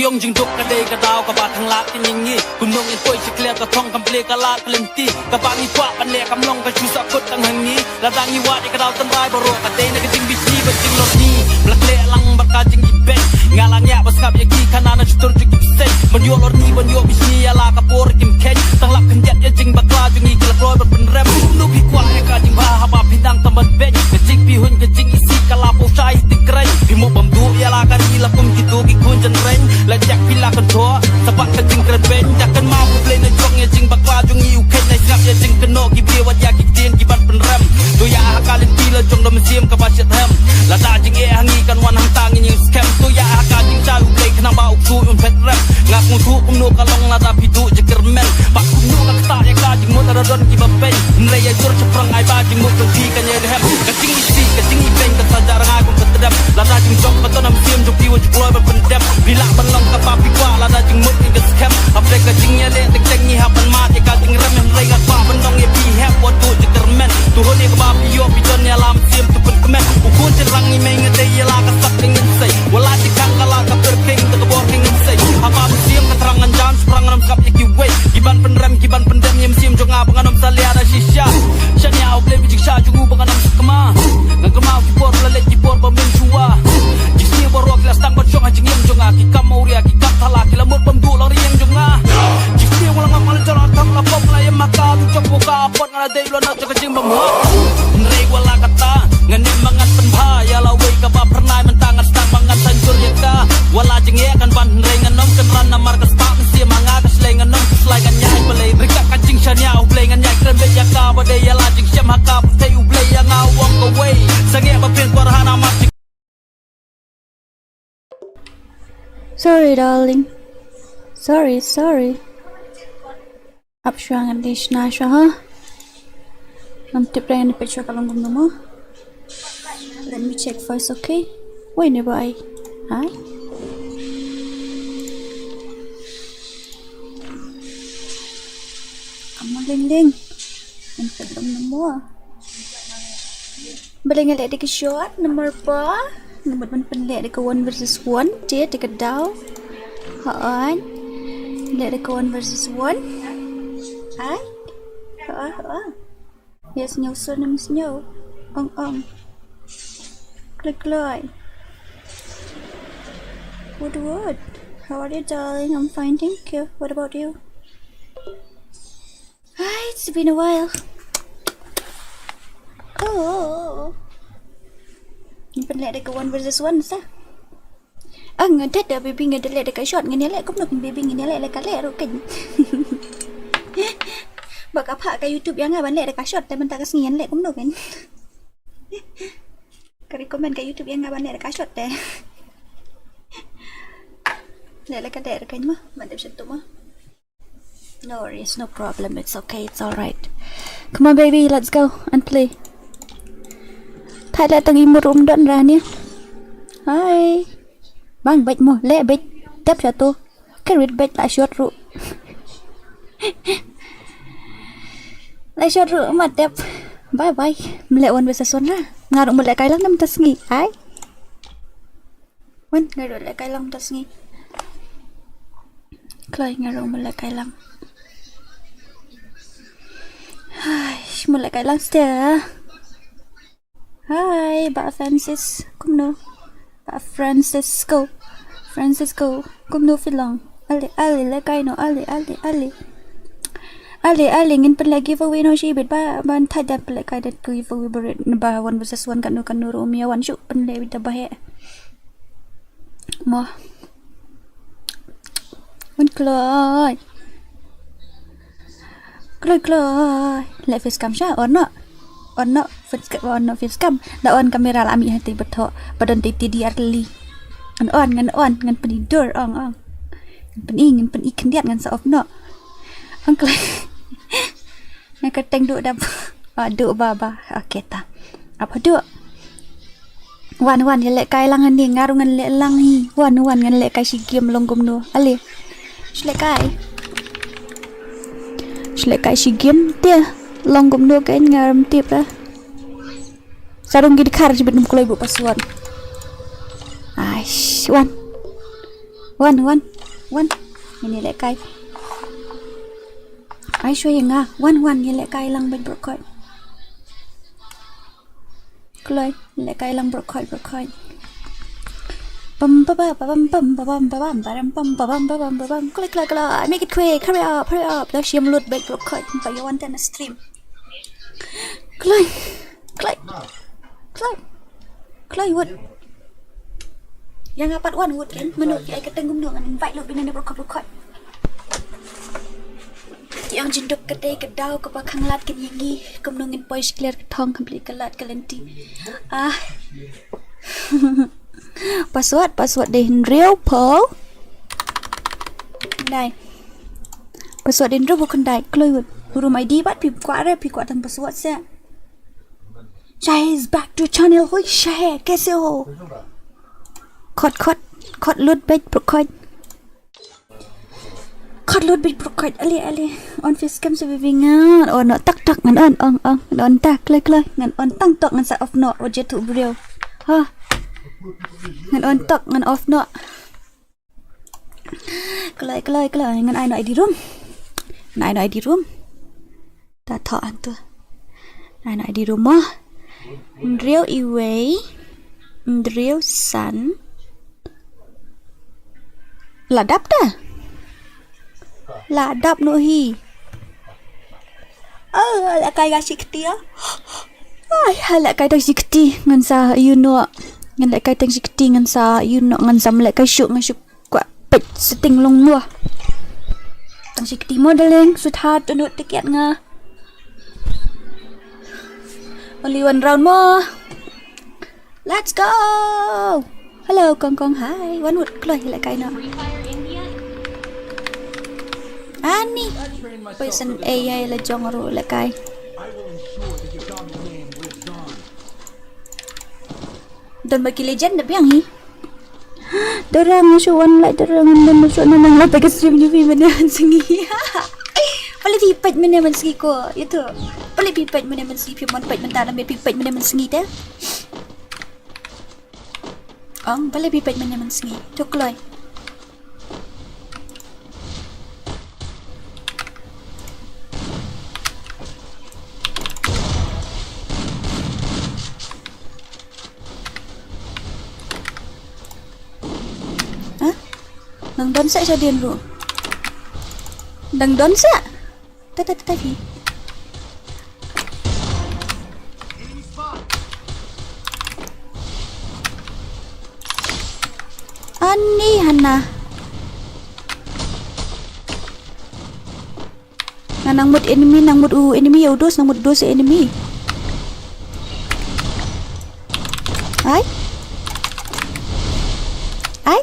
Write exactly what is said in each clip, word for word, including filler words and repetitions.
Ong jingduk ka dei ka daw kaba tang lad ka ngi ngi. Kumno ngin poi sha kliar ka thong kam plie ka lad ka lynti. Kaba ngi kwah ban leh kam long ka shu sah kut tang ha ngi. Lada ngi wad ïa ka daw tynrai baroh ka dei na ka jingbishni bad jinglorni. Ba la khleh lang bad ka jingibeiñ. Nga la ngiah ba sngap ïa ki khana na shutur jong ki bseiñ. Ban ïoh lorni ban ïoh bishni ïa la ka por kim kheiñ. Tang lap khyndiat ïa jingbakla jong ngi ki la kloi ban pynrem. Kumno phi kwah ïa ka jingbha haba phi nang tam ban beiñ. Ka jingphi hun ka jingisih ka la pynshai ti kren. Phi mo bam duh ïa la ka ri la kum kito ki khun jynreng. La jak phi la kyntoh sa bad ka jingkren beiñ. Da kynmaw U Blei na jong ïa jingbakla jong ngi u kheiñ. Nai sngap ïa jingkynnoh ki briew wat ïa ki ktien ki ban pynrem. To ïa ha ka lynti la jong da mynsiem kaba shitrhem. Lada jingeh ha ngi kan wan hangta ngin ïeng skhem. To ïa ha ka jingshai U Blei khnang ba u ksuid un phet rem. Nga sngewthuh kumno ka long lada phi duh jingkyrmen. Bad kumno nga ktah ïa ka jingmut lada don kiba beiñ. Hynrei ïa jur shaphrang ai ba jingmut jong phi kan ïai rhem. Ka jingisih ka jingibeiñ ka sa jah rngai kum ka tdem. Lada jingjop ka don ha mynsiem jong phi wat ju kloi ban pyndem. Phi lah ban long kaba phi kwah lada jingmut ngi ka skhem. Hapdeng ka jingïaleh teng teng ngi hap ban mad ïa ka jingrem. Hynrei nga kwah ban ong ïa phi hep wat duh jingkyrmen. To hun ïa kaba phi ïoh phi don ïa la mynsiem to pynkmen. U khun shynrang ngi mei nga dei ïa la ka sap ka ngin sei. Wat la jingkhang ka la ka pyrkhing da ka bor ka ngin sei. Haba mynsiem ka thrang ngan jan shaphrang ngan ym sngap ïa kiwei. Ki ban pynrem ki ban pyndem ïa mynsiem jong nga ba ngan ym salia da shisha. Shaniah U Blei ba jingshai jong u ba ngan ym sakma. Ngan kynmaw ki por ba la leit ki por ba mynshuwa. Jingsniew baroh ki la sdang ban shong ha jingim jong nga. Ki kam awria ki kam thala ki la mut bam duh lang riang jong nga. Jingsniew nga la ngam nga la jala thang la pom la ïa ma ka tu jong ka pot nga la dei u la nak jong ka jingbymhok. Hynrei wat la katta ngan im ma ngan pynbha ïa la wei kaba phyrnai mynta ngan sdang ma ngan san jur ïa ka. Wat la jingeh kan ban hynrei ngan ym kynran namar ka spah mynsiem ha nga ka shlei ngan ym khuslai ngan ïai balei. Ryngkat ka jingshaniah U Blei ngan ïai kren beit ïa ka ba dei ïa la jingshem ha ka pyrthei U Blei ïa nga u ong kawei. Sangeh ba phin kwah ha namar jing Sorry, darling. Sorry, sorry. Ap shuwa ngan dei shna shuwa ha. Ngam tip re ngan peit shuwa ka long kumno mo. Let me check first, okay? Wei ne bai. Hai. Come on, Ling Ling. Ngan peit long kumno mo. Balei nga leh da ka shot number four. Nga mut ban pynleh da ka one versus one. Te da ka daw. Hooid. Leh da ka one versus one. Ai. Hooid, hooid. Yes, sngew sur ne ym sngew. Ong ong. Kloi kloi. Wood wood. How are you, darling? I'm fine, thank you. What about you? Hi, it's been a while. Oh. Ngan pynleh da ka one versus one sa. Ah, nga dei da baby nga dei leh da ka shot ngan ïaleh kumno kan baby ngan ïaleh leh ka leh ruh kan. Ba ka phah ka YouTube ïa nga ban leh da ka shot te mynta ka sngi ngan leh kumno kan. Ka recommend ka YouTube ïa nga ban leh da ka shot te. Leh leh ka leh ruh kan ma, ban dep shot tu ma. No worries, no problem. It's okay, it's all right. Come on, baby, let's go and play. Thai leh tang imut um don ra ni. Hai. Bang beit mo, leh beit. Tep sha tu. Kyrwit beit la shot ruh. La shot ruh ma tep. Bye bye. Mleh wan besa son ra. Nga ruh mleh kai lang nam ta sngi. Hai. Wan, nga ruh leh kai lang ta sngi. Kloi nga ruh mleh kai lang. Hai, mleh kai lang stia. Hai, Bah Francis, kumno? Bah Francisco. Francisco, kumno phi long? Ale, ale, leh kai noh, ale, ale, ale. Ale, ale, ngin pynleh giveaway noh shibit ba, ban thait da pynleh kai da giveaway barit ba one versus one katno katno ruh ym ïa wan shuh pynleh beit da ba heh. Mo. Wan kloi. Kloi kloi. Leh face cam sha on noh. On noh face cam, on noh face cam. Da on camera la mih hati ba thoh. Ba don titi di arli. Ngan on, ngan on, ngan pyni dur ong ong. Ngan pyni, ngan pyni khyndiat ngan sa off noh. Ong kloi. Nga kyrteng duh da ba. Ah, duh ba ba. Okay ta. Ap haduh. Wan wan ïa leh kai lang ani nga ruh ngan leh lang hi. Wan wan ngan leh kai shi game long kumno. Ale. Shu leh kai. Shu leh kai shi game te. Long kumno kan nga ram tip ra. Sarung gi dkhar jibit num kloi bu password. Ai, wan. Wan, wan, wan. Ngin ïa lehkai. Ai shuwa ïa nga. Wan, wan, ïa lehkai lang bad brokot. Kloi, ïa lehkai lang brokot, brokot. Pam pa pa pa pam pam pa pam pa pam pa ram pam pa pam pa pam pa pam. Kloi, kloi, kloi. Make it quick. Hurry up, hurry up. Da shim lut bad brokot. Pa ïa wan ten stream. Kloi. Kloi. Kloi. Kloi wut. Ïa nga pat wan wut kan. Mano ki ai ka teng kumno ngan invite lut bine ne brokot brokot. Ki ong jin duk ka dei ka daw kaba khanglad kan ïa ngi. Kumno ngin poi shikler ka thong complete ka lad ka lynti. Ah. Password, password dei hynriew phew. Dai. Password dei hynriew phew khyndai. Kloi wut. Room I D pat phi kwah re phi kwah tang password se. Shahe is back to channel. Hoi Shahe, kaise ho? Khot, khot, khot lut bad brokot. Khot lut bad brokot. Ale, ale. On facecam sa bibi ngan. Oh, no, tak, tak, ngan on, ong, ong. Ngan on tak, kloi, kloi. Ngan on tang tok ngan sa off noh. Waje tu briew. Ha. Ngan on tok, ngan off noh. Kloi, kloi, kloi. Ngan ai noh I D room. Ngan ai noh I D room. Ta thoh hantu. Ngan ai noh I D room mo. Hynriew iwei. Hynriew san. La dap ta? La dap noh hi. Oh, la kai ga shi kti ah. Ai, ha lehkai tang shi kti ngan sa ïoh noh. Ngan lehkai tang shi kti ngan sa ïoh noh ngan sa lehkai shuh ngan shu kwah peit setting long mo. Tang shi kti mo darling, sweetheart, tunut tiket nga. Only one round mo. Let's go. Hello, Kong Kong, hi. Wan wut kloi lehkai noh. Ani. Poison A I la jong ruh lehkai. Don ba ki legend da biang hi. Dara nga shu wan lai dara ngan don shu na nang la pek stream ju phi mane man sngi. Pale phi pek mane man sngi ko. Itu. Pale phi pek mane man sngi phi mon pek mane ta na phi pek mane man sngi te. Ong pale phi pek mane man sngi. Tukloi. Ha? Nang don sa sa din ru. Nang don sa. Ta ta ta ta phi. Ani hana. Nga nang mut enemy, nang mut u enemy, ïa u dos, nang mut dos enemy. Ai? Ai?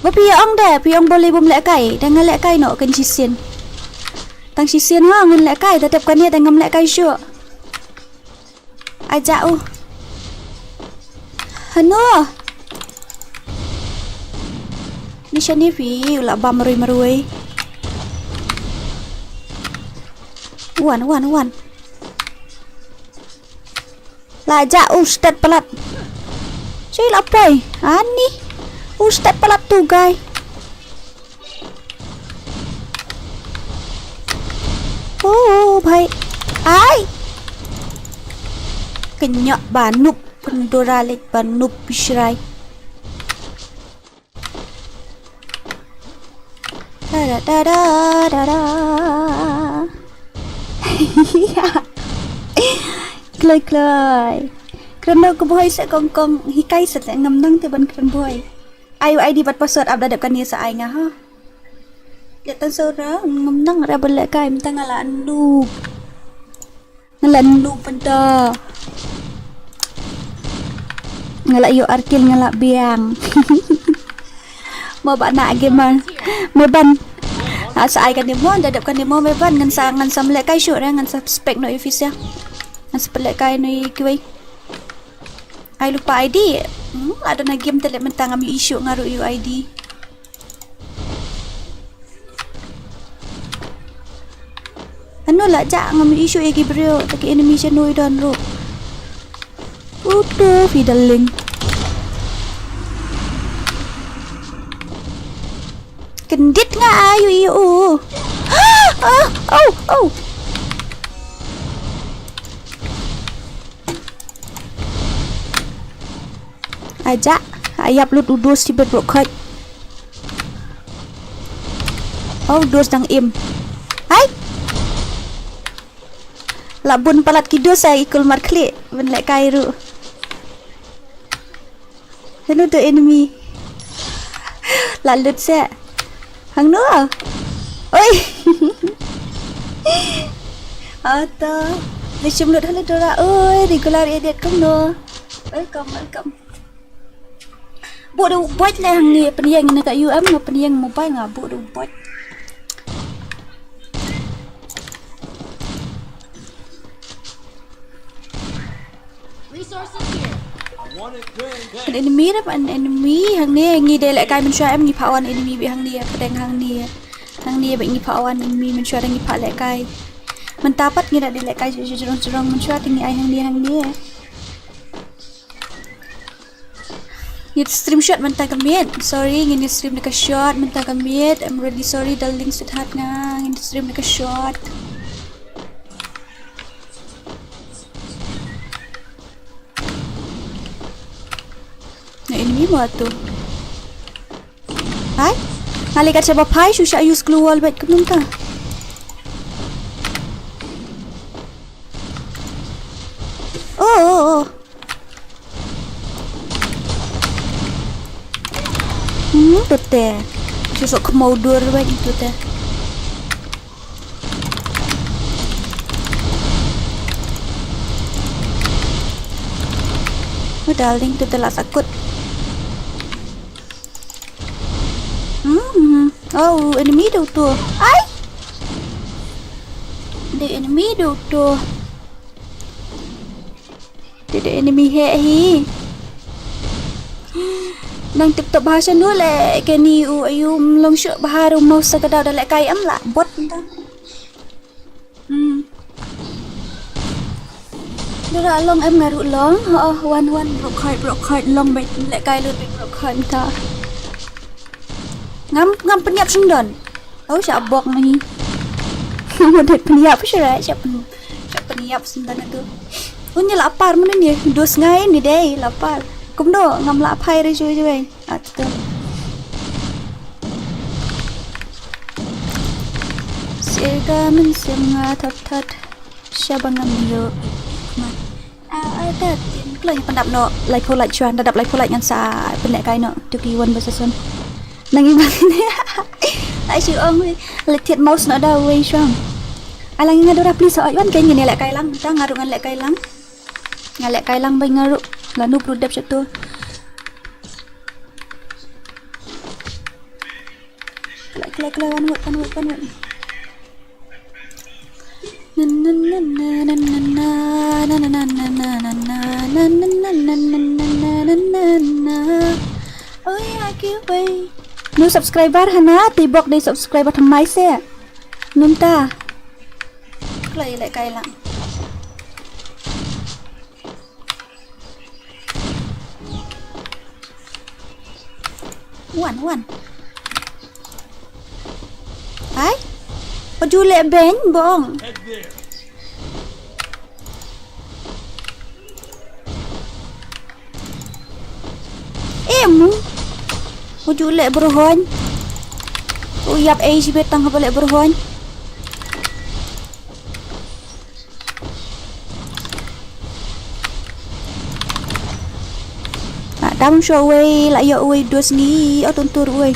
Ba phi ong da, phi ong bole bum lehkai, da nga lehkai noh kan shisien. Tang shisien ha ngan lehkai, da tep kane da ngam lehkai shuh. Aja u. Hanu. Ni shani phi u la bam rui marui. Wan, wan, wan. La ja u stet palat. Chui la poi. Ani. U stet palat tu gai. Oh, bhai. Ai. Kenyok ba nup pendora lek ba nup bishrai. Da da da da da da. Kloi kloi. Kren da ka bhoi se kong kong hikai se te ngam nang te ban kren bhoi. Ai ai di bat password ap da dep kane sa ai nga ha. Leh tan sora ngam nang ra ba leh kai mynta nga la noob. Nga la noob mynta. Nga la ïoh ar kill nga la biang. Mo ba na gamer. Me ban. Ah, sa ai kane mo da dep kane mo me ban ngan sa ngan sa leh kai shuh re ngan sa spek no office ya. Ngan sa leh kai no kiwei. Ai lupa I D. Hmm, ada na game te leh mynta ngam ïoh issue nga ruh ïoh I D. Ano la ja ngam issue ïa ki briew ta ki enemy sha noi don ruh. Utu fi darling. Kyndit nga ayu yu. Ah, oh, oh. Aja, ayap lut u dos tibet bro khot. Oh, dos dang im. Hai. La bun palat ki dos ai ikul mar khlieh. Ban leh kai ruh. Hello to enemy. La lut se. Hangno? Oi. Ata. Lechim lut halo Dora. Oi, regular edit kumno. Welcome, welcome. Buh da u bot le hangne, pynïeng ne ka U M nga pynïeng mobile nga buh da u bot. An enemy rep an enemy hangne ngi dei leh kai mynshuwa em ngi pha wan enemy beit hangne pdeng hangne. Hangne beit ngi pha wan enemy mynshuwa da ngi pha leh kai. Mynta pat ngi da dei leh kai jrong jrong mynshuwa te ngi ai hangne hangne. Ngin stream short mynta ka miet. Sorry, ngin stream da ka short mynta ka miet. I'm really sorry, darling sweetheart nga. Ngin stream da ka short. Na enemy mo tu. Hai? Nga leh kat shaba phai shu sha use glue wall bad kumta. Oh, oh, oh. Hmm, tu te. Shu sok khmau dur bad tu te. Oh, darling, tu te la sakut. Hmm. Oh, enemy tu tu. Ai. The enemy tu tu. Te da enemy heh hi. Nang tip top bha shano leh kane u ayu ym long shuh bha ruh mouse sa ka daw da leh kai em lah bot nta. Hmm. Dara long em nga ruh long. Ha wan wan bro khait bro khait long bad leh kai lut bad bro khait nta. Ngam ngam pynïap shynrang. Oh, sha bok ma hi. Mo det pynïap sha ra, sha pyn sha pynïap sendang tu. Un ni lapar mana ni, dos ngai ni dei lapar. Kumno ngam la phai re joi joi. Atu. Sega men sem nga thot thot. Sha ba ngam yo. Ma. Ah, ah, da, tin, kloi ngi pyndap noh, lai phew lait shuwa, da dap lai phew lait ngan sa pynlehkai noh, tu ki wan ba sa son. Nang i bang ne. Ai shu ong wei, la thied mouse noh da wei shuwa. Alang nga dora please, oi wan kein ngi lehkai lang, ta nga ruh ngan lehkai lang. Nga lehkai lang bai nga ruh, la nu pru dep sha tu. Kloi, kloi, kloi, wan wut, wan wut, wan wut. New subscriber hana, te bok dei subscriber thymmai se. Nunta. Kloi lehkai lang. Wan, wan. Ai? Paju leh beng bong. Em. Paju leh berhon. U yap ei shi betang haba leh berhon. Ah, dam shuh wei, la ïoh wei dos ngi, o tuntur wei.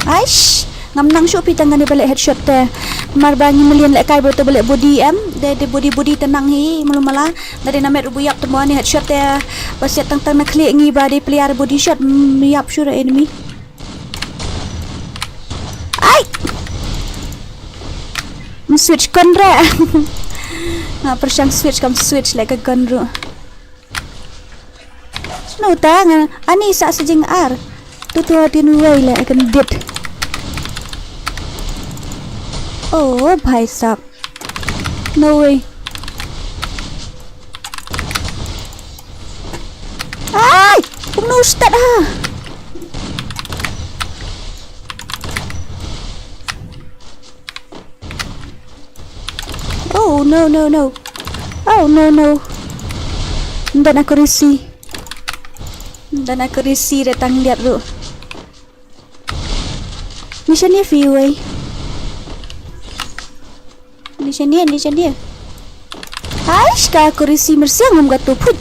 Aish, ngam nang shuh phi tang kane ba leh headshot te. Mar ba ngi mlien lehkai ba te ba leh body em, de de body body te nang hi, malu mala, da de namet ruh bu ïap te mo ne headshot te. Ba siat tang tang na khlieh ngi ba de player body shot, mm, ïap shuh ra enemy. Ai! Ym switch gun re. Nga pyrshang switch kam switch leh ka gun ruh. Snow ta nga ani sa sa jing ar. Tu tu atin wei leh kan dit. Oh, bhai sahab. No way. Ai, kumno start ha? No, no, no. Oh, no, no. Ym don accuracy. Ym don accuracy da tang diat ruh. Ni shane phi wei. Ni shane, ni shane. Aish, ka accuracy mersiang um ka tu phut.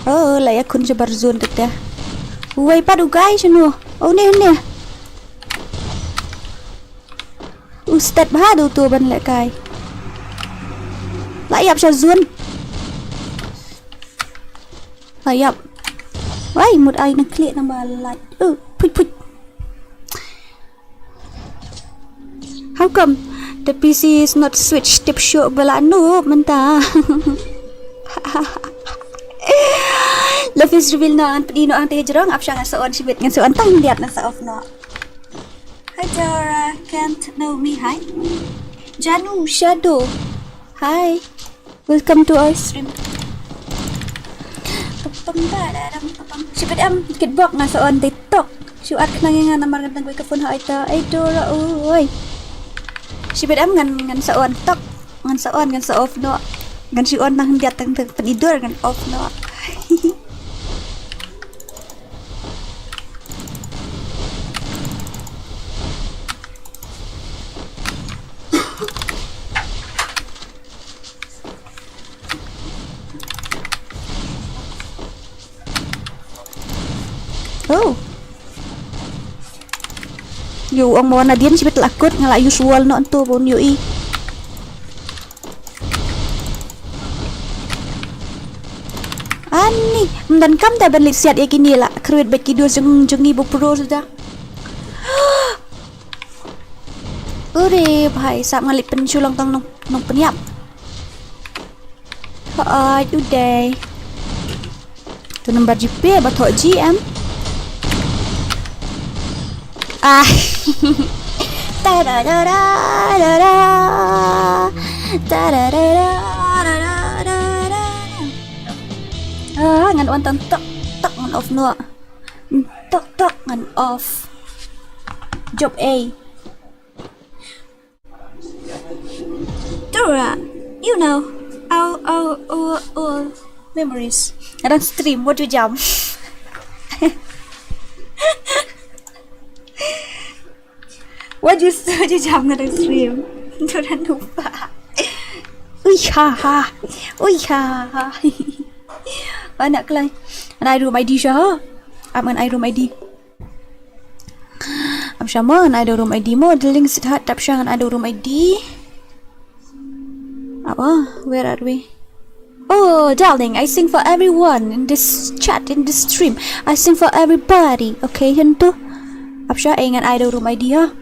Oh, la ïakhun shabar zone kata. Uwei pat u guy shano. Oh, ne, ne. U step bha da uto ban lehkai. La ïap sha zone. La ïap. Wai, mut ai na khlieh na ba lait. Oh, phuit, phuit. How come the P C is not switched? Tip shuh ba la noob mynta. La face reveal noh, ngan pynïoh noh hangta hajrong, ap sha ngan sa on shibit, ngan sa on tang diat, ngan sa off noh. Hi Dora, can't know me, hi. Janu Shadow, hi. Welcome to our stream. Pam, pam, da, da, dam, pam, pam. Shibit em, kitbok ngan sa on TikTok. Shu at khnang ïa nga namar ngan tang wei ka phone ha ita. Ai Dora oi. Shibit em ngan, ngan sa on tok. Ngan sa on, ngan sa off noh. Ngan shu on tang diat, tang, tang pynïoh dur ngan off noh. Oh. Ïa u ong ma wan nadien shibit la kut, nga la use wall noh to ba un ïohi. Ani, ym donkam da ban leit siat ïa kine, la kyrwit bad ki dur jong, jong ngi ba pro suda. Ure bhai, sap nga leit pynshu long tang nong, nongpynïap. Hooid u dei. Tu number G P ba thoh G M. Ah. Ta da da da da da. Ta da da da da da da da. Ah, ngan on tang tok tok ngan off noh. Tok tok ngan off. Job A. Dora, you know, our, our, our, our memories. Nga dang stream, what you jam? What you, what you jam nga dang stream? Dora lupa. Ui ha ha. Ui ha ha. Anak kelai. Ngan ai room I D sha ha. Ap ngan ai room I D. Ap sha mo ngan ai da room I D mo, darling sweetheart, ap sha ngan ai da room I D. Apa? Where are we? Oh, darling, I sing for everyone in this chat, in this stream. I sing for everybody. Okay, hyntu. Ap sha, eh, ngan ai da room I D ha.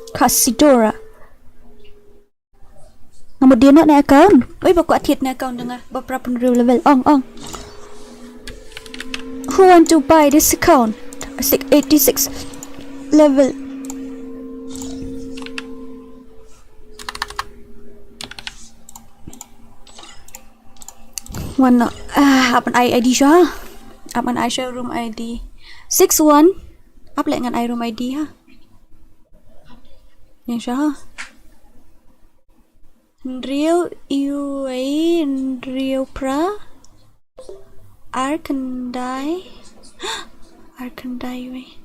Kasidora. Nga mut dien noh ne account. Oi, ba kwah thied ne account da nga. Ba pra pynriew level. Ong, ong. Who want to buy this account? Six, eighty-six level. Wan noh. Ah, ap ngan ai I D sha. Ap ngan ai sha room I D. Six one. Ap leh ngan ai room I D ha. Ïa sha. Hynriew iwei hynriew phra ar khyndai. Ar khyndai iwei.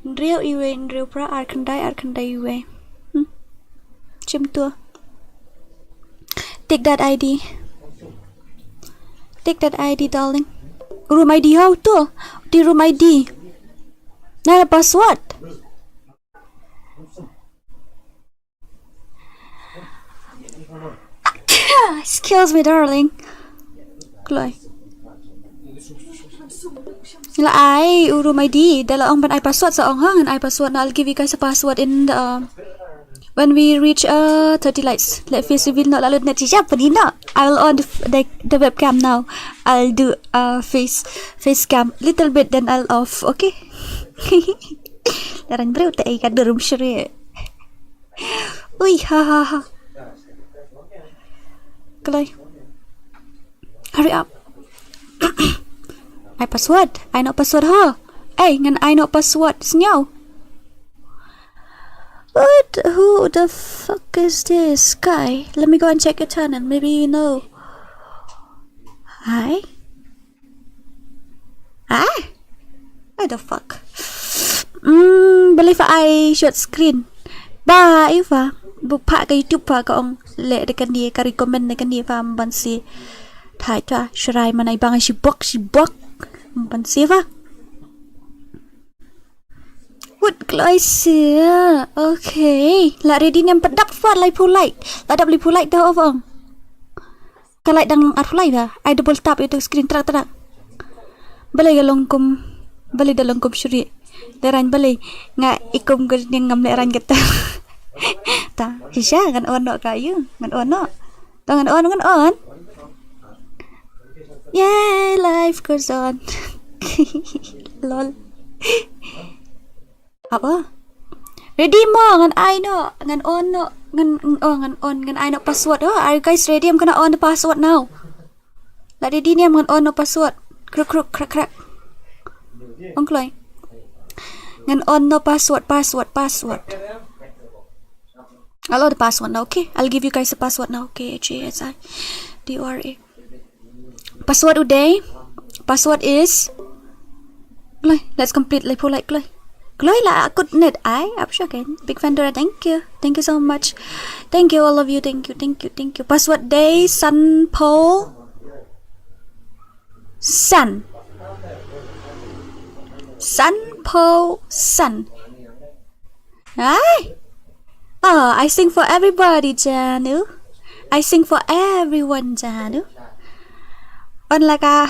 Hynriew iwei hynriew phra ar khyndai ar khyndai iwei. Hmm. Shim to. Take that I D. Take that I D, darling. Room I D, how to? The room I D. Not a password. Excuse me, darling. Kloi. La ai u room I D, da la ong ban ai password sa ong ha, ngan ai password, now I'll give you guys a password in the, um, when we reach, uh, thirty likes. Let face reveal noh, la lut net shisha pynïoh noh. I'll on the, the, the webcam now. I'll do, uh, face, face cam little bit, then I'll off, okay? Larang briew te ai ka dur um shri. Ui, ha, ha, ha. Kloi. Hurry up. Ai password. Ai noh password ha. Ai, ngan ai noh password. Sngew. What? Who the fuck is this guy? Let me go and check your channel. Maybe you know. Hi. Ah? What the fuck? Hmm, balei pha ai short screen? Ba, ïa pha. Buh pha ka YouTube pha ka ong leh da kane, ka recommend da kane pha, ban si. Thait pha, shrai man ai bang shi bok, shi bok. Ban si pha. Wut kloi sia. Okay. La ready ne em? Pat dap pat laiphew light. La dap laiphew light da, off ong. Ka light dang arphew light ba. Ai double tap ïa u screen, trak trak. Balei ka long kum, balei da long kum shuri. Lehrain balei. Nga i kum ka ne ngam lehrain kata. Ta, shisha ngan on noh ka ïa. Ngan on noh. To ngan on, ngan on. Yay, life goes on. Lol. Apa? Ready mo? Ngan ai noh, ngan on noh, ngan, oh, ngan on, ngan ai noh password. Oh, are you guys ready? I'm gonna on the password now. La ready ne em? Ngan on noh password. Kruk kruk krak krak. Ong kloi. Ngan on noh password, password, password. I'll on the password now, okay? I'll give you guys the password now, okay? H A S I D O R A. Password u dei. Password is. Kloi, let's complete laiphew light, kloi. Kloi la kut net ai, ap sha ken. Big fan Dora, thank you. Thank you so much. Thank you all of you. Thank you, thank you, thank you. Password dei San Paul. San. San Paul San. Ai. Oh, I sing for everybody, Janu. I sing for everyone, Janu. On la ka,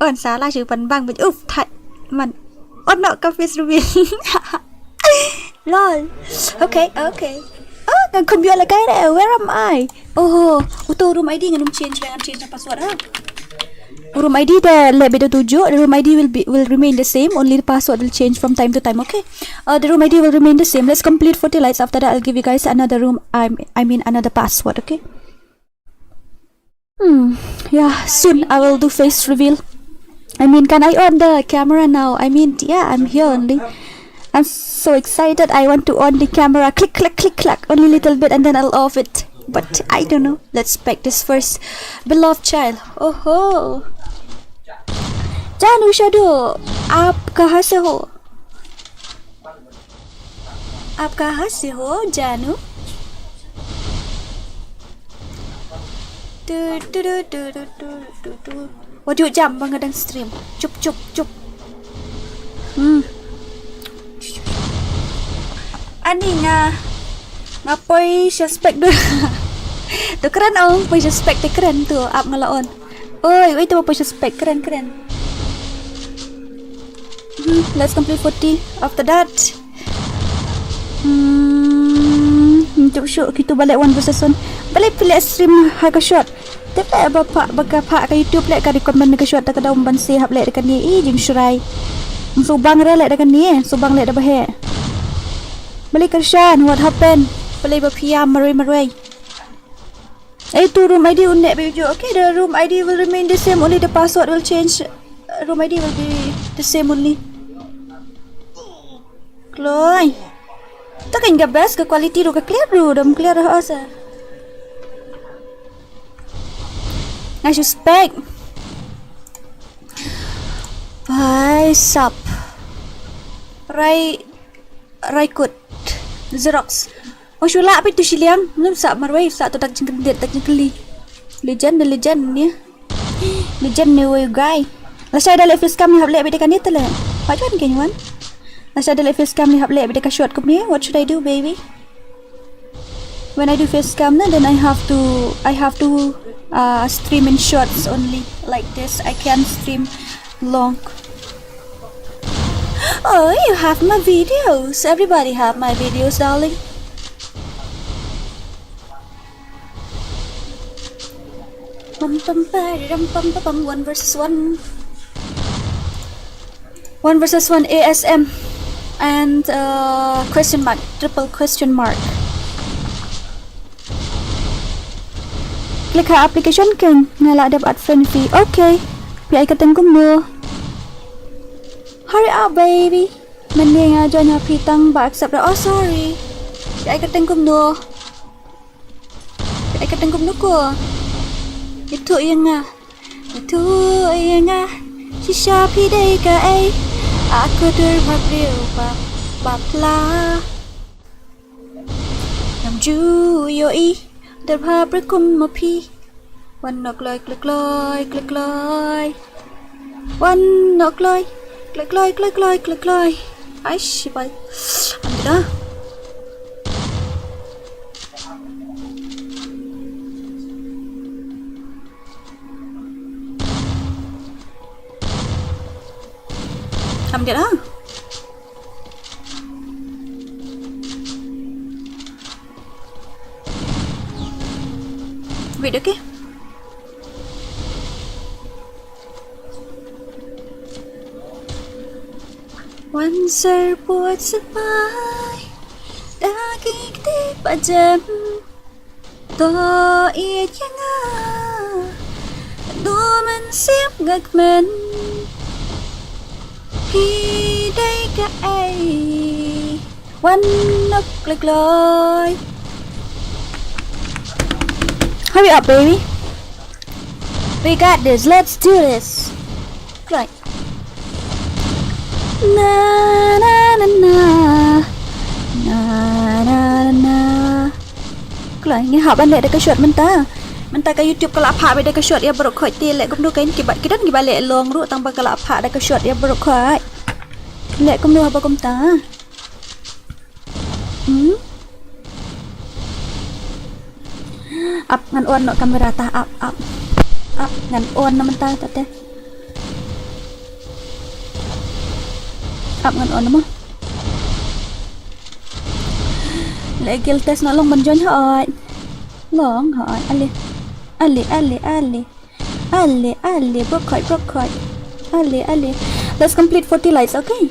on sa la shu pan bang bit. Uf, thait man. On noh ka face reveal. Lol. Okay, okay. Oh, ngan khum ïoh la kai re. Where am I? Oh, uto room I D ngan ym change, ngan change na password ha. Room I D da leh beit da tujuh, the room I D will be, will remain the same, only the password will change from time to time, okay? Uh, the room I D will remain the same. Let's complete forty lights. After that, I'll give you guys another room. I, I mean another password, okay? Hmm. Yeah, soon I will do face reveal. I mean, can I on the camera now? I mean, yeah, I'm here only. I'm so excited. I want to on the camera. Click, click, click, click. Only little bit and then I'll off it. But I don't know. Let's pack this first. Beloved child. Oh ho. Janu Shadow. Aap kahan se ho? Aap kahan se ho, Janu? Tu, tu, tu. Waduh, jam ba nga dang stream. Chup, chup, chup. Hmm. Ani nga, nga poi suspect tu. Tu kren ong, poi suspect tu kren tu, ap nga la on. Oi, wait, tu poi suspect, kren, kren. Hmm, let's complete forty. After that, hmm, tu shu, kitu balei one versus one. Balei phi leh stream ha ka short. Te phi ba pha, ba ka pha ka YouTube leh ka recommend ka short, ta ka dei ban si hap leh da kane, i jingshrai. Subang re leh da kane, subang leh da ba heh. Balei kyrshan, what happened? Balei ba phi ïam marwei marwei? Ei, tu room I D un neh beit ju. Okay, the room I D will remain the same, only the password will change. Uh, room I D will be the same only. Kloi. Ta kan ga best ka quality ruh ka clear ruh, dam clear ruh asa. Nga suspect. Bhai sab. Rai, Raikut. Xerox. Oh, shu lah phi tu shiliang. Ngam sah marwei, sah tu dak jingkyndit, dak jingkylli. Legend, the legend ni. Legend ni wei guy. Lashai da leh face cam ni hap leh beit da kane te leh. What you want, can you want? Lashai da leh face cam ni hap leh beit da ka short kumne. What should I do, baby? When I do face cam na, then I have to, I have to, uh, stream in shorts only. Like this, I can't stream long. Oh, you have my videos. Everybody have my videos, darling. Pum, pum, pum, pum, pum, pum, one versus one. One versus one A S M. And, uh, question mark, triple question mark. Click ha application keng, nga lah dep add friend phi. Okay. Phi ai kyrteng kumno? Hurry up, baby. Mynne nga join ha phi tang ba accept da. Oh, sorry. Phi ai kyrteng kumno? Phi ai kyrteng kumno ko? Ïathuh ïa nga. Ïathuh ïa nga. Shisha phi dei kaei? Aku dur bha briew ba bapla. Ngam ju ïohi. Dur bha briew kum ma phi. Wan noh kloi kloi kloi kloi kloi. Wan noh kloi kloi kloi kloi kloi kloi kloi. Ai shibai. Anda. Am dia lah. Wait, okay. Wan serpot sepai daging di pajem. To ïa nga. Du men siap ngak men. Phi dei kaei? Wan nok kloi kloi. Hurry up, baby. We got this. Let's do this. Kloi. Na na na na. Na na na na. Kloi, ngi hap ban leh da ka shot mynta. Mynta ka YouTube ka la phah beit da ka shot ïa baroh khoit te leh kumno kein kiba, ki don kiba leh long ruh tang ba ka la phah da ka shot ïa baroh khoit. Leh kumno haba kumta. Hmm? Ap ngan on noh kamera ta, ap, ap. Ap ngan on noh mynta ta te. Ap ngan on noh mo. Leh guild test noh long ban join hooid. Long hooid, ale. Ale, ale, ale. Ale, ale, baroh khoit, baroh khoit. Ale, ale. Let's complete forty likes, okay?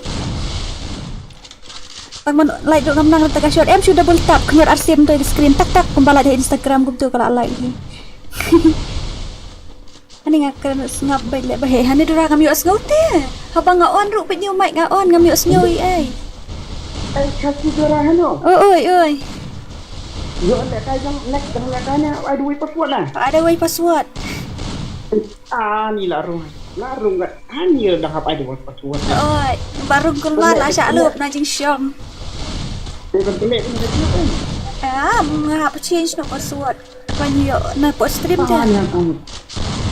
Tang ban like ruh ngam nang, rata ka shot em shu double tap, khyndiat arsien to screen tak tak kumba like ha Instagram kumto ka la like hi. Ani nga kren sngap beit leh ba he, hani Dora ngam ïohsngew te. Haba nga on ruh pynïoh mic nga on ngam ïohsngew ei ei. Ai, khasi Dora hano? O, oi, oi. Yo, leh kai jong, leh jong leh kai ne, ai duwai password na. Ai duwai password. Ani la rung. La rung gat. Ani la hap ai duwai password. Oi, ba rung kulmar la sha lup na jingshong. Te ban kele ni. Ah, nga hap change noh password. Ban ïoh na put stream te.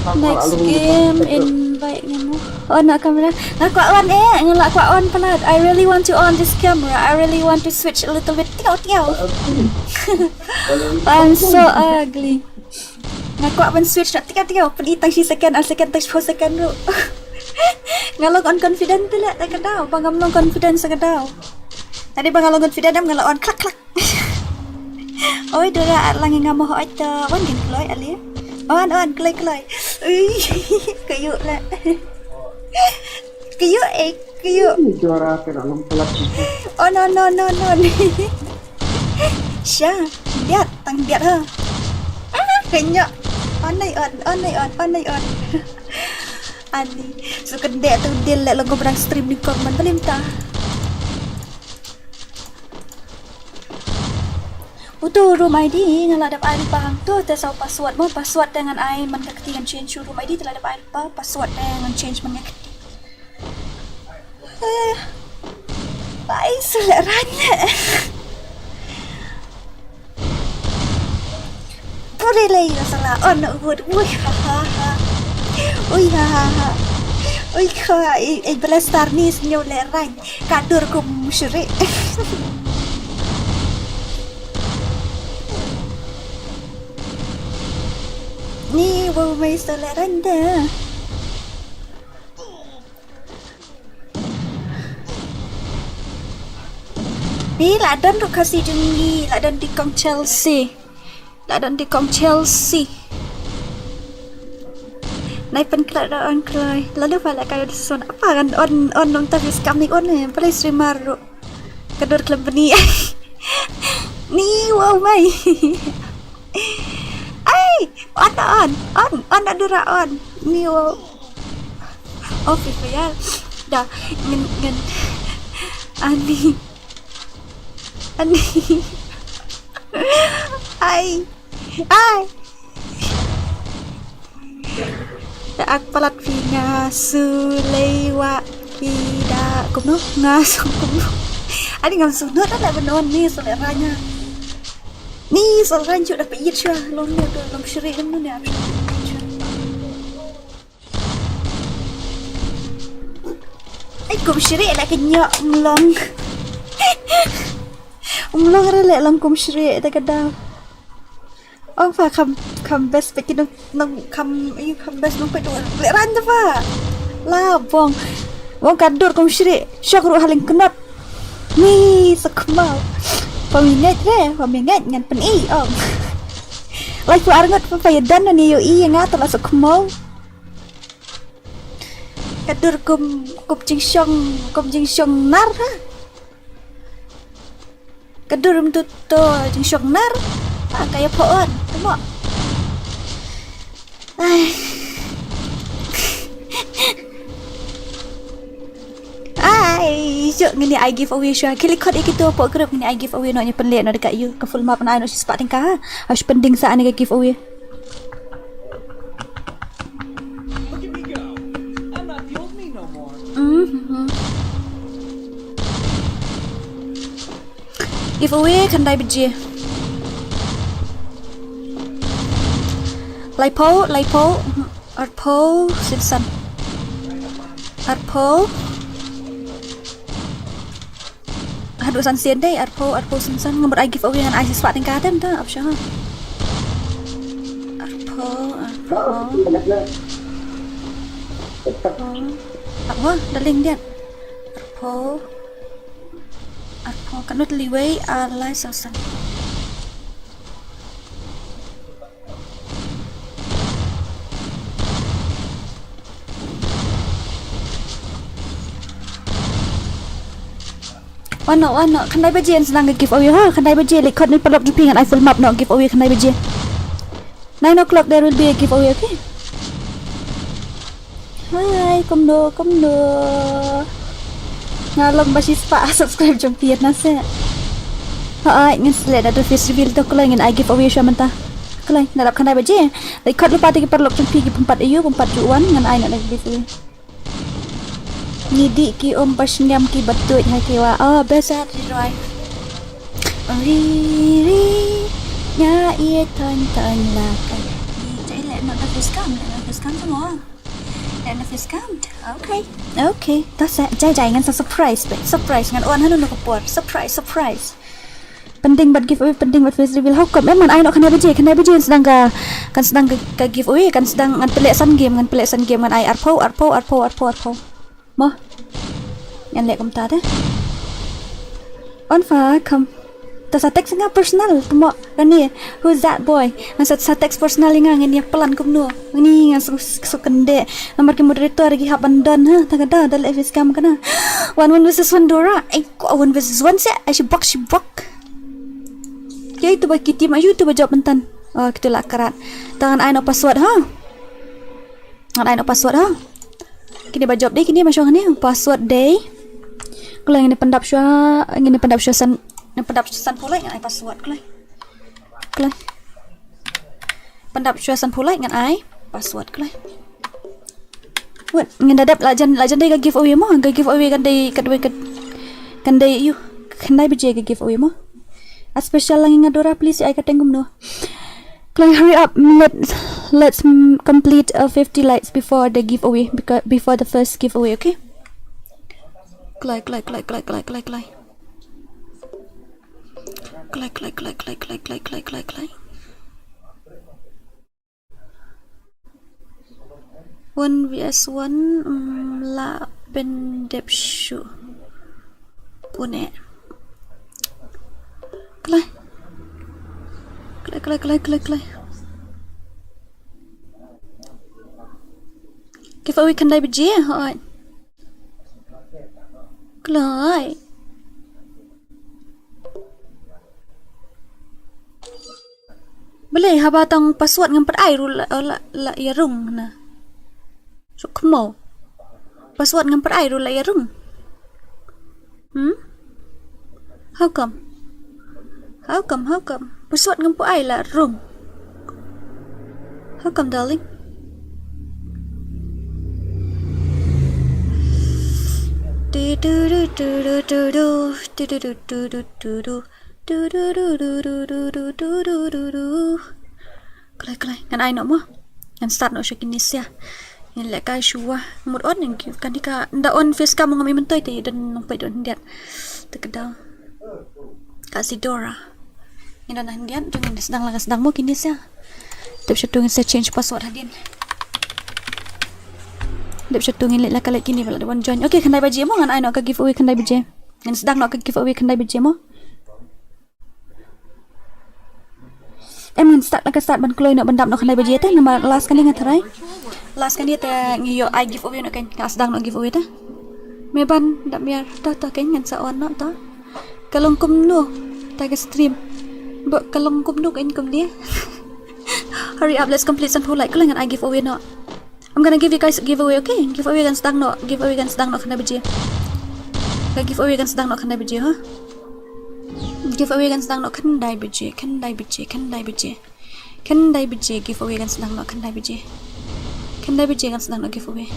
Next game invite ngan. On na kamera. Nga kwah on eh, nga la kwah on palat. I really want to on this camera. I really want to switch a little bit. Tiaw tiaw. I'm so ugly. Nga kwah ban switch na tiaw tiaw. Pynitang shi second, ar second, tang shiphew second ruh. Nga long unconfident te leh, te ka daw. Ba ngam long confident sa ka daw. Tadi ba nga long confident em nga la on klak klak. Oi, Dora, ar lang nga mo hooid ta. Wan kin kloi, ali. Wan, wan, kloi, kloi. Ui, kayu la. Kayu, eh, kayu. Ih, Dora, kena long pelat sih. Oh, no, no, no, no. Sha, biat, tang biat ha. Ah, kenyok. On ai on, on ai on, on ai on. Ani, su kendek tu dil lek long kebrang stream ni kong man balim ta. Utu room I D nga la dep ai lypa hangto te saw password mo, password te ngan ai man ka kti ngan change u room I D te la dep ai lypa password te ngan change man ka kti. Eh, bai su leh rang leh. Puri lei na sala on na ubud. Ui ha ha ha. Ui ha ha ha. Ui kha ei ei bela star ni snyo leh rang. Ka dur kum shuri. Ni wow mai sa leh rang da. Ni la don ruh Khasi jong ngi, la don dei kong Chelsea. La don dei kong Chelsea. Nai pynkhlah da on kloi. Lalu pha la ka son apa kan on on nong ta bis kam ni on eh. Pala streamer ruh. Ka dur klem bni. Ni wow mai. Ai, on on on on da dura on. Ni wow. Oh, Free Fire. Da ngin ngin. Ani. Ani. Ai. Ai. Da ak palat phi nga su lei wa phi da kumno nga su kumno. Ani ngam su nut da benon ni su le ranya. Ni su ranya da pe yit sha long ne da long shri ne ne. Ai kum shri la ke nyok mlong. Mlong re le long kum shri da ka da. Ong fa kham kham best pe ki nong nong kham ayu kham best nong pe tu le ran da fa. La bong. Bong ka dur kum shri. Shok ru haling knot. Ni sa khmau. Pa mi ngait re, pa mi ngait ngan pen i ong. Lai fu arngot pa pa yadan ni yo i nga ta la sa khmau. Ka dur kum kum jingshong kum jingshong nar ha. Ka dur um tu to jingshong nar. Pa ka ya phoon. Tamo. Ai. Ai, jok ngini ai giveaway shwa. Kili khot iki to po group ngini ai giveaway no ni penle no deka yu ka full map na no si spa tingka. Ash pending sa ani ka giveaway. Mhm. Giveaway khandai baje. Laiphew, laiphew, arphew, simsan. Arphew. Haduh san sien dei, arphew, arphew simsan. Ngamut ai giveaway ngan ai sispa tingka tem ta, apsha. Arphew, arphew. Arphew. Arphew, daling dia. Arphew. Arphew, kanut liwei, alai sasan. Wano, wano, khandai baje ngan sdang ka giveaway ha, khandai baje leh khot ni paralok jong phi ngan ai full map no giveaway khandai baje. Nine o'clock there will be a giveaway, okay? Hi, kumno, kumno. Nga long ba shi spah subscribe jong phi na se. Hai, ngin select da face reveal to kloi ngin ai giveaway sha mynta. Kloi, na dap khandai baje. Leh khot lypa te ki paralok jong phi ki pumpat ayu, pumpat ju wan ngan ai na giveaway. Ngi dih ki um ba sngem ki ba tuid ha ki wa. Oh, best at roi. Ri ri nga i ton ton la kai. Dei leh na da fiskam, leh na fiskam semua. Leh na fiskam. Okay. Okay. Ta sa jai jai ngan sa surprise be. Surprise ngan wan hanu na ka por. Surprise, surprise. Pending bad giveaway, pending bad face reveal. How come? Em ngan ai noh khandai baje, khandai baje ngan sdang ka, kan sdang ka, ka giveaway, kan sdang ngan peleh san game, ngan peleh san game ngan ai arphew, arphew, arphew, arphew, arphew. Mo. Ngan leh kumta de. On fa kam. Ta sa text nga personal mo. Kani, who's that boy? Ngan sa, sa text personal nga ngan ïa plan kumno. Ngani ngan sa, sa kende. Namar ki moderator ki hap ban don ha. Ta ka da, da leh face cam kana. One, one versus one Dora. Ai ko one versus one se. Ai shi bok, shi bok. Ke itu ba ki team ayu itu ba jop myntan. Oh, kitu la karat. Ta ngan ai noh password ha. Ngan ai noh password ha. Kini ba jop dei, kini ba shong ni password dei. Kloi ngini pyndap shwa, ngini pyndap shwa san, ngini pyndap shwa san pulai ngan ai password kloi. Kloi. Pyndap shwa san pulai ngan ai password kloi. Wat, ngin da dep la jan, la jan dei ka giveaway mo, ka giveaway kan dei, kan dei, kan, kan dei yu, khandai baje ka giveaway mo. A special lang nga Dora, please ai ka teng kumno. Kloi, hurry up, let's, let's mm, complete uh, fifty likes before the giveaway, because before the first giveaway, okay? Kloi, kloi, kloi, kloi, kloi, kloi, kloi. Kloi, kloi, kloi, kloi, kloi, kloi, kloi, kloi, kloi. One V S one, mm, la pyndep shuh. Pune. Kloi. Kloi, kloi, kloi, kloi, kloi. Giveaway khandai baje, hoi. Kloi. Balei haba tang password ngam pat ai ruh la, la, la ïa rung na. Suk khmo. Password ngam pat ai ruh la ïa rung. Hmm? How come? How come? How come? Password ngam pu ai la rung. How come, darling? Kloi, kloi, ngan ai noh mo. Ngan start noh sha kine sia. Ngin leh kai shuwa. Mut on ngi kan di ka nda on face cam ngam i myntoi te don nong peit don diat. Te ka dang. Ka Sidora. Ngin don hyndiat jong ngin sdang la ka sdang mo kine sia. Dep shatu ngin sa change password hadien. Dep shatu ngin leh la ka leh kine ba la da wan join. Okay, khyndai baje mo ngan ai noh ka giveaway khyndai baje. Ngin sdang noh ka giveaway khyndai baje mo. Em ngin start la ka start ban kloi noh ban dap noh khyndai baje te namar last kane nga tharai. Last kane te ngi ïoh ai giveaway noh kein nga sdang noh giveaway te. Me ban dap miar to to kein ngan sa on noh to. Ka long kumno ta ka stream. Ba ka long kumno kein kumne. Hurry up, let's complete san phew like ko la ngan ai giveaway noh. I'm gonna give you guys a giveaway, okay? Giveaway kan sdang noh, giveaway kan sdang noh khyndai baje. Ka giveaway kan sdang noh khyndai baje, ha? Giveaway kan sdang noh khyndai baje, khyndai baje, khyndai baje. Khyndai baje giveaway kan sdang noh khyndai baje. Khyndai baje kan sdang noh giveaway.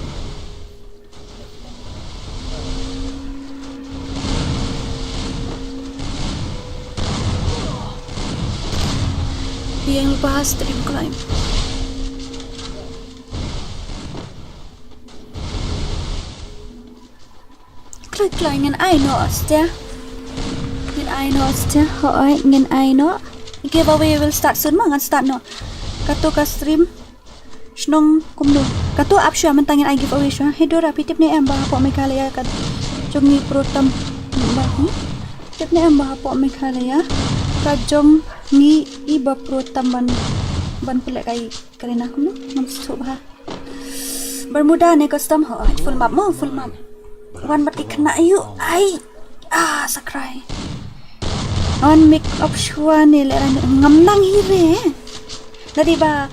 Ïeng lypa stream climb. Kloi kloi ngin ai noh stia. Ngin ai noh stia. Hooid ngin ai noh. Giveaway will start soon ma ngan start noh. Kato ka stream. Shnong kumno. Kato ap shuwa mynta ngin ai giveaway shuwa. He Dora phi tip ne em ba hapoh Meghalaya ka jong ngi pro tam ba hi. Tip ne em ba hapoh Meghalaya ka jong ngi i ba pro tam ban ban pynleh kai Karina kumno. Ngam sngewthuh bha. Bermuda ne custom ho full map mo full map. Wan bad i khynnah aïu ai. Ah sakrai. Wan make up shuwa ne leh rani ngam nang hi re. Tadi ba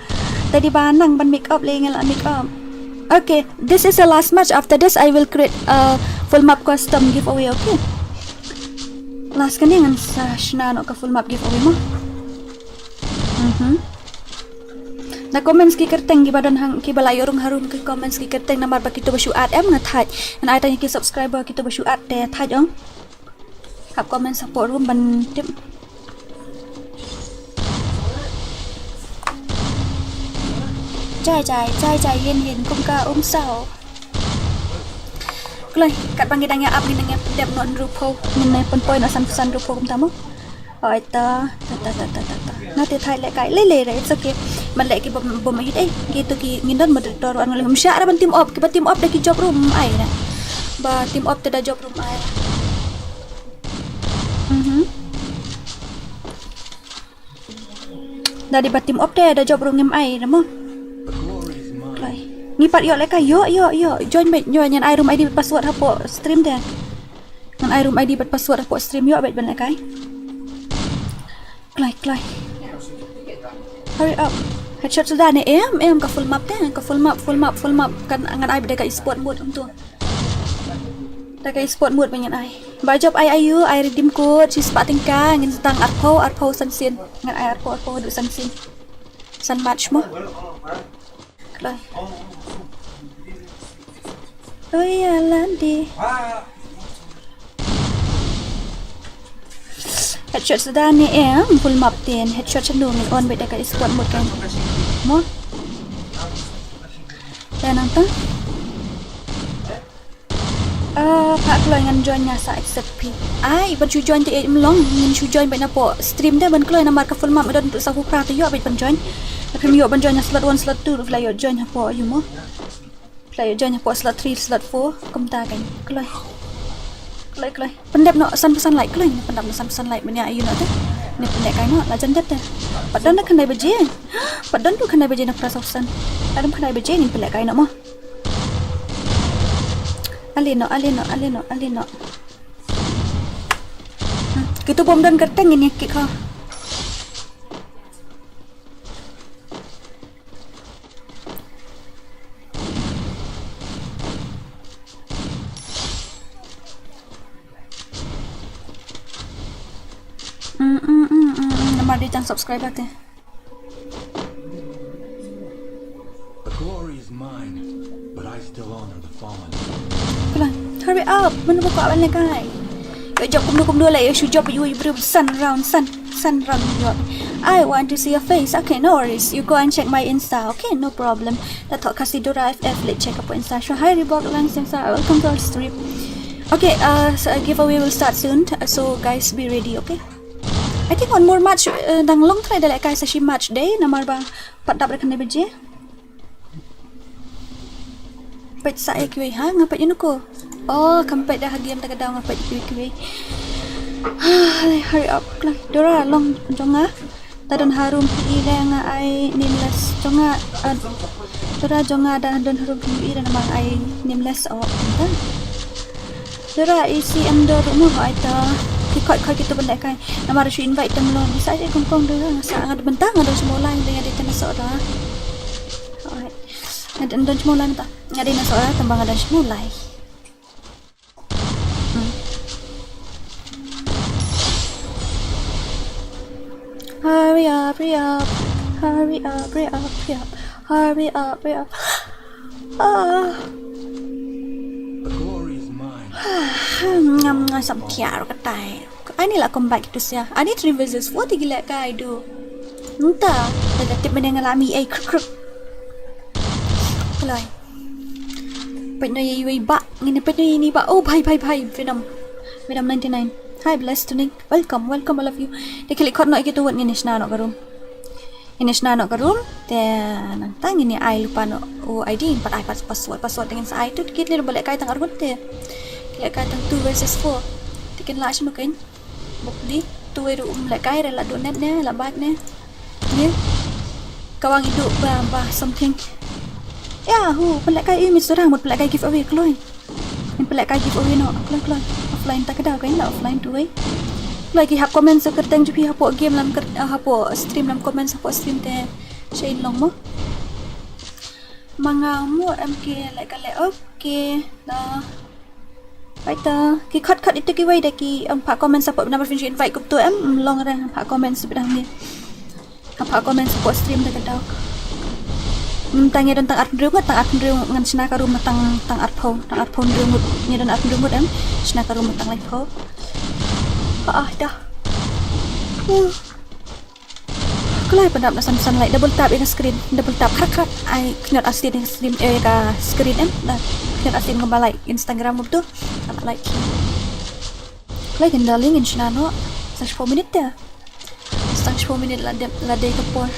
tadi ba nang ban make up le ngi la make up. Okay, this is the last match. After this I will create a full map custom giveaway, okay? Last kane ngan sa shna noh ka full map giveaway mo. Mhm. Na comments ki kyrteng kiba don hang kiba la ïoh rung harum ki comments ki kyrteng namar ba kito ba shu add em nga thait. Ngan ai tang ki subscriber kito ba shu add te thait ong. Hap comment support room ban tip. Jai jai jai jai yin yin kum ka um sao. Kloi kat ba ngi dang ïa ap ngi dang ïa dep noh rupo ngi ne pon poi noh san san rupo kum tamo. Oi ta ta ta ta ta ta ta. Na te thai leh kai leh leh re it's okay. Man leh ki bom bom hit eh ki tu ki ngin don moderator wan ngol hum sha ra ban team up ki ba team up da ki job room ai na. Ba team up te da job room ai. Mhm. Da di ba team up te da job room ngim ai da mo. Kloi. Ngi pat ïoh leh kai ïoh ïoh ïoh join bad ïoh ngan ai room I D bad password hapoh stream te. Ngan ai room I D bad password hapoh stream ïoh bad ban leh kai. Kloi kloi. Hurry up. Headshot suda ne em em ka full map te ka full map full map full map kan ngan ai bad ka esport mode untuk. Da ka esport mode ba ngan ai. Ba job ai ayu ai redeem code shi spah tyngka ngin sdang arphew arphew san sien. Ngan ai arphew arphew haduh san sien. San match mo. Kloi. Oi alandi. Headshot suda ne em full map ten headshot sanu ngin on bad da ka esport mode kan. Mo. Te nangta. Ah, ka kloi ngan join nga sa accept phi. Ai, ban shu join te eh mlong, ngin shu join bad na po stream de ban kloi namar ka full map don tu sa ku pra te ïoh bad ban join. Phim ïoh ban join na slot one slot two ruh phi la ïoh join hapo ayu mo. Phi la ïoh join hapo slot three slot four kumta kan. Kloi. Kloi kloi. Pyndep noh san phew san like kloi. Pyndep noh san phew san like ban ïa ayu noh te. Ne pyndep kai noh la jan dep te. Pat don da khyndai baje. Pat don tu khyndai baje na phra san phew san. Adam khyndai baje ngin pyndep kai noh mo. Ale noh, ale noh, ale noh, ale noh. Hmm, kito bym don kyrteng ngin ïa kick ha. Mm, mm, mm, mm, mm. Namar Dei tang subscriber te. The glory is mine, but I still honor the fallen. Khlaiñ, hurry up. Mano ba kwah ban lehkai? Ïoh jop kumno kumno leh, ïoh shu jop ïa u briew san round, san, san round ïoh. I want to see your face. Okay, no worries. You go and check my Insta. Okay, no problem. Da thoh Khasi Dora F F, leit check hapoh Insta. Shu hi Reebok Lang Sensor. Welcome to our stream. Okay, uh, so a giveaway will start soon. So guys, be ready, okay? I think one more match, uh, dang long try da lehkai sa shi match dei, namar ba pat dap da khyndai baje. Peit sa ïa kiwei ha, nga peit ïa u ko. Oh, kam peit da ha game da ka daw nga peit ïa kiwei kiwei. Hurry up, khlaiñ. Dora long jong nga. Ta don harum phi i le nga ai nameless jong nga. Ah, Dora jong nga da don harum phi i da namar ai nameless, oh, ynda. Dora i C M Dor ruh mo, ai ta. Ki khot khot kito ban lehkai. Namar shu invite tam lon. Sa ïa kong kong Dora, nga sa nga da bynta nga don shmulai, nga dei nga dei ta na soh da. Alright. Nga don don shmulai mynta. Nga dei na soh da tang ba nga don shmulai. Hmm. Hurry up, hurry up. Hurry up, hurry up, hurry up. Hurry up, hurry up. Ah. The glory is mine. Ngam nga sam kiar katai. Ani la combat kito sia. Ani three versus four te ki lehkai do. Nta. Da tip mane nga la mi ai kruk kruk. Khlaiñ. Peit noh ïa iwei i bah. Ngin peit noh ïa ini i bah. Oh, bhai, bhai, bhai. Freedom. Freedom ninety-nine. Hi, Blessed Tuning. Welcome, welcome all of you. Te khie leit khot noh ïa kito wat ngin ïa shna noh ka room. Ngin ïa shna noh ka room. Te nangta ngin ïa ai lypa noh u I D, ngin pat ai pas-, password, password te ngin sa ai. Tu ki lei ba lehkai tang arngut te. Ki lehkai tang two versus four. Te kin lah shano kein. Bok di, tu wei ruh um lehkai re la duh net ne, la bad ne. Ye. Kawang i duh ba, ba something. Ya, hu, pynlehkai i mit surang, mut pynlehkai giveaway khlaiñ. Ngin pynlehkai giveaway noh, khlaiñ khlaiñ. Offline ta ka daw kein, la offline tu wei. Khlaiñ ki hap comment sa kyrteng jong phi hapoh game lam kyr-, ah, hapoh stream lam comment hapoh stream te. Shane long mo. Ma nga mo em ki lehkai leh, okay. Da. Baita, ki khot khot ito kiwei da ki, em, phah comment support bynta ba phin shu invite kumto em, em, long re, phah comment support hangne. Phah comment support stream da ka daw. Em, tang ïa don tang arphew ngut, tang arphew ngut ngan shna ka room tang, tang arphew, tang arphew ngut, ïa don arphew ngut em, shna ka room tang laiphew. Ah, ah, da. Huh. Khlaiñ, pyndap na san san lai, double tap ïa ka screen, double tap, khrak khrak. Ai, khñiot arsien ïa ka screen, eh, ka screen em, na khñiot arsien kumba lai Instagram kumto. Tap like. Khlaiñ, kin darling, ngin shna noh. Sa shiphew minit te. Sa shiphew minit la dei, la dei ka por.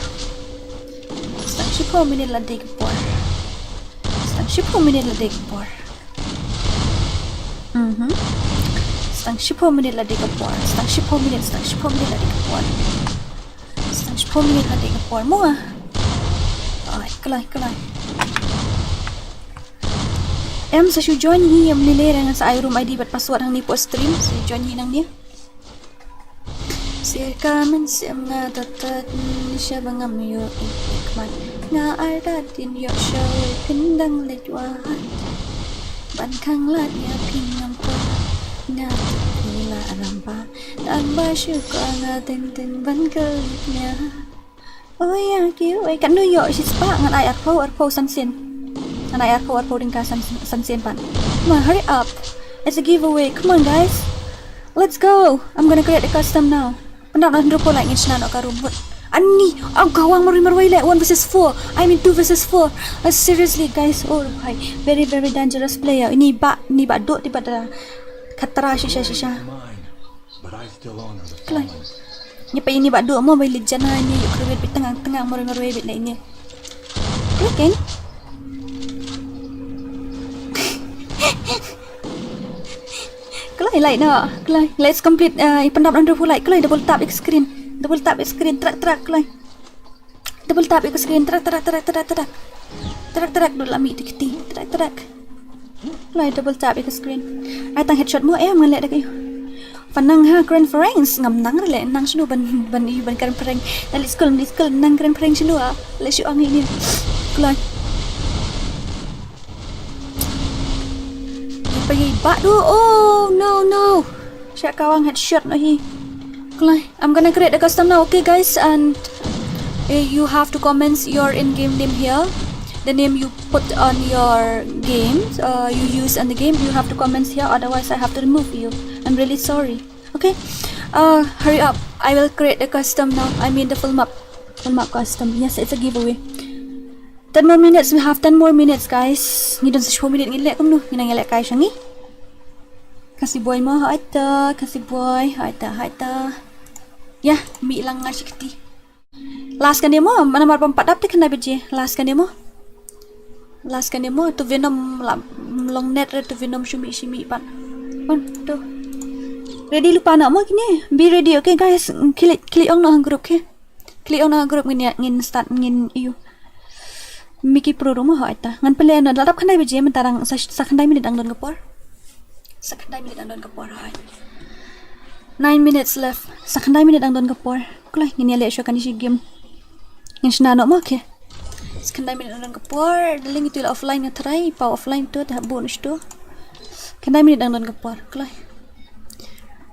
Sa shiphew minit la dei ka por. Sa shiphew minit la dei ka por. Mhm. Sa shiphew minit la dei ka por. Sa shiphew minit, sa shiphew minit la dei ka por. Sa shiphew minit la dei ka por mo ah. Ai, khlaiñ, khlaiñ. Em sa shu join hi em lei lei, ngan sa ai room I D bad password hangne post stream, sa shu join hi nangne. Sir ka mynsiem nga tat tat, sha ba ngam ïoh i khmat. Nga ar da dien ïoh sha phin dang leit wad. Ban khang lad ïa phi ngam kwah. Nga tip phi la rambah. Tang ba shu kwah nga teng teng ban kylli ïa. Oh ïa kiwei, katno ïoh shispah, ngan ai arphew, arphew san sien. Ngan ai arphew, arphew tyngka san, san sien pat. Come on, hurry up. It's a giveaway. Come on, guys. Let's go. I'm gonna create a custom now. Pyndap na hynriewphew like, ngin shna noh ka room. Ani, oh, kawang marwei marwei leh, one versus four. I mean two versus four. Uh, seriously, guys. Oh bhai, very very dangerous player. Ini i bah, ini i bah duh, te i bah da khatra shisha shisha. Khlaiñ. Ngi peit ini i bah duh mo, ba i leit jan ha ini, ïoh kyrwit beit, tyngang tyngang marwei marwei beit leh ini. Khlaiñ kein. Khlaiñ, like noh. Khlaiñ, let's complete, eh, pyndap na hynriewphew like. Khlaiñ, double tap ïa ka screen. Double tap ïa ka screen, trak trak, khlaiñ. Double tap ïa ka screen, trak trak trak trak trak. Trak trak, dut la mih te kti. Trak trak. Khlaiñ, double tap ïa ka screen. Ai tang headshot mo em, ngan leh da ka ïu. Pynang ha kren prank, ngam nang re leh, nang shano ban, ban ïu ban kren prank. Nang leit skul, leit skul, nang kren prank shano ah. Leh shu ang ïa ini. Khlaiñ. Ïa pa ïa i bah duh. Oh no no. Sha kawang headshot noh hi. Kloi, I'm gonna create a custom now, okay, guys? And uh, you have to comment your in-game name here. The name you put on your game, uh, you use in the game, you have to comment here, otherwise I have to remove you. I'm really sorry. Okay? Uh, hurry up. I will create a custom now. I mean the full map. Full map custom. Yes, it's a giveaway. Ten more minutes. We have ten more minutes, guys. Ngi don sa shiphew minit ngin leh kumno? Ngin nang leh kai sha ngi. Kasi boy mo, haita, kasi boy, haita, haita. Ya, mi lang nga shikti. Last kane mo, mana mar pam padap te kena beje. Last kane mo. Last kane mo, tu Venom la long net re tu Venom shumi shumi pan. Pon, tu. Ready lypa na mo kine. Be ready, okay guys. Klik klik ong na group ke. Klik ong na group ngin ya, ngin start ngin iu. Miki pro rumo ho aita. Ngan pele na ladap khandai beje mentarang sa, sa khandai minit ang don ka por. Sa khandai minit ang don ka por ho. Nine minutes left. Sa khandai minute ang don ka por. Kloi, ngin ïa leh shuwa kane shi game. Ngin shna noh mo, okay. Sa khandai minute ang don ka por. Darling, itu la offline nga try. Pau offline tu, ta bu nus tu. Khandai minute ang don ka por. Kloi.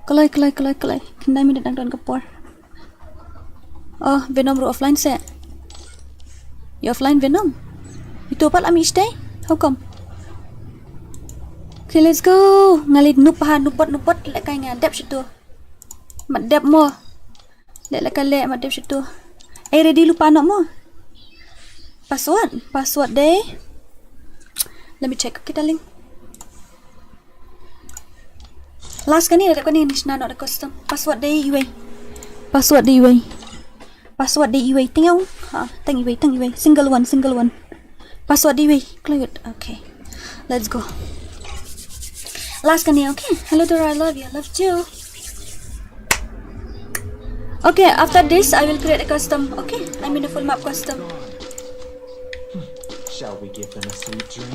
Kloi, kloi, kloi, kloi. Khandai minute ang don ka por. Oh, Venom ruh offline se. Ïa offline Venom. Itu pat la mih shatei. How come? Okay, let's go. Nga leit nup ha, nup bot, nup bot. Leh kai nga dep shitu. Mat dep mo. Leh leh ka leh mat dep shitu. Eh, ready lypa noh mo. Password, password dei. Let me check, okay, darling. Last kane, la dep kane, ngin shna noh da custom. Password dei iwei. Password dei iwei. Password dei iwei. Tang iwei. Ha, tang iwei, tang iwei. Single one, single one. Password dei iwei. Kloi. Okay. Let's go. Last kane, okay. Hello Dora, I love you. Love you too. Okay, after this, I will create a custom. Okay, I mean a full map custom. Shall we give them a sweet dream?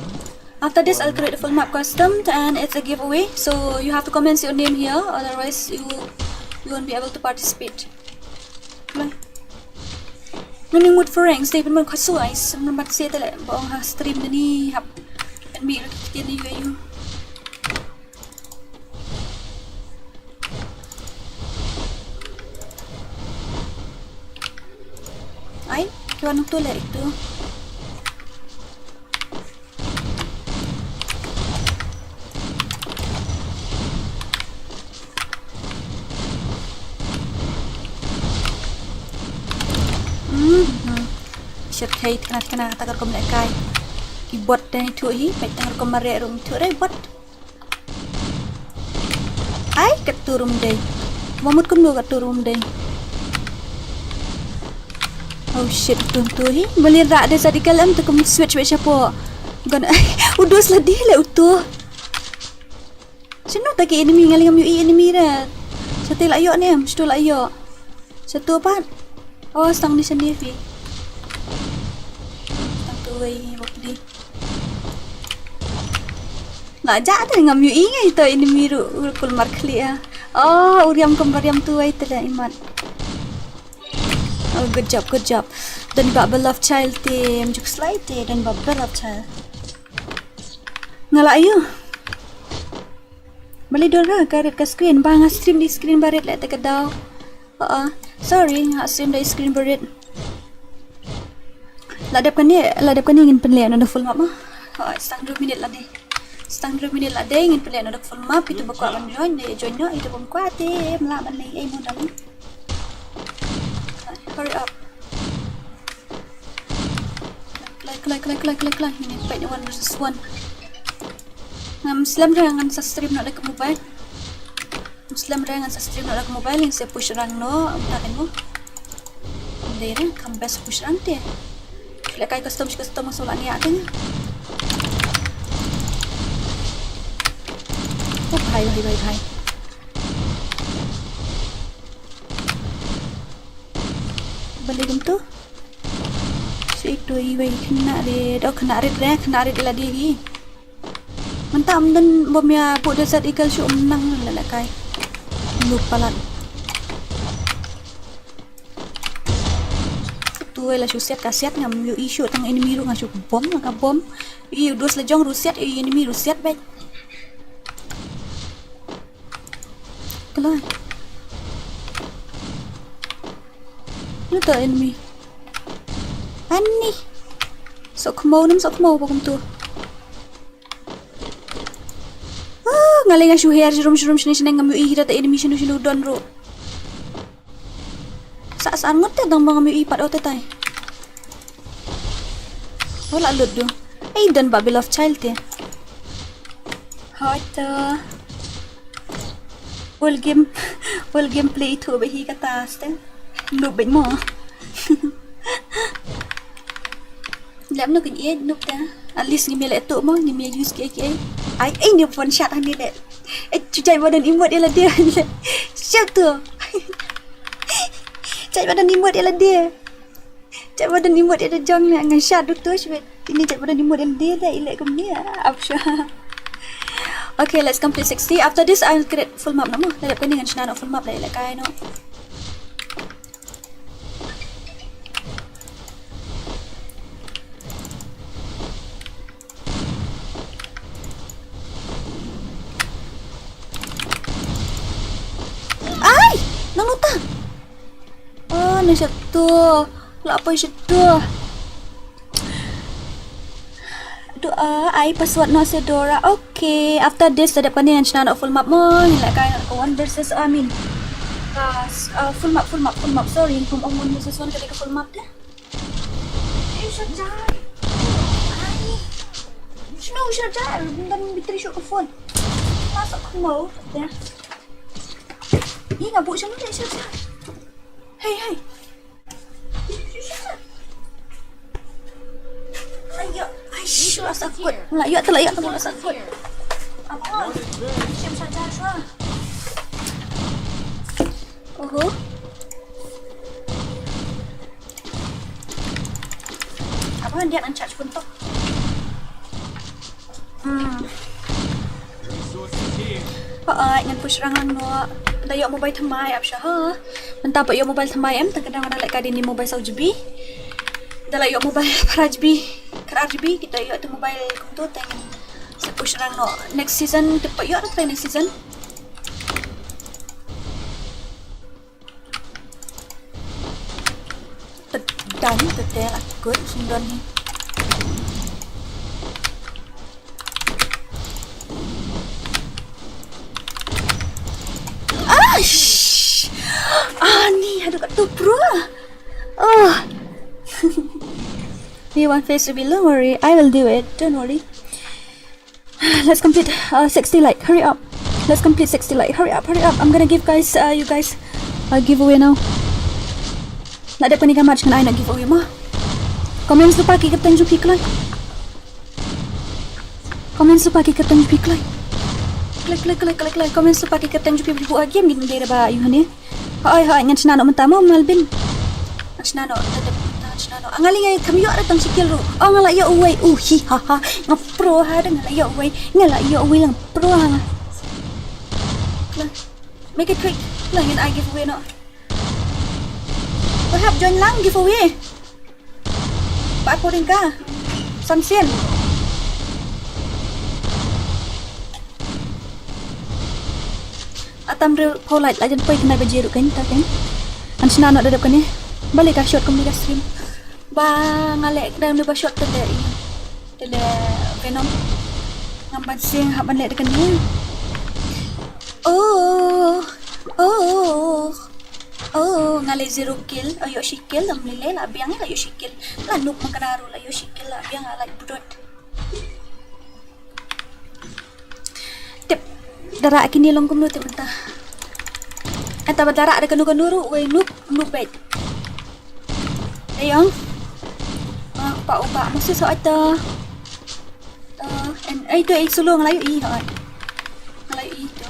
After this, I'll create a full map custom and it's a giveaway. So you have to comment your name here, otherwise you you won't be able to participate. Bye. Ngani mood for rank, stay pun man khasu ai, sam nambat se tele, bong ha stream ni hap. And me, you, you. Ai, kiwan tu le itu. Hmm. Shit, kai, kena, kena, takar kom le kai. Ki bot dai tu hi, pai takar kom mare rum tu dai bot. Ai, katu rum dei. Mamut kumno katu rum dei. Oh shit, tu tu hi. Balin rak dei sadikel em tu kum switch switch apo. Gan, udos la dei le utu. Sino ta ki enemy ngali ngam yu i enemy re. Satu la yo ne em, satu la yo. Satu pat. Oh, stang ni sendiri. Stang tu wei, bok di. Nga ja te ngam yu i ngai to ini miru kulmar khli ah. Oh, uriam kembar riam tu ai tele imat. Oh, good job, good job. Dan ba ba love child te mjuk slide te dan ba ba love child. Ngala ayu. Bali dora ka red ka screen ba nga stream di screen ba red le te ka daw. Uh, sorry, nga stream da screen ba red. La dep kane, la dep kane ngin pynleh noh da full map ma. Ha, stang dua minit la dei. Stang dua minit la dei ngin pynleh noh da full map, itu ba kwah ban join dei join noh, itu bym kwah te mlah ban leh ei mo dang. Hurry up. Kloi, kloi, kloi, kloi, kloi, kloi. Ngin peit one versus one. Ngam slem re ngan sa stream noh da ka mobile. Slem re ngan sa stream noh da ka mobile, ngin sa push rank noh, um ta mo. Dei re, kam best push rank te. Leh kai custom, custom, so la ngi ate. Oh, bhai, bhai, bhai, bhai. Balik tu. Si tu iwei kena re, do kena rit re, kena rit la di hi. Mynta ym don bom ïa bu Desert Eagle shu ym nang la la kai. Lu palat. Tu la shu siat ka siat ngam yu i shu tang enemy ruh nga shu bom nga ka bom. I u dos la jong ruh siat i enemy ruh siat bek. Kloi. Nata enemy. Ani. Sok khmau nam sok khmau ba kumtu. Ah, nga lei nga shu her shrum shrum shne shne ngam ïohi hi da ta enemy shinu shinu don ruh. Sa sa ngot te dang ba ngam ïohi pat o te tai. Wala lut du. Ei don ba beloved child te. Hoi ta. Ol game, ol game play itu ba hi kata ste. Noob bad mo. Lem no kin iet noob ta. At least ngim ïa leh tu mo, ngim ïa use ki ki. Ai, ei ni phone shot hani de. Ei, chu jai ba don emote ïa lade. Siap tu. Jai ba don emote ïa lade. Jai ba don emote ïa da jong le nga shot du tu shwe. Ini jai ba don emote ïa lade da ile kumne. Ap sha. Okay, let's complete sixty. After this, I'll create full map no mo. Lada kane ngan shna no full map la ile kai no. Ai! Nang nota. Oh, na satu. La poi satu. Doa ai password no se Dora. Okay, after this, da dep kane ngan shna no full map mo. Ngi la kai no one versus, I mean, uh, s- uh, full map, full map, full map. Sorry, kum ong one versus one ka dei ka full map de. Ei, shut up. Ai. Shno, shut up. Dan bitri shut ka phone. Masuk ke mau. Ya. Ih, ngabuk sana deh, shut up. Hey, hey. Ayo, ayo, asakut. Lah, yuk, telah, yuk, telah, asakut. Apa? Siap saja, Shua. Oho. Apa dia akan charge pun tu? Hmm. Hooid, ngan push rang lang noh. Da ïoh mobile thymmai ap sha ha. Mynta pat ïoh mobile thymmai em, tang ka dang da leh ka dei ne mobile saw G B. Da la ïoh mobile phra G B, phra G B, kita ïoh tu mobile kumtu tang. Sa push rang noh. Next season, tip pat ïoh tu next season. Tedan, tedan, akut, sendon ni. Ash! Ah, ni, aduh, kat tu pro. Oh. Ni one face to be, don't worry. I will do it. Don't worry. Let's complete uh, sixty like. Hurry up. Let's complete sixty like. Hurry up, hurry up. I'm gonna give guys, uh, you guys a giveaway now. Nak dep kane ka match ngan ai na giveaway mo. Comment lypa ki kyrteng jong phi kloi. Comment lypa ki kyrteng jong phi kloi. Kloi, kloi, kloi, kloi, kloi. Comment lypa ki kyrteng jong phi, phi buh ha game, ngin dei da ba ïoh hangne. Hooid, hooid, ngan shna noh mynta mo, Melvin. Ngan shna noh, da dep mynta ngan shna noh. Nga lei nga kham ïoh da tang shi kill ruh. Oh, nga la ïoh uwei. Uh, hi, ha, ha. Nga pro ha da nga la ïoh uwei. Nga la ïoh uwei, nga pro ha nga. Kla. Make it quick. Kla, ngin ai giveaway noh. Perhaps join lang giveaway. Ba ko ring ka. Samsian. Atam re ko lait lajan poi khnai baje ruh kan ta kan. An shna noh da dep kane. Balei ka shot kumne ka stream. Ba nga leh dang ne ba shot tele i. Tele Venom. Ngam ban sing hap ban leh da kane. Oh. Oh. Oh, nga leh zero kill. Oh, ïoh shi kill, lam leh la biang la ïoh shi kill. La noob ma ka daru la ïoh shi kill la biang la budot. Tip. Da rah kine long kumno tip mynta. Enta ba da rah da kano kano ruh wei noob, noob bad. Ayong. Ah, pa uba mesti so ata. Ah, en ai tu ai sulu nga la ïoh i ha. Nga la ïoh i tu.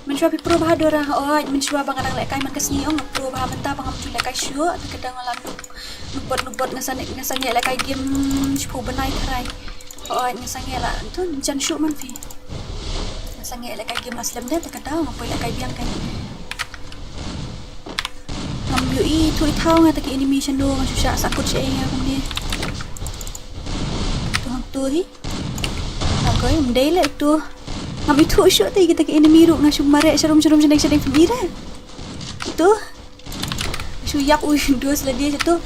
Mynshuwa phi pro bha Dora, hooid, mynshuwa ba nga dang lehkai man ka sngi ong nga pro bha mynta ba ngam ju lehkai shuh, te ka dang la nuk nuk bot nuk bot nga sangeh nga sangeh lehkai game shiphew bnai tharai. Hooid, nga sangeh la tu jan shuh man phi. Nga sangeh lehkai game la slem de te ka dang nga poi lehkai biang kai. Ngam ïohi tu i thaw nga te ki enemy shano nga shu shah sakut sha nga kumne. Tu hang tu hi. Agoi, ym dei leh tu. Ngam ithuh shuh te kita ki enemy ruh nga shu mareh sharum sharum shaneng shaneng phi mira. Tu. Tu yak u dos la dia tu.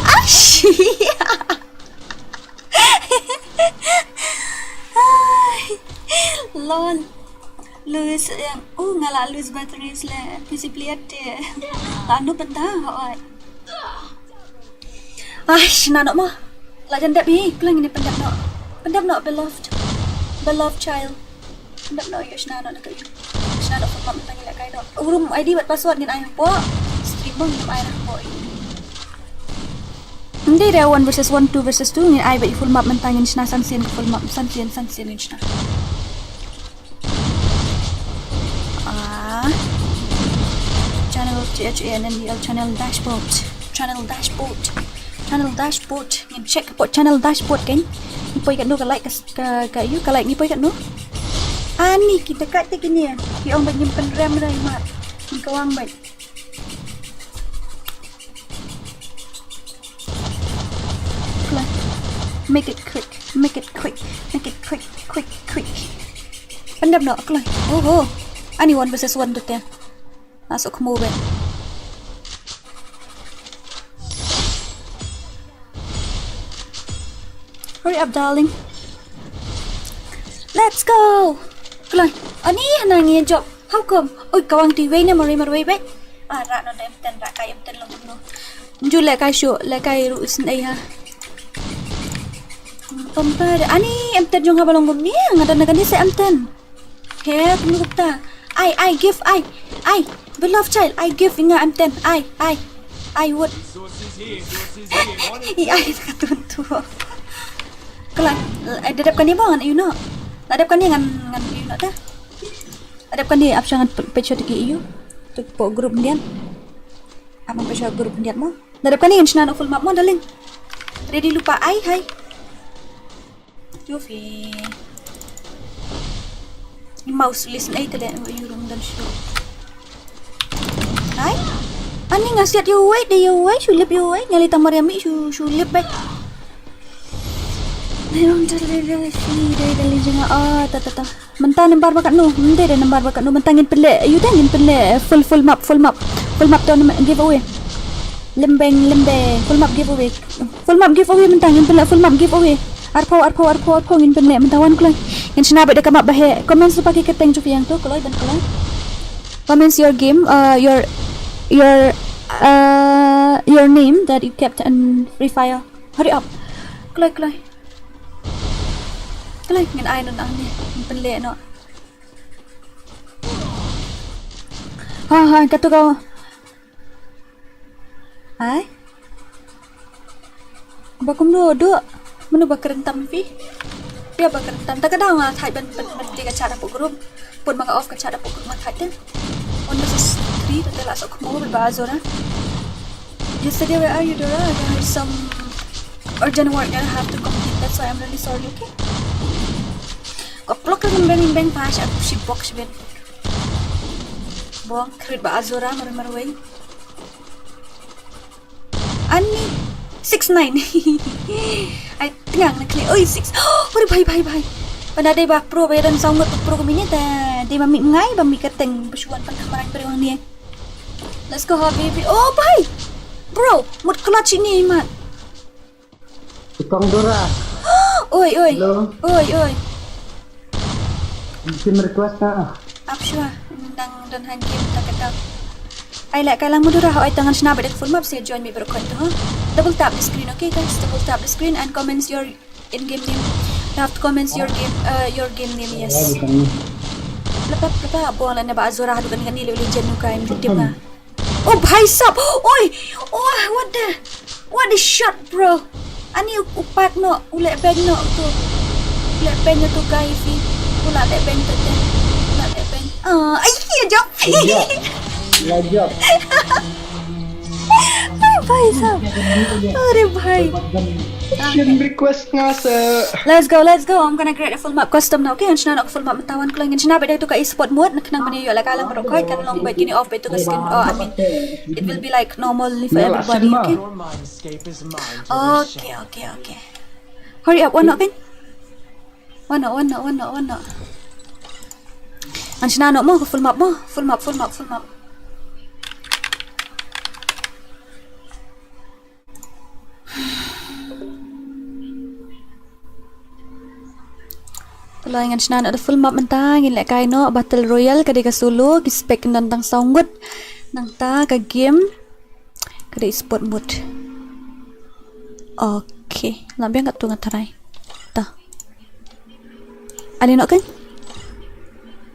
Ash. Lol. Lose yang. Oh, nga la lose batteries le. P C player te. La nu penta hoi. Ai, shna noh mo. La jan dep hi, klang ini pyndep noh. Pyndep noh, beloved. Beloved child. Pyndep noh, ïa shna noh na ka ïa. Shna noh, pynlong tang ïa kai noh. Room I D bad password ngin ai hapoh. Stream mo ngin ai hapoh. Nda dei one versus one, two versus two ngin ai bad full map mynta ngin shna san sien full map, san sien, san sien ngin shna. Ah. Channel T H A N N E L, channel dashboard. Channel dashboard. Channel dashboard. Ngin check hapoh channel dashboard kan. Ngi poi katno ka like ka, ka, ka ïa ka like ngi poi katno. Ani kita kat te kini. Ki ong ba ngim pynrem rai mat. Ngi kawang bai. Make it quick, make it quick, make it quick, quick, quick. Pyndep noh, kloi. Oh, oh. Ani one versus one tu te. Masuk ke move. Hurry up, darling. Let's go. Kloi. Ani hana ngi job. How come? Oi, kawang ti wei ne marwei marwei wei. Ah, ra no da em ten, ra kai em ten long kumno. Ju le kai shu, le kai ru is nei ha. Pom pa da. Ani em ten jong ha ba long kumne, nga da na kani se em ten. He, kumno kupta. Ai, ai, give, ai, ai. Beloved child, I give nga em ten. Ai, ai. I would. I ai ka tun tu. Kala, eh, da dep kani ba ngan ïu no. Da dep kani ngan, ngan ïu no ta. Adep kani ap sha ngan peit sha tiki ïu. Tu po group ndian. Ap ngan peit sha group ndian mo. Adep kani ngan shna no full map mo, darling. Ready lupa ai hai. Yufi. Mouse list ai tele ïu rum dan shu. Ai. Ani nga siat ïu wei de ïu wei shu lip ïu wei ngali tamar yami shu shu lip bai. Dai rum tele dai dai dai dai jinga ah ta ta ta. Mynta nambar ba katno, mynta de nambar ba katno, mynta ngin pynleh, ïu de ngin pynleh, eh, full, full map, full map, full map tournament giveaway. Lembeng, lembe, full map giveaway. Full map giveaway mynta ngin pynleh, full map giveaway. Arphew, arphew, arphew, arphew ngin pynleh mynta wan kloi. Ngin shna bad da ka map ba heh. Comments lypa ki kyrteng jong phi ïa tu, kloi ban kloi. Comments your game, uh, your, your, uh, your name that you kept in Free Fire. Hurry up. Kloi, kloi. Kloi, ngin ai noh ang ne, ngin pynleh noh. Ha, ha, katu ka. Ai. Ba kumno do? Mano ba kren tam phi? Phi ba kren tam? Ta ka daw nga thait ban, ban, ban pynleh ka chat hapoh group. Pun ma nga off ka chat hapoh group ma thait te. One versus three, te la sok mo ba Azura. Yesterday, where are you, Dora? I have some urgent work that I have to complete. That's why I'm really sorry, okay? Ko plok ka beng beng pa sha shi box ben. Bong krit ba Azura mar mar wei. Ani six nine. Ai tngang na kli. Oi six. Oi bhai bhai bhai. Pada dei ba pro ba don song ngot pro ko mini ta dei ba mi ngai ba mi kateng ba shuan pan khamrang pre wang ni. Let's go, habibi. Oh, bhai. Bro, mut clutch ini, man. Tukang Dora. Oi, oi. Hello. Oi, oi. Bikin request na. Ap shwa. Dang don han game ta kata. Ai la kalang Madura ha ai tangan shna ba dek full map se join me bro khan to ha. Double tap the screen, okay guys? Double tap the screen and comments your in-game name. You have to comments your game, uh, your game name, yes. Lepa lepa bo la na ba Azura hadu kan kan ni le le jenu ka im tim na. Oh bhai sab. Oi. Oh what the, what the shot, bro. Ani u pat no u le beng no tu. U le beng no tu guy fi. U la le beng tu te. U la le beng. Ah, ai ya jop. Lajak. Ai bhai sab. Are bhai. Friend request nga sa. Let's go, let's go. I'm gonna create a full map custom now. Okay, ngan shna na full map mynta wan kloi. Ngan shna bad tu ka esport mode. Ngan khnang ban ïoh la ka lang bad ka kan long bad kini off bad tu ka skin. Oh, I mean, it will be like normal for everybody. Okay. Okay, okay, okay. Hurry up, wan no kan. Wan no, wan no, wan no, wan no. Ngan shna no mo full map mo. Full map, full map, full map. Kloi ngan shna noh da full map mynta, ngin leh kai noh battle royale, ka dei ka solo, ki spec ndan tang saw ngut. Nangta ka game ka dei sport mode. Okay, la biang katto nga try. Ta. Ale noh kan?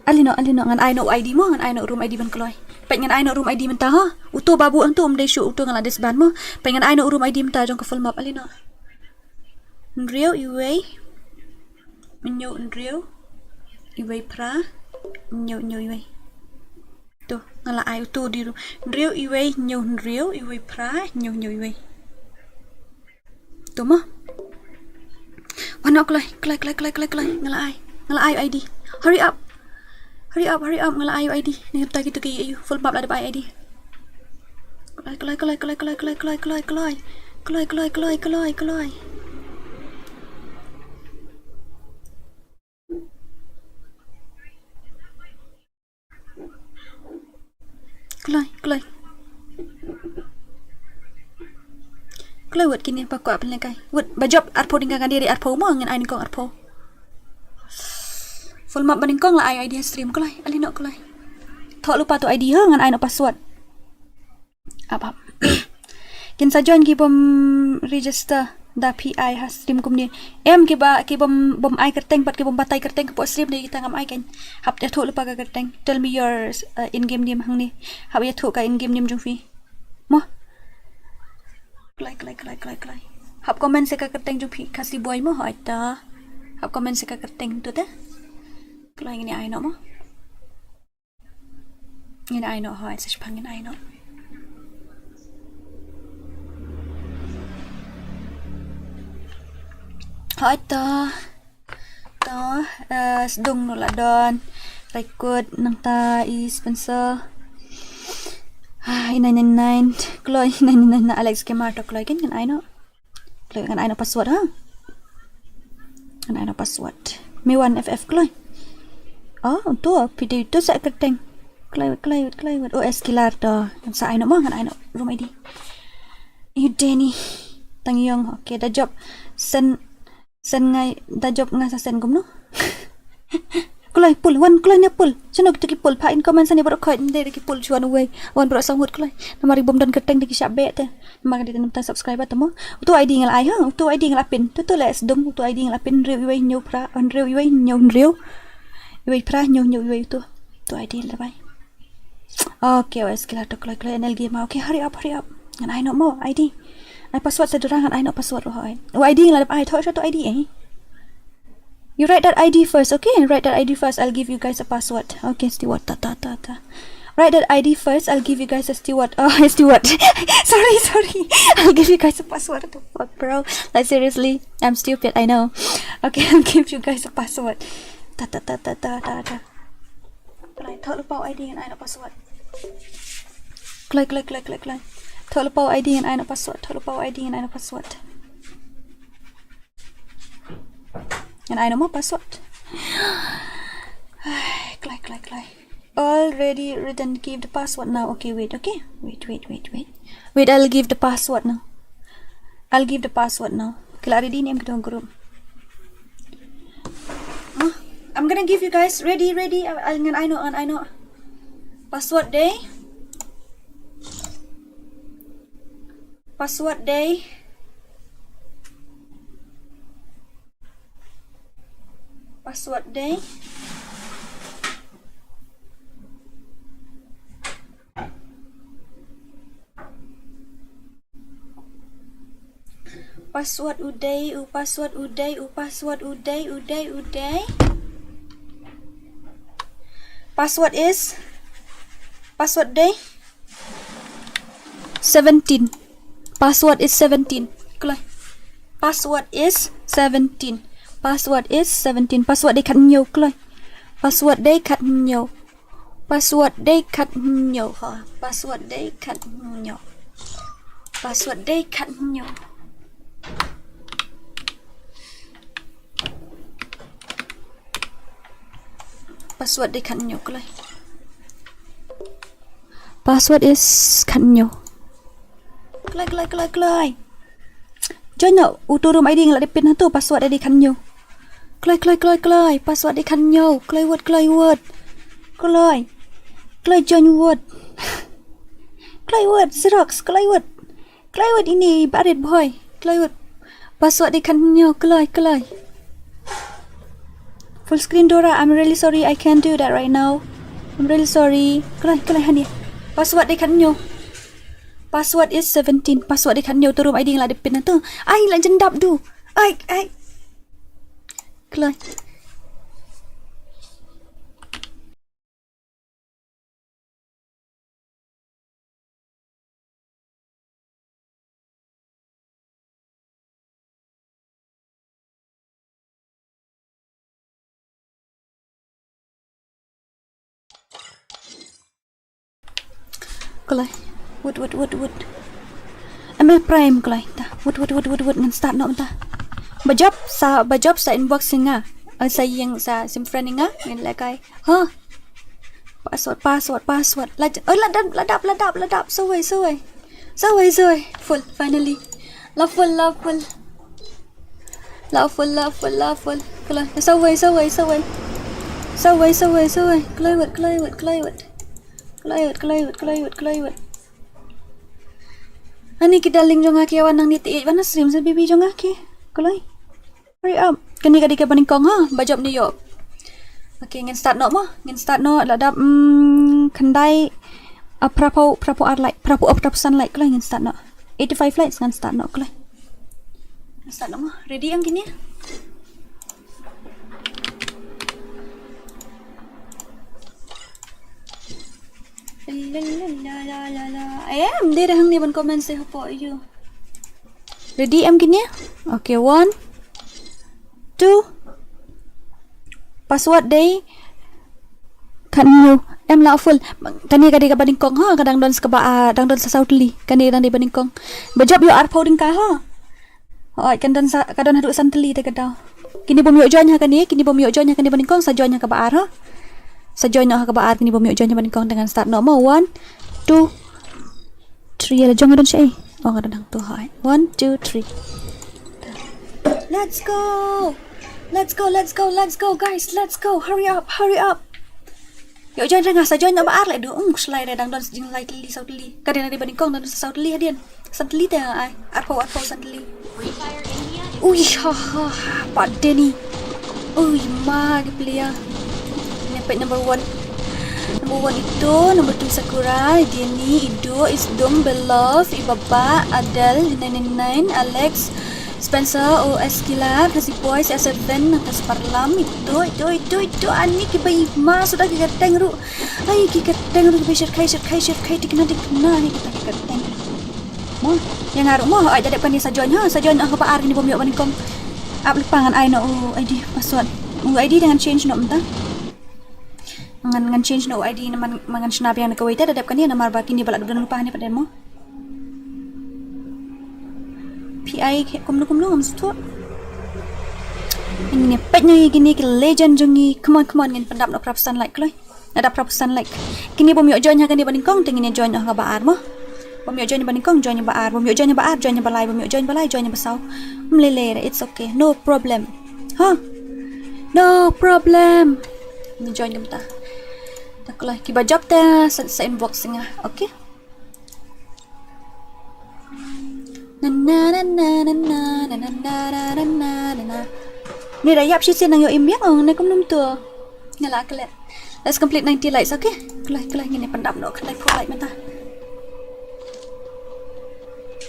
Ale noh, ale noh, ngan ai noh u I D mo, ngan ai noh u room I D ban kloi. Peit ngan ai noh u room I D mynta ha. Uto babu hangto um dei shuh, uto nga la disband mo. Peit ngan ai noh u room I D mynta jong ka full map, ale noh. Hynriew iwei. Hynñiew hynriew. Iwei phra. Hynñiew hynñiew iwei. To, nga la ai uto u dei u room. Hynriew iwei hynñiew hynriew, iwei phra, hynñiew hynñiew iwei. To mo. Wan noh kloi, kloi, kloi, kloi, kloi, kloi. Nga la ai. Nga la ai u I D. Hurry up. Hurry up, hurry up. Nga la ai u I D. Ni hapta kito ki ïa u. Full map la dep ai I D. Kloi, kloi, kloi, kloi. Kloi, kloi, kloi, kloi, kloi. Kloi, kloi. Kloi wat kine ba kwah pynlehkai. Wat ba jop arphew tyngka, nga dei arphew mo, ngan ai nyngkong arphew. Full map ba nyngkong la ai u I D ha stream, kloi. Ale noh, kloi. Thoh lypa uto u I D ha, ngan ai noh password. Ap, ap. Kin sa join ki bym register da phi ai ha stream kumne. Em, kiba, ki bym, bym ai kyrteng pat, ki bym batai kyrteng hapoh stream, dei kita ngam ai kan. Hap ïathuh lypa ka kyrteng. Tell me your, uh, in-game name hangne. Hap ïathuh ka in-game name jong phi. Mo. Kloi, kloi, kloi, kloi, kloi. Hap comment sa ka kyrteng jong phi, Khasi boy mo, hooid ta. Hap comment sa ka kyrteng to te. Kloi, ngin ai noh mo. Ngin ai noh, hooid, sa shipang ngin ai noh. Hooid ta. Ta, eh, Sdung noh la don. Raikut, nangta i Spencer. Ah, i nine nine nine. Kloi, i nine nine nine na Alex Gamer, to kloi kan, ngin ai noh. Kloi, ngan ai noh password ha. Ngan ai noh password. Me wan F F kloi. Oh, to, phi dei to sa kyrteng. Kloi, kloi, kloi. O S Killer to. Ngan sa ai noh mo, ngan ai noh room I D. Ïa u Danny. Tang Yong, okay, da jop. Sen, sen ngai, da jop nga sa sen kumno. Kloi, pul, wan kloi ne pul. Shano kito ki pul, pha in comment sani baroh khoit, nde ki pul shuwa uwei. Wan baroh saw ngut kloi. Namar i bym don kyrteng da ki shah beh te. Namar ka dei te namar subscriber te mo. Uto u I D nga la ai ha, uto u I D nga la pin. To, to leh Sdung, uto u I D nga la pin, hynriew iwei hynñiew phra, hynriew iwei hynñiew hynriew. Iwei phra hynñiew hynñiew iwei uto. Uto u I D la bai. Okay, O S Killer to kloi, kloi, N L Gamer. Okay, hurry up, hurry up. Ngan ai noh mo I D. Ai password sa dura, ngan ai noh password ruh hooid. U I D nga la dep ai, thoh sha uto u I D eh. You write that I D first, okay? Write that I D first. I'll give you guys a password. Okay, Stewart. Ta, ta, ta, ta. Write that I D first. I'll give you guys a Stewart. Oh, Stewart. Sorry, sorry. I'll give you guys a password. What the fuck, bro? Like, seriously? I'm stupid, I know. Okay, I'll give you guys a password. Ta, ta, ta, ta, ta, ta, ta. Kloi, thoh lypa u I D ngan ai noh password. Kloi, kloi, kloi, kloi, kloi. Thoh lypa u I D ngan ai noh password. Thoh lypa u I D ngan ai noh password. Ngan ai noh mo password. Kloi, kloi, kloi. Already written, give the password now. Okay, wait, okay? Wait, wait, wait, wait. Wait, I'll give the password now. I'll give the password now. Okay, la ready ne em kito group. Ah, I'm gonna give you guys, ready, ready. I'll, I'll, ngan ai noh, ngan ai noh. Password dei. Password dei. Password dei. Password u dei, u password u dei, u password u dei, u dei, u dei. Password is, password dei. Seventeen. Password is seventeen. Kloi. Password is seventeen. Password is seventeen. Password dei khathynñiew, kloi. Password dei khathynñiew. Password dei khathynñiew ha. Password dei khathynñiew. Password dei khathynñiew. Password dei khathynñiew, kloi. Password is khathynñiew. Kloi, kloi, kloi, kloi. Join noh, uto room I D nga la dep pin hato, password dei khathynñiew. Kloi, kloi, kloi, kloi. Password dei khathynñiew. Kloi wut, kloi wut. Kloi. Kloi join wut. Kloi wut, Xerox, kloi wut. Kloi wut ini, barit boy. Kloi wut. Password dei khathynñiew, kloi, kloi. Full screen Dora, I'm really sorry, I can't do that right now. I'm really sorry. Kloi, kloi hani. Password dei khathynñiew. Password is seventeen. Password dei khathynñiew, tu room I D nga la dep pin na tu. Ai, la jan dap du. Ai, ai. Kloi. Kloi. Wut, wut, wut, wut. M L Prime kloi. Ta. Wut, wut, wut, wut, wut. Ngan start noh ta. Ba jop sa, ba jop sa inbox nga. Eh, sa ïing sa sim friend nga. Ngan lehkai. Huh? Password, password, password. La, oh, la dap, la dap, la dap, la dap. Sawei, sawei. Sawei, sawei. Full, finally. La full, la full. La full, la full, la full. Kloi. Sawei, sawei, sawei. Sawei, sawei, sawei. Kloi wut, kloi wut, kloi wut. Kloi wut, kloi wut, kloi wut, kloi wut. Ani ki darling jong nga ki wan nang ni ti wan na stream sa baby jong nga ki. Kloi. Hurry up. Kane ka dei kaba nyngkong ha, ba jop ni ïoh. Okay, ngin start noh mo. Ngin start noh la dap, mm, khyndai, ah, phraphew, phraphew ar like, phraphew, oh, phraphew san like, kloi ngin start noh. Eighty-five likes ngan start noh, kloi. Ngin start noh mo. Ready em kine? La, la, la, la, la, la. Em, dei da hangne ban comment se hapoh ïa u. Ready em kine? Okay, one, two. Password dei khathynñiew. Em la full. Kane ka dei kaba nyngkong ha, ka dang don sa kaba, ah, dang don sa saw tylli. Kane ka dang dei ba nyngkong. Ba jop ïoh arphew tyngka ha. Hooid, kan don sa, ka don haduh san tylli te ka daw. Kine bym ïoh join ha kane, kine bym ïoh join ha kane ba nyngkong, sa join ha kaba ar ha. Sa join noh ha kaba ar, kine bym ïoh join ha ba nyngkong, te ngan start noh mo. One, two, three, la jong nga don shaei. Oh, nga don hangto, hooid. One, two, three. Let's go. Let's go, let's go, let's go, guys. Let's go. Hurry up, hurry up. Ïoh join re nga, sa join noh ba ar leh du. Um, khuslai re, dang don sa jinglai tylli, saw tylli. Ka dei na dei ba nyngkong, dang don sa saw tylli hadien. San tylli te ai. Arphew, arphew san tylli. Ui, ha, ha, ha, pat dei ni. Ui, ma, ki player. Ngin peit number one. Number one Ito, number two Sakura, Jenny, Ido, Isdong, Belove, Ibaba, Adel, nine nine nine, Alex, Spencer, O S Killer, Kasi Boy, C S seven, Natas Parlam, Ito, Ito, Ito, Ito, ani kiba i ma suda ki kyrteng ruh. Ai, ki kyrteng ruh kiba i shyrkhei, shyrkhei, shyrkhei, tikna, tikna, ai, kita ki kyrteng. Mo, ïa nga ruh mo, ai, da dep kane sa join, ha, sa join, ha, kaba ar kine bym ïoh ba nyngkong. Ap lypa ngan ai noh u I D password. U I D te ngan change noh mynta. Ngan, ngan change noh u I D namar, ma ngan shna biang na kawei te, da dep kane namar ba kine ba la dep don lypa hangne pat de mo. P I, kumno kumno ngam sngewthuh. Ngin peit noh ïa kine ki legend jong ngi. Come on, come on, ngin pyndap noh phraphew san like kloi. Lada phraphew san like. Kine bym ïoh join ha kane ba nyngkong te ngin ïa join noh ha kaba ar mo. Bym ïoh join ba nyngkong, join ba ar. Bym ïoh join ba ar, join ba lai. Bym ïoh join ba lai, join ba saw. Ym lei lei re, it's okay. No problem. Ha? No problem. Ngin join kumta. Te kloi, kiba jop te sa, sa inbox nga. Okay. Na, na, na. Ni da ïap shisien nang ïoh im biang ong ne kumno mynta. Nga la klet. Let's complete ninety likes, okay? Kloi, kloi, ngin ïa pyndap noh khyndai phew like mynta.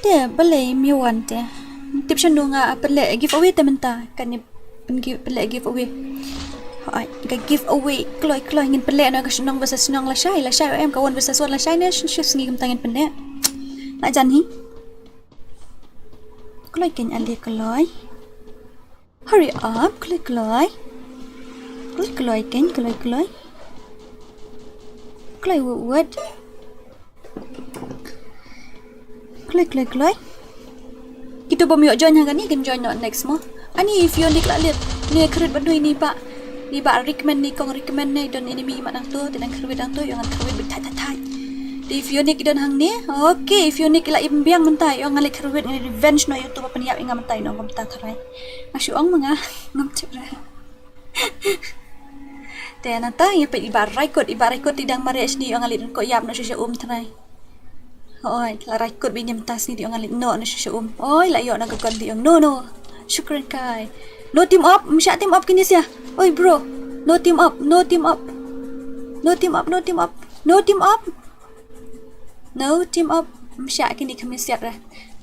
Te, balei ym wan te. Tip shano nga pynleh giveaway te mynta. Kane Pyn-, pynleh giveaway. Hooid, ka giveaway. Kloi, kloi, ngin pynleh noh ka shnong versus shnong lashai, lashai em ka one versus one lashai ne shi, shi sngi kumta ngin pynleh. La jan hi. Kloi keiñ ale kloi. Hurry up, kloi, kloi. Kloi, kloi keiñ, kloi, kloi. Kloi wut wut. Kloi, kloi, kloi. Kito bym ïoh join ha kane kin join noh next mo. Ani Fionic la lip. Ni khrwit ba dui ni ba. Ni ba recommend ni kong recommend ni don enemy mat nangto, te nang khrwit nangto, ïoh ngan khrwit bit thait thait thait. Te Fionic don hangne. Okay, Fionic la im biang mynta, ïoh ngan leit khrwit ngan revenge noh ïa uto ba pynïap ïa nga mynta, ïoh ngam ta tharai. Nga shu ong ma nga ngam tip re. Te nangta ïa peit i Bah Raikut, i Bah Raikut i dang mareh shane, ong ale dang koit ïap noh sha sha um trai. Oi, la Raikut bad i Nyem Tasni, ong ale noh noh sha sha um. Oi, la ïoh na ka kon, ong no no. Shukran kai. No team up, ym shah team up kine sia. Oi bro. No team up, no team up. No team up, no team up. No team up. No team up. Ym shah kine kham ïa siat re.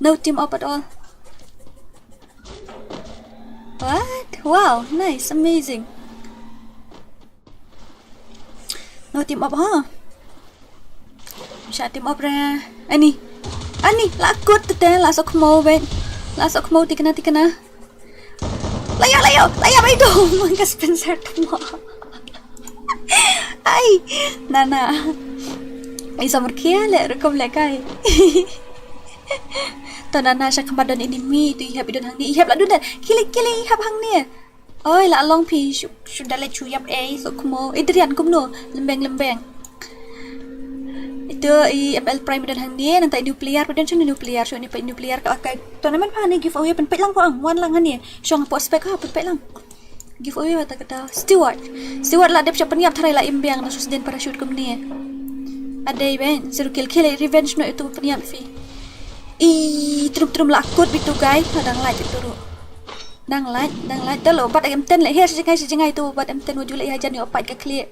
No team up at all. What? Wow, nice, amazing. No team up ha. Ym shah team up re. Ani. Ani, la kut te, la sok mo bet. La sok mo tikna tikna. La ïa, la ïa, la ïa bai tu. Mang ka Spencer tu mo. Ai, Nana. Ai samar kia le rukom le kai. To Nana sha khmat don enemy tu, i hap i don hangne, i hap la dun dan. Kili kili i hap hangne. Oi, la long phi shu, shu da le chu ïap ei, so kumo. Adrian kumno, lembeng lembeng. Itu i M L Prime don hangne, nangta i Nuclear, don chu Nuclear, shu ni pa Nuclear ka kai. Tournament pa ni giveaway pynpeit lang pa ang, wan lang hangne. Shong po spek ha pynpeit lang. Giveaway wa ta kata. Stewart. Stewart la dep sha pynïap tharai la im biang na sus den parachute kumne. Adei ben, zero kill kill revenge no itu pynïap phi. I trum trum la kut bitu guy, na dang lait itu ru. Dang lait, dang lait. Talo, bat M ten le. Her shi jingai, shi jingai tu, bat M ten wajule ya jani opat ka klik.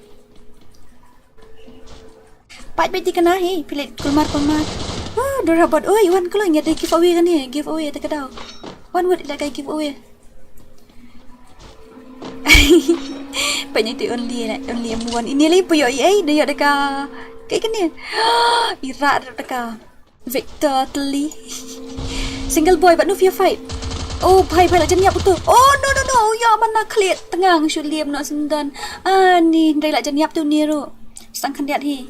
Pat beti kena hi, pilit kulmar kulmar. Wah, dora bot. Oi, wan keloi ngi ada giveaway kan ni, giveaway tak ada. Wan wut ila kai giveaway. Pat ni tu only lah, only M one. Ini lagi puyo ai, dia ada ka. Kayak ni. Irak ada ka. Victor Teli. Single boy, but no fear fight. Oh, bhai, bhai, la jan ïap betul. Oh, no, no, no. Ya, mana klik tengang, shu liam no sendan. Ah, ni, ndai la jan ïap tu ni ru. Sang khandiat hi.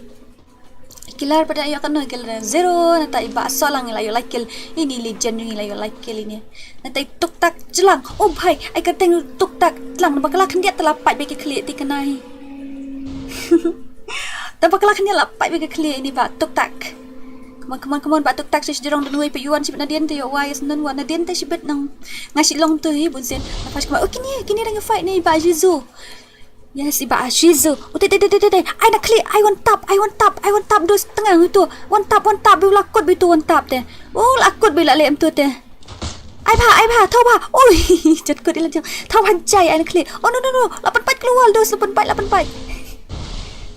Killer pada ayo kan no, killer zero, nata iba solang la yo like kill. Ini legend ni la yo like kill ini. Nata tuk tak jelang. Oh, bhai, ai ka teng tuk tak jelang. Bakla khandiat tela pat bagi klik ti kena hi. Tela bakla khandiat la pat bagi klik ini ba tuk tak. Come on, come on, come on, ba tuk tak sih jerong dan wei payuan sih nadien te yo wai sen wan nadien te sih bet nang. Ngasih long tu hi bunsen. Apa sih kemar? Oh, kini, kini rang fight ni ba Jizu. Yes, iba Jizu. Oh, te, te, te, te, te, te. Ai na klik, ai one tap, ai one tap, ai one tap dos tengah tu. One tap, one tap, bi la kut bi tu one tap te. Oh, la kut bi la lem tu te. Ai ba, ai ba, tau ba. Ui, jat kut ila jam. Tau ba jai, ai na klik. Oh, no, no, no. Lapan pat keluar dos, lapan pat, lapan pat.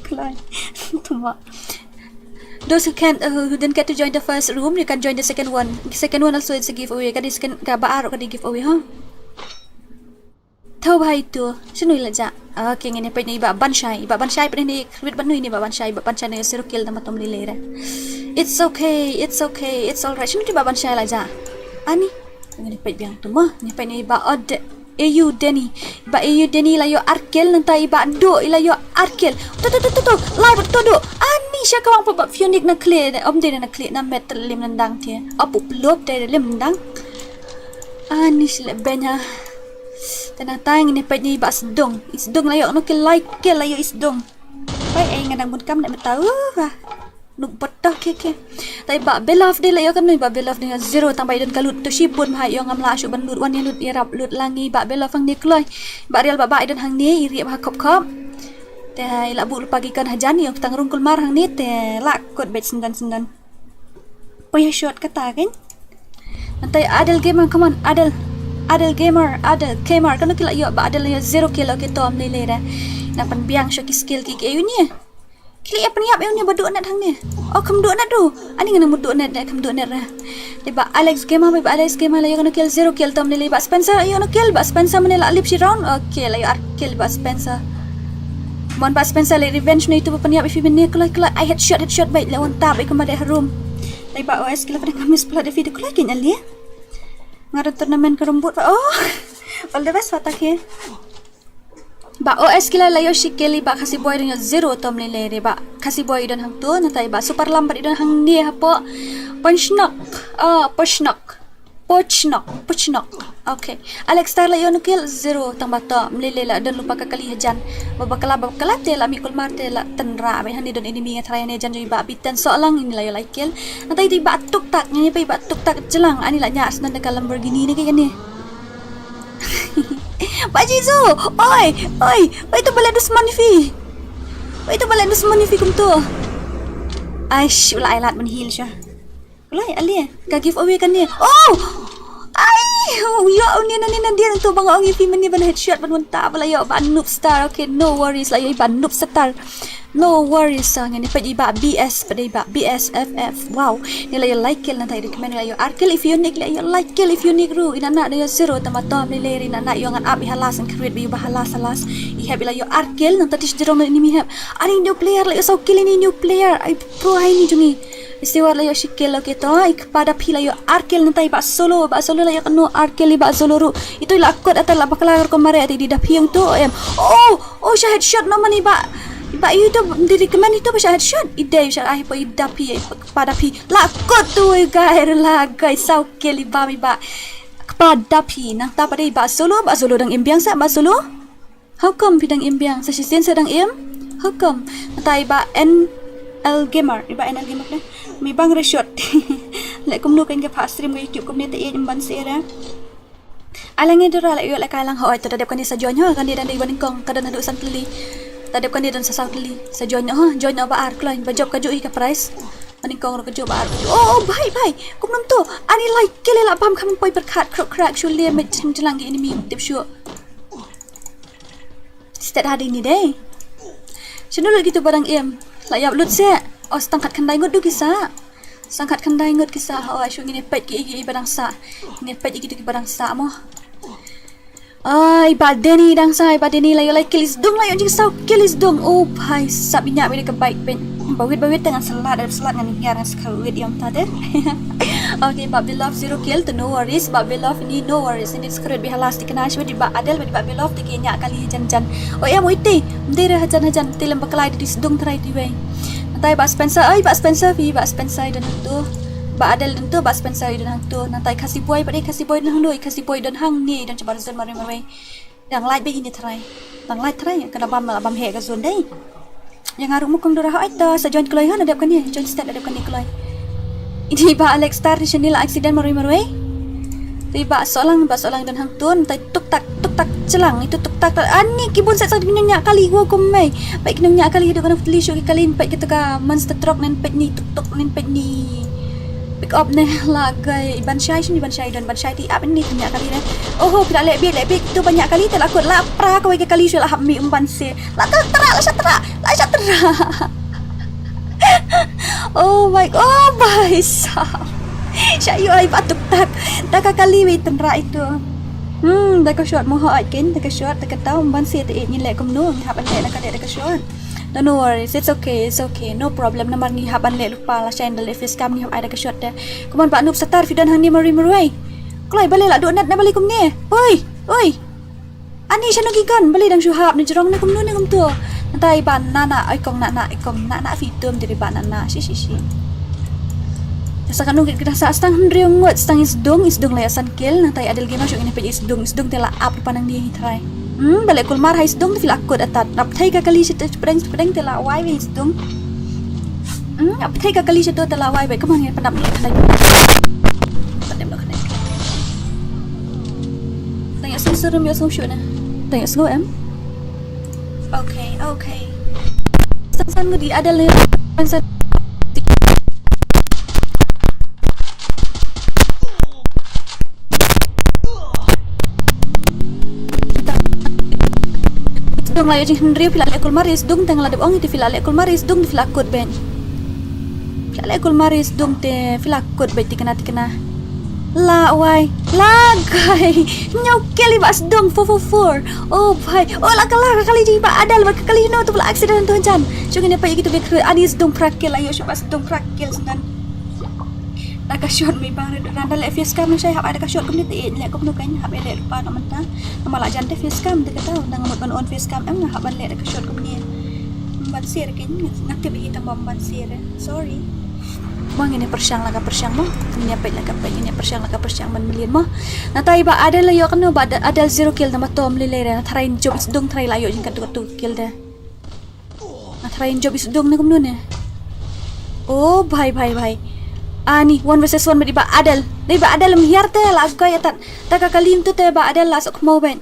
Keluar. Tuma. Those who can, uh, who didn't get to join the first room, you can join the second one. Second one also is a giveaway. Kadi second, ka ba aro kadi giveaway, ha? Tau ba itu. Sinu ila ja. Okay, ngini pet ni iba ban shai. Iba ban shai pet ni krit ban ni iba ban shai. Iba ban shai ni zero kill nama tom lile re. It's okay, it's okay, it's alright. Sinu iba ban shai la ja. Ani. Ngini pet biang tu mo. Ngini pet ni iba od. Ayu Denny. Ba Ayu Denny la yo arkel nanta iba do ila yo arkel. Tu tu tu tu tu. Lai ba tu do. Ani sha kawang pa ba Phoenix na kle. Om de na kle na met lim nandang te. Apu pelop de lim nandang. Ani sile benya. Tena tang ini pet ni iba sedong. Isdong la yo no ke lai ke la yo isdong. Pai ai ngadang bun kam ne metau. Nuk botah ke ke. Tai ba Belov de la yo kan ba Belov de zero tang ba idon kalut tu shibun ma yo ngam la shu ban lut wan ya lut ya rap lut langi ba Belov hang ni kloi. Ba real ba ba idon hang ni iri ba kop kop. Te ila bu lupa ki kan hajan yo tang rung kulmar hang ni te la kot bet sendan sendan. Poi shot kata kan. Nantai Adel Gamer, come on Adel. Adel Gamer, Adel Gamer kan kila yo ba Adel yo zero kill ke tom ni le da. Na pan biang sho ki skill ki ke ni. Klik ya peniap ya ni ba duh net hang ni. Oh, kam duh net tu. Ani ngana mu duh net, kam duh net ra. Te ba Alex Gamer, ba Alex Gamer la yo kena kill zero kill tom ni le ba Spencer yo no kill ba Spencer mane la lip shi round. Okay, la yo ar kill ba Spencer. Mon ba Spencer le revenge ni tu ba peniap ifi mane kala kala I headshot headshot ba le one tap ikuma de harum. Te ba O S kila kena kamis pula de fi de kala kin ali. Ngaran tournament ka rumbut ba. Oh. All the best wata ke. Ba O S kila la yo shi keli ba Khasi Boy don yo zero tom ni le re ba Khasi Boy idon hang tu nantai ba Super Lam ba idon hang ni hapo. Ponshnok. Ah, Ponshnok. Pochnok, Pochnok. Okay. Alex Star la yo no kill zero tang ba to mlele la don lupa ka kali hajan. Ba bakala ba bakala te la mi kulmar te la tenra ba hani don enemy nga try ne jan jo ba biten so lang ini la yo like kill. Nantai di ba tuk tak ni pa ba tuk tak jelang ani la nya asnan ka Lamborghini ni ke ni. Ba Jisu. Oi, oi, oi, to ba leh dusmon ïa phi. Oi, to ba leh dusmon ïa phi kumto. Aish, u la ai lad ban heal sha. Lai alia ka giveaway kane. Oh! Ai! Ïoh une na ne na dien to ba nga ong ïa phi mynne ban headshot ban mynta ba la ïoh ba noob star. Okay, no worries, la ïoh ba noob star. No worries, sa ngin peit i Bah B S, peit i Bah B S F F. Wow. Ni la ïoh lai kill, nangta i recommend la ïoh ar kill if unique, la ïoh lai kill if unique ruh. Ina na da ïoh zero tama tom ni le ina na ïoh ngan ap i halas, ngan create ba ïoh ba halas, halas. I hep i la ïoh ar kill, nangta tish jrong na enemy hep. Ani new player, la ïoh saw kill ini new player. Ai pro ai ni jong i. Istiwa la ïoh shi kill, okay to. I kpa da phi la ïoh ar kill, nangta i Bah Solo, Bah Solo la ïoh kano ar kill i Bah Solo ruh. Ito i la kot ata la bakla ko mare ata i di da phi ong to em. Oh, oh, sha headshot no mani ba. Ba yu to di recommend ito ba sha headshot. I dei sha ai po i da phi, i kpa da phi. La kot tu i gai la gai saw kill i ba mi ba. Kpa da phi nangta ba dei Bah Solo, Bah Solo dang im biang sa Bah Solo. How come phi dang im biang? Sa shisien sa dang im? How come? Nangta i Bah N L Gamer, i Bah N L Gamer ne. Mi bang re shot. Le kumno kan ka pha stream ka YouTube kumne te ïa ban se re. Alang i dura la ïoh la kai lang hoi ta dep kane sa join ho kane dan dei ban kong ka dan du san tli. Ta dep kane dan sa saw tli. Sa join ho, join ho ba ar kloi ba job ka ju i ka price. Ban kong ro ka ju ba ar. Oh, oh, bhai, bhai. Kumno to? Ani lai kill la bam kham poi perkhat krok krak shu le me jlang jlang ki enemy tip shu. Stet hadi ni dei. Shinu lut kitu ba dang im. La ïap lut se. Oh, stang khat khandai ngut du ki sa. Stang khat khandai ngut ki sa. Ha, oh, shu ngin peit ki, ki, ki ba dang sa. Ngin peit ki tu ki ba dang sa mo. Ai, ba Deni dang sa, ba Deni la ïoh lai kill i sdung, la ïoh jingsaw kill i sdung. Oh, bhai, sap inya bide ka bike pen. Ba wit, ba wit, ngan salat, ada salat ngan hiar ngan sakha wit ïa ta de. Okay, Bah Beloved zero kill, to no worries. Bah Beloved ni no worries. Ni screwed bi halas ti kena shwa di Bah Adel, di Bah Beloved ti ki nya kali jan jan. Oh, em, oi ti. Mdei re hajan hajan ti lem baklai di sdung trai ti wei. Nangtai Bah Spencer, oi Bah Spencer, phi Bah Spencer i don tu. Bah Adel don tu, Bah Spencer i don tu. Nangtai Khasi Boy, ba dei Khasi Boy don hang doi, Khasi Boy don hang ni, don chabar zon mari mari. Dang lait ba ini trai. Dang lait trai, ka da bam la bam he ka zon dei. Ïa nga ruh mukong dura ha oi ta sa join kloi ha na dep kane, join state na dep kane kloi. Ini Bah Alex Star ni shani la accident marwei marwei. Ti Bah Solang, Bah Solang don hangtun, tai tuk tak tuk tak chelang, itu tuk tak tak. Ani ki bun set sa ki nong nya kali gua kum mei. Peit ki nong nya kali du kana putli shu ki kali, peit kita ka monster truck nen peit ni tuk tuk nen peit ni. Pick up ne la gai ban shai shini ban shai don ban shai ti ap ni nya kali ne. Oho pila le bi le bi tu ban nya kali te la kut la pra ka wei ka kali shu la hap mi um ban se. La ka tra la sha tra la sha tra. Oh my, oh my sa. Sha yu ai ba tuk tak. Da ka kali wei tendra itu. Hmm, da ka shot mo ha ai ken da ka shot da ka tau um ban se te ni le kum no hap an le na ka le da ka shot. No, no worries. It's okay. It's okay. No problem. Namar ngi hap ban leh lypa la shai da leh face cam ngi hap ai da ka shot te. Come on, ba noob satar phi don hangne marwei marwei. Kloi balei la duh net na balei kumne. Oi, oi. Ani shano ki gun balei dang shu hap ne jrong ne kumno ne kumto. Nangtai ba nana ai kong nana ai kong nana phi tum diri ba nana shi shi shi. Sa kanu kita sa stang hynriew ngut stang i sdung i sdung la ïa san kill nangtai Adel Gamer shu ngin peit i sdung i sdung te la ap lypa nang di hi trai. Hmm, balei kulmar hai sdung te phi la kut atat. Ap thei ka kali shi te pdeng pdeng te la wai wei sdung. Hmm, ap thei ka kali shi te la wai wei. Come on, ngin pandap ni khnai. Pandap ni khnai. Tang ïa sung surum ïa sung shu na. Tang ïa sung em. Okay, okay. San san ngut i Adel ne. San san. Sdung la ïa jing hynriew phi la leh kulmar i sdung teng la dep ong iti phi la leh kulmar i sdung phi la kut ben. Phi la leh kulmar i sdung te phi la kut ben tikna tikna. La wai la gai. Nyau keli ba sdung four four four. Oh bhai. Oh la kala ka kali jing ba Adel ba ka kali no tu la accident tu jan. Jong ine pa ïa kitu be kru ani sdung phra kill ayo shu ba sdung phra kill snan. Da ka shot mi bang ran da le face cam shai hap ai da ka shot kumne te le kumno kan hap le pa no menta. Ama la jan te face cam te ka tau nang mut ban on face cam em nga hap ban le da ka shot kumne. Ban share kin nga tip hi tam ban share. Sorry. Mo ngin ïa pyrshang la ka pyrshang mo. Ngin ïa peit la ka peit ngin ïa pyrshang la ka pyrshang ban million mo. Nangtai ba Adel la ïoh kano ba Adel zero kill na ma tom lile re na tharai jop sdung tharai la ïoh jingkatu katu kill de. Na tharai jop sdung ne kumno ne. Oh bhai bhai bhai. Ani one versus one ba di ba Adel. Di ba Adel em hiar te la gai atat. Ta ka kalim tu te ba Adel la sok mo ben.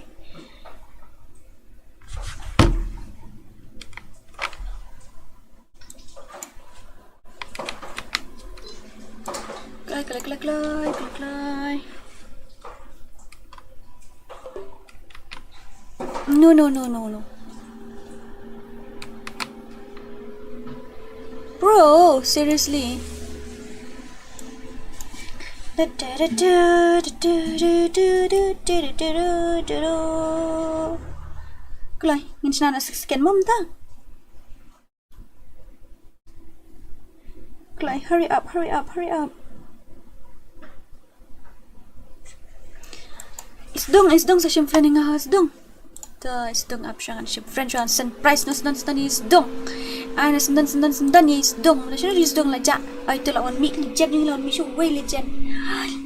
Okay. Kloi, kloi, kloi, kloi, kloi, kloi. No, no, no, no, no. Bro, seriously. Kloi, ngin shna noh six second mo mynta. Kloi, hurry up, hurry up, hurry up. Isdong, isdong sa shim friend nga ha isdong. To isdong ap shangan shim friend shangan send prize nos don stan isdong. Ai nos don stan stan isdong. La shano isdong la ja. Ai to la wan mi legend ni la wan mi shu wei legend.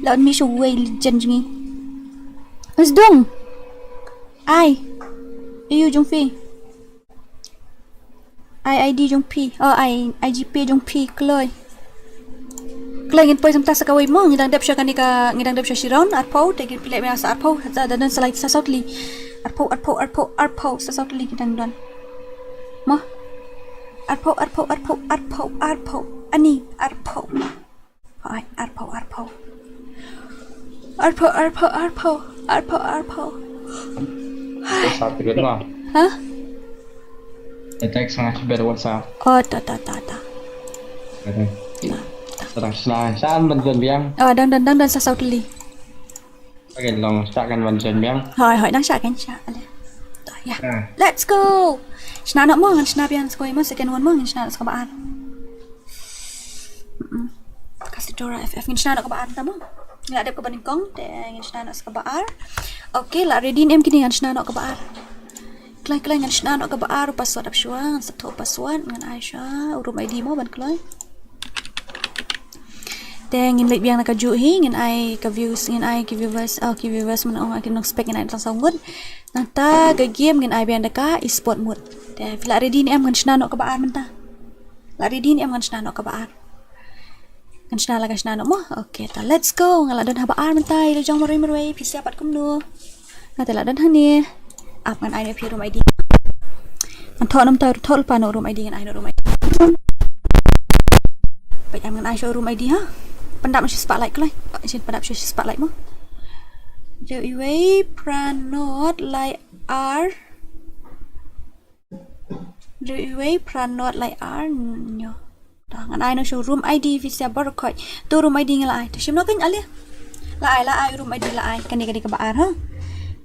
La wan mi shu wei legend ni. Isdong. Ai. Ayu jong phi. Ai I D jong phi. Oh, ai, ai G P jong phi, kloi. Kloi ngin poi samta sa kawei mo, ngi dang dep sha kane ka, ngi dang dep sha shi round, arphew, te ngin pynleh mih sa arphew, sa da don sa lai sa saw tylli. Arphew, arphew, arphew, arphew, sa saw tylli ngi dang don. Mo. Arphew, arphew, arphew, arphew, arphew. Ani, arphew. Ai, arphew, arphew. Arphew, arphew, arphew, arphew, arphew. WhatsApp ka ma. Ha? Text nga shibet WhatsApp. Oh, ta, ta, ta, ta. Kata. Kata sna shan ban jon biang. Oh, dang, dang, dang, dang, sa saw tylli. Okay, long sa kan ban jon biang. Hoi, hoi, dang sa kan sa. Ale. Ta, ya. Ah. Let's go. Shna noh mo, ngan shna biang sa kawei mo, second one mo, ngan shna noh sa kaba ar. Mm-mm. Kasi Dora F F ngin shna noh kaba ar ta mo. Ngi la dep kaba nyngkong, te ngin shna noh sa kaba ar. Okay, la ready ne em kine ngan shna noh kaba ar. Kloi, kloi ngan shna noh kaba ar, u password ap shuwa, ngan sa thoh u password, ngan ai sha u room I D mo ban kloi. Te ngin leit biang na kajuh hi, ngin ai ka views, ngin ai ki viewers, oh ki viewers mynta ong ki nongspek ngin ai tang saw ngut. Nangta ka game ngin ai biang da ka esport mode. Te phi la ready ne em ngan shna noh kaba ar mynta. La ready ne em ngan shna noh kaba ar. Ngan shna la ka shna noh mo. Okay, ta let's go. Nga la don haba ar mynta, ïa la jong marwei marwei, phi sngap pat kumno. Nga te la don hangne. Ap ngan ai ne phi room I D. Ngan thoh noh mynta, thoh lypa noh room I D, ngan ai noh room I D. Peit am ngan ai sha room I D ha. Pyndap shi spotlight kloi. Shin pyndap shi spotlight mo. Riewïwei Pranot Lai Ar. Riewïwei Pranot Lai Ar nyo. Ta ngan ai noh sha room I D phi sngap baroh khoit. To room I D nga la ai. Ta shim noh kan ale. La ai, la ai room I D la ai. Kane kane kaba ar ha.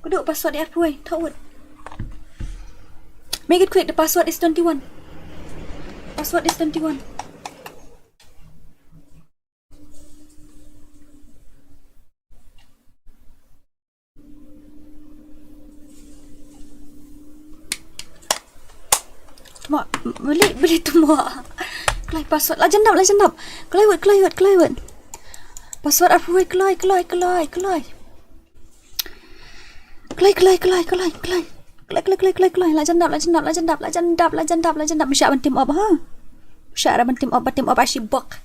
Kadu password ar phuwei, thawut. Make it quick, the password is twenty-one. Password is twenty-one. Tuma, beli, beli tuma. Kloi password, la jan dap, la jan dap. Kloi wut, kloi wut, kloi wut. Password ar phuwei, kloi, kloi, kloi, kloi. Kloi, kloi, kloi, kloi, kloi. Kloi, kloi, kloi, kloi, kloi. La jan dap, la jan dap, la jan dap, la jan dap, la jan dap, la jan dap. Shah ban team up, ha? Shah ban team up, ban team up, ashi bok.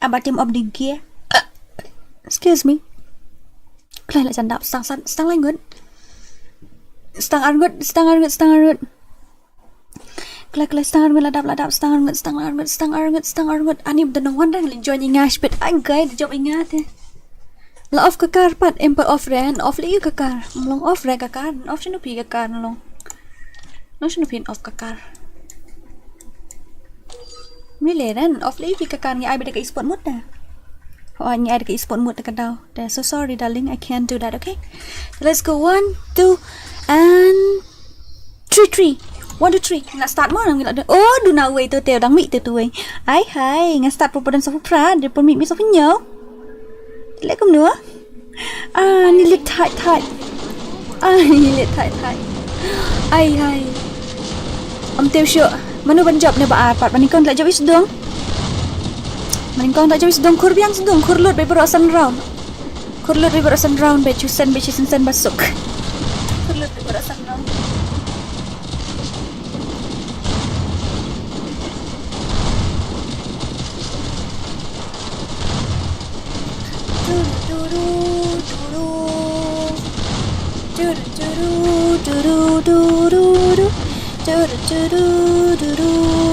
Ah, ban team up di gear. Excuse me. Kloi la jan dap, stang san, stang lai ngut. Stang ar ngut, stang ar ngut, stang ar ngut. Kloi, kloi, stang ar ngut, la dap, la dap, stang ar ngut, stang ar ngut, stang ar ngut, stang ar ngut. Ani bda nong wan rang li join i nga shpit. Ai gai, da jop i nga te. La off ka kar pat, em pa off ren, off li ka kar. Long off re ka kar, off shinu phi ka kar long. Long shinu phi off ka kar. Mi le ren, off li phi ka kar ngi ai bda ka sport mode da. Oh, ngi ai da ka sport mode da ka daw. Te, so sorry, darling, I can't do that, okay? Let's go. One, two, and three, three. One, two, three. Nga start mo, ngi la dun. Oh, duna wei tu te, dang mi tu tu wei. Ai, hai, nga start po po dan sa phu pra, de po mi mi sa phu nyo. Te le kum nu. Ah, ni lik thai thai. Ai, le thai thai. Ai, hai. Am teu shu. Manu ban jop ne ba ar pat. Mani kon la jop is dong. Mani kon la jop is dong. Khur biang is dong. Khur lut be bro san round. Khur lut be bro san round be chusen be chusen sen basuk. Khur lut be bro san round.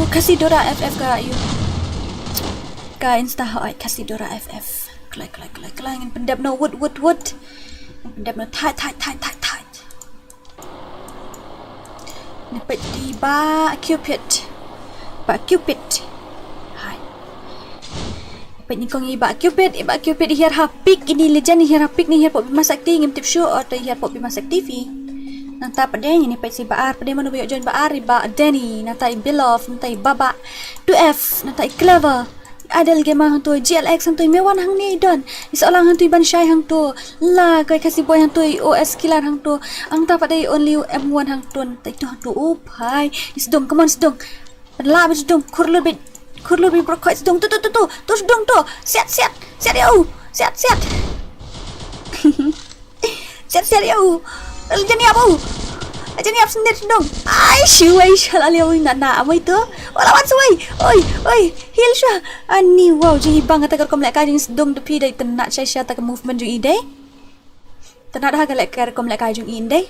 Khasi Dora F F ka yu. Ka Insta hoi Khasi Dora F F. Klai, klai, klai, klai. Ngin pyndep no wut, wut, wut. Ngin pyndep no thait, thait, thait, thait, thait. Ngin peit i ba Cupid. Ba Cupid. Hai. Peit ni kong i ba Cupid, i ba Cupid i hiar ha pick ini legend, i hiar ha pick ni hiar pop bima sakti ngim tip shu, o te i hiar pop bima sakti phi. Nangta pade ngin peit si ba ar, pade mano ba ïoh join ba ar, i ba Danny, nangta i Beloved, nangta i Baba, two F, nangta i Clever. Adel Gamer hangto, G L X hangto, i Mewan hangne i don. I Solang hangto, i Banshai hangto. La, kai Khasi Boy hangto, i O S Killer hangto. Hangta pat i Only M one hangto, tai to hangto. Oh, bhai. I sdong, come on, sdong. La, bit sdong, khurlut bit. Khurlut bit, bro, kai sdong, to, to, to, to. To sdong, to. Siat, siat. Siat, yo. Siat, siat. Siat siat ïa u. Jan ïap u. Jan ïap sendiri dong. Ai shu ai shala ïa u na na amai tu. Wala wan suai. Oi oi. Hil shu. Ani wow jing ibang kata ka rukom lehkai jing sdong da phi dei tynat shai shai ta ka movement jong i dei. Tynat ha ka lehkai rukom lehkai jong i dei.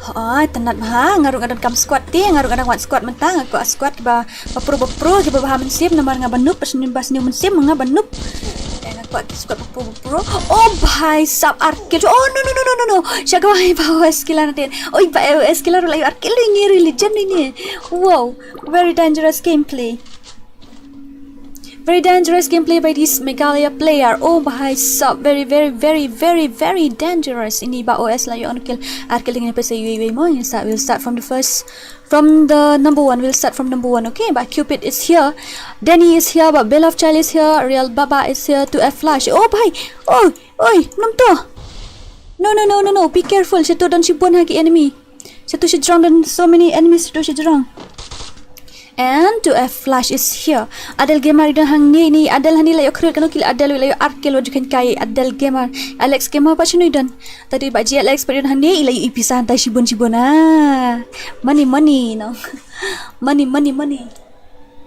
Hooid, tynat bha, nga ruh nga donkam squad te, nga ruh nga dang wad squad mynta, nga kwah squad kiba ba pro ba pro, kiba bha mynsiem, namar nga ba noob, ba sniew ba sniew mynsiem, nga ba noob. Te nga kwah ki squad ba pro ba pro. Oh bhai sab ar kill. Oh no no no no no no. Sha ka wahai ba O S Killer natin. Oi ba O S Killer ruh la ïoh ar kill ri ni, ri legend ri ni. Wow, very dangerous gameplay. Very dangerous gameplay by this Meghalaya player. Oh bhai sab, very very very very very dangerous. Ini ba O S la ïoh kill. Ar kill ngin pesa yui yui mo. Ngin start, we'll start from the first, from the number one. We'll start from number one. Okay, ba Cupid is here. Danny is here, ba Bell of Child is here. Real Baba is here. Two F Flash. Oh bhai. Oh, oi, num to. No no no no no. Be careful. Shatu don shibun ha ki enemy. Shatu shijrong don, so many enemies shatu shijrong. And two F Flash is here. Adel Gamer i don hangne ni, Adel hani la ïoh khriut kano kill Adel, la ïoh ar kill wa jukhen kai Adel Gamer. Alex Gamer pat shano i don. Tadi ba G L X pat i don hangne, i la ïoh i pisa tai shibun shibun ah. Money money no. Money money money.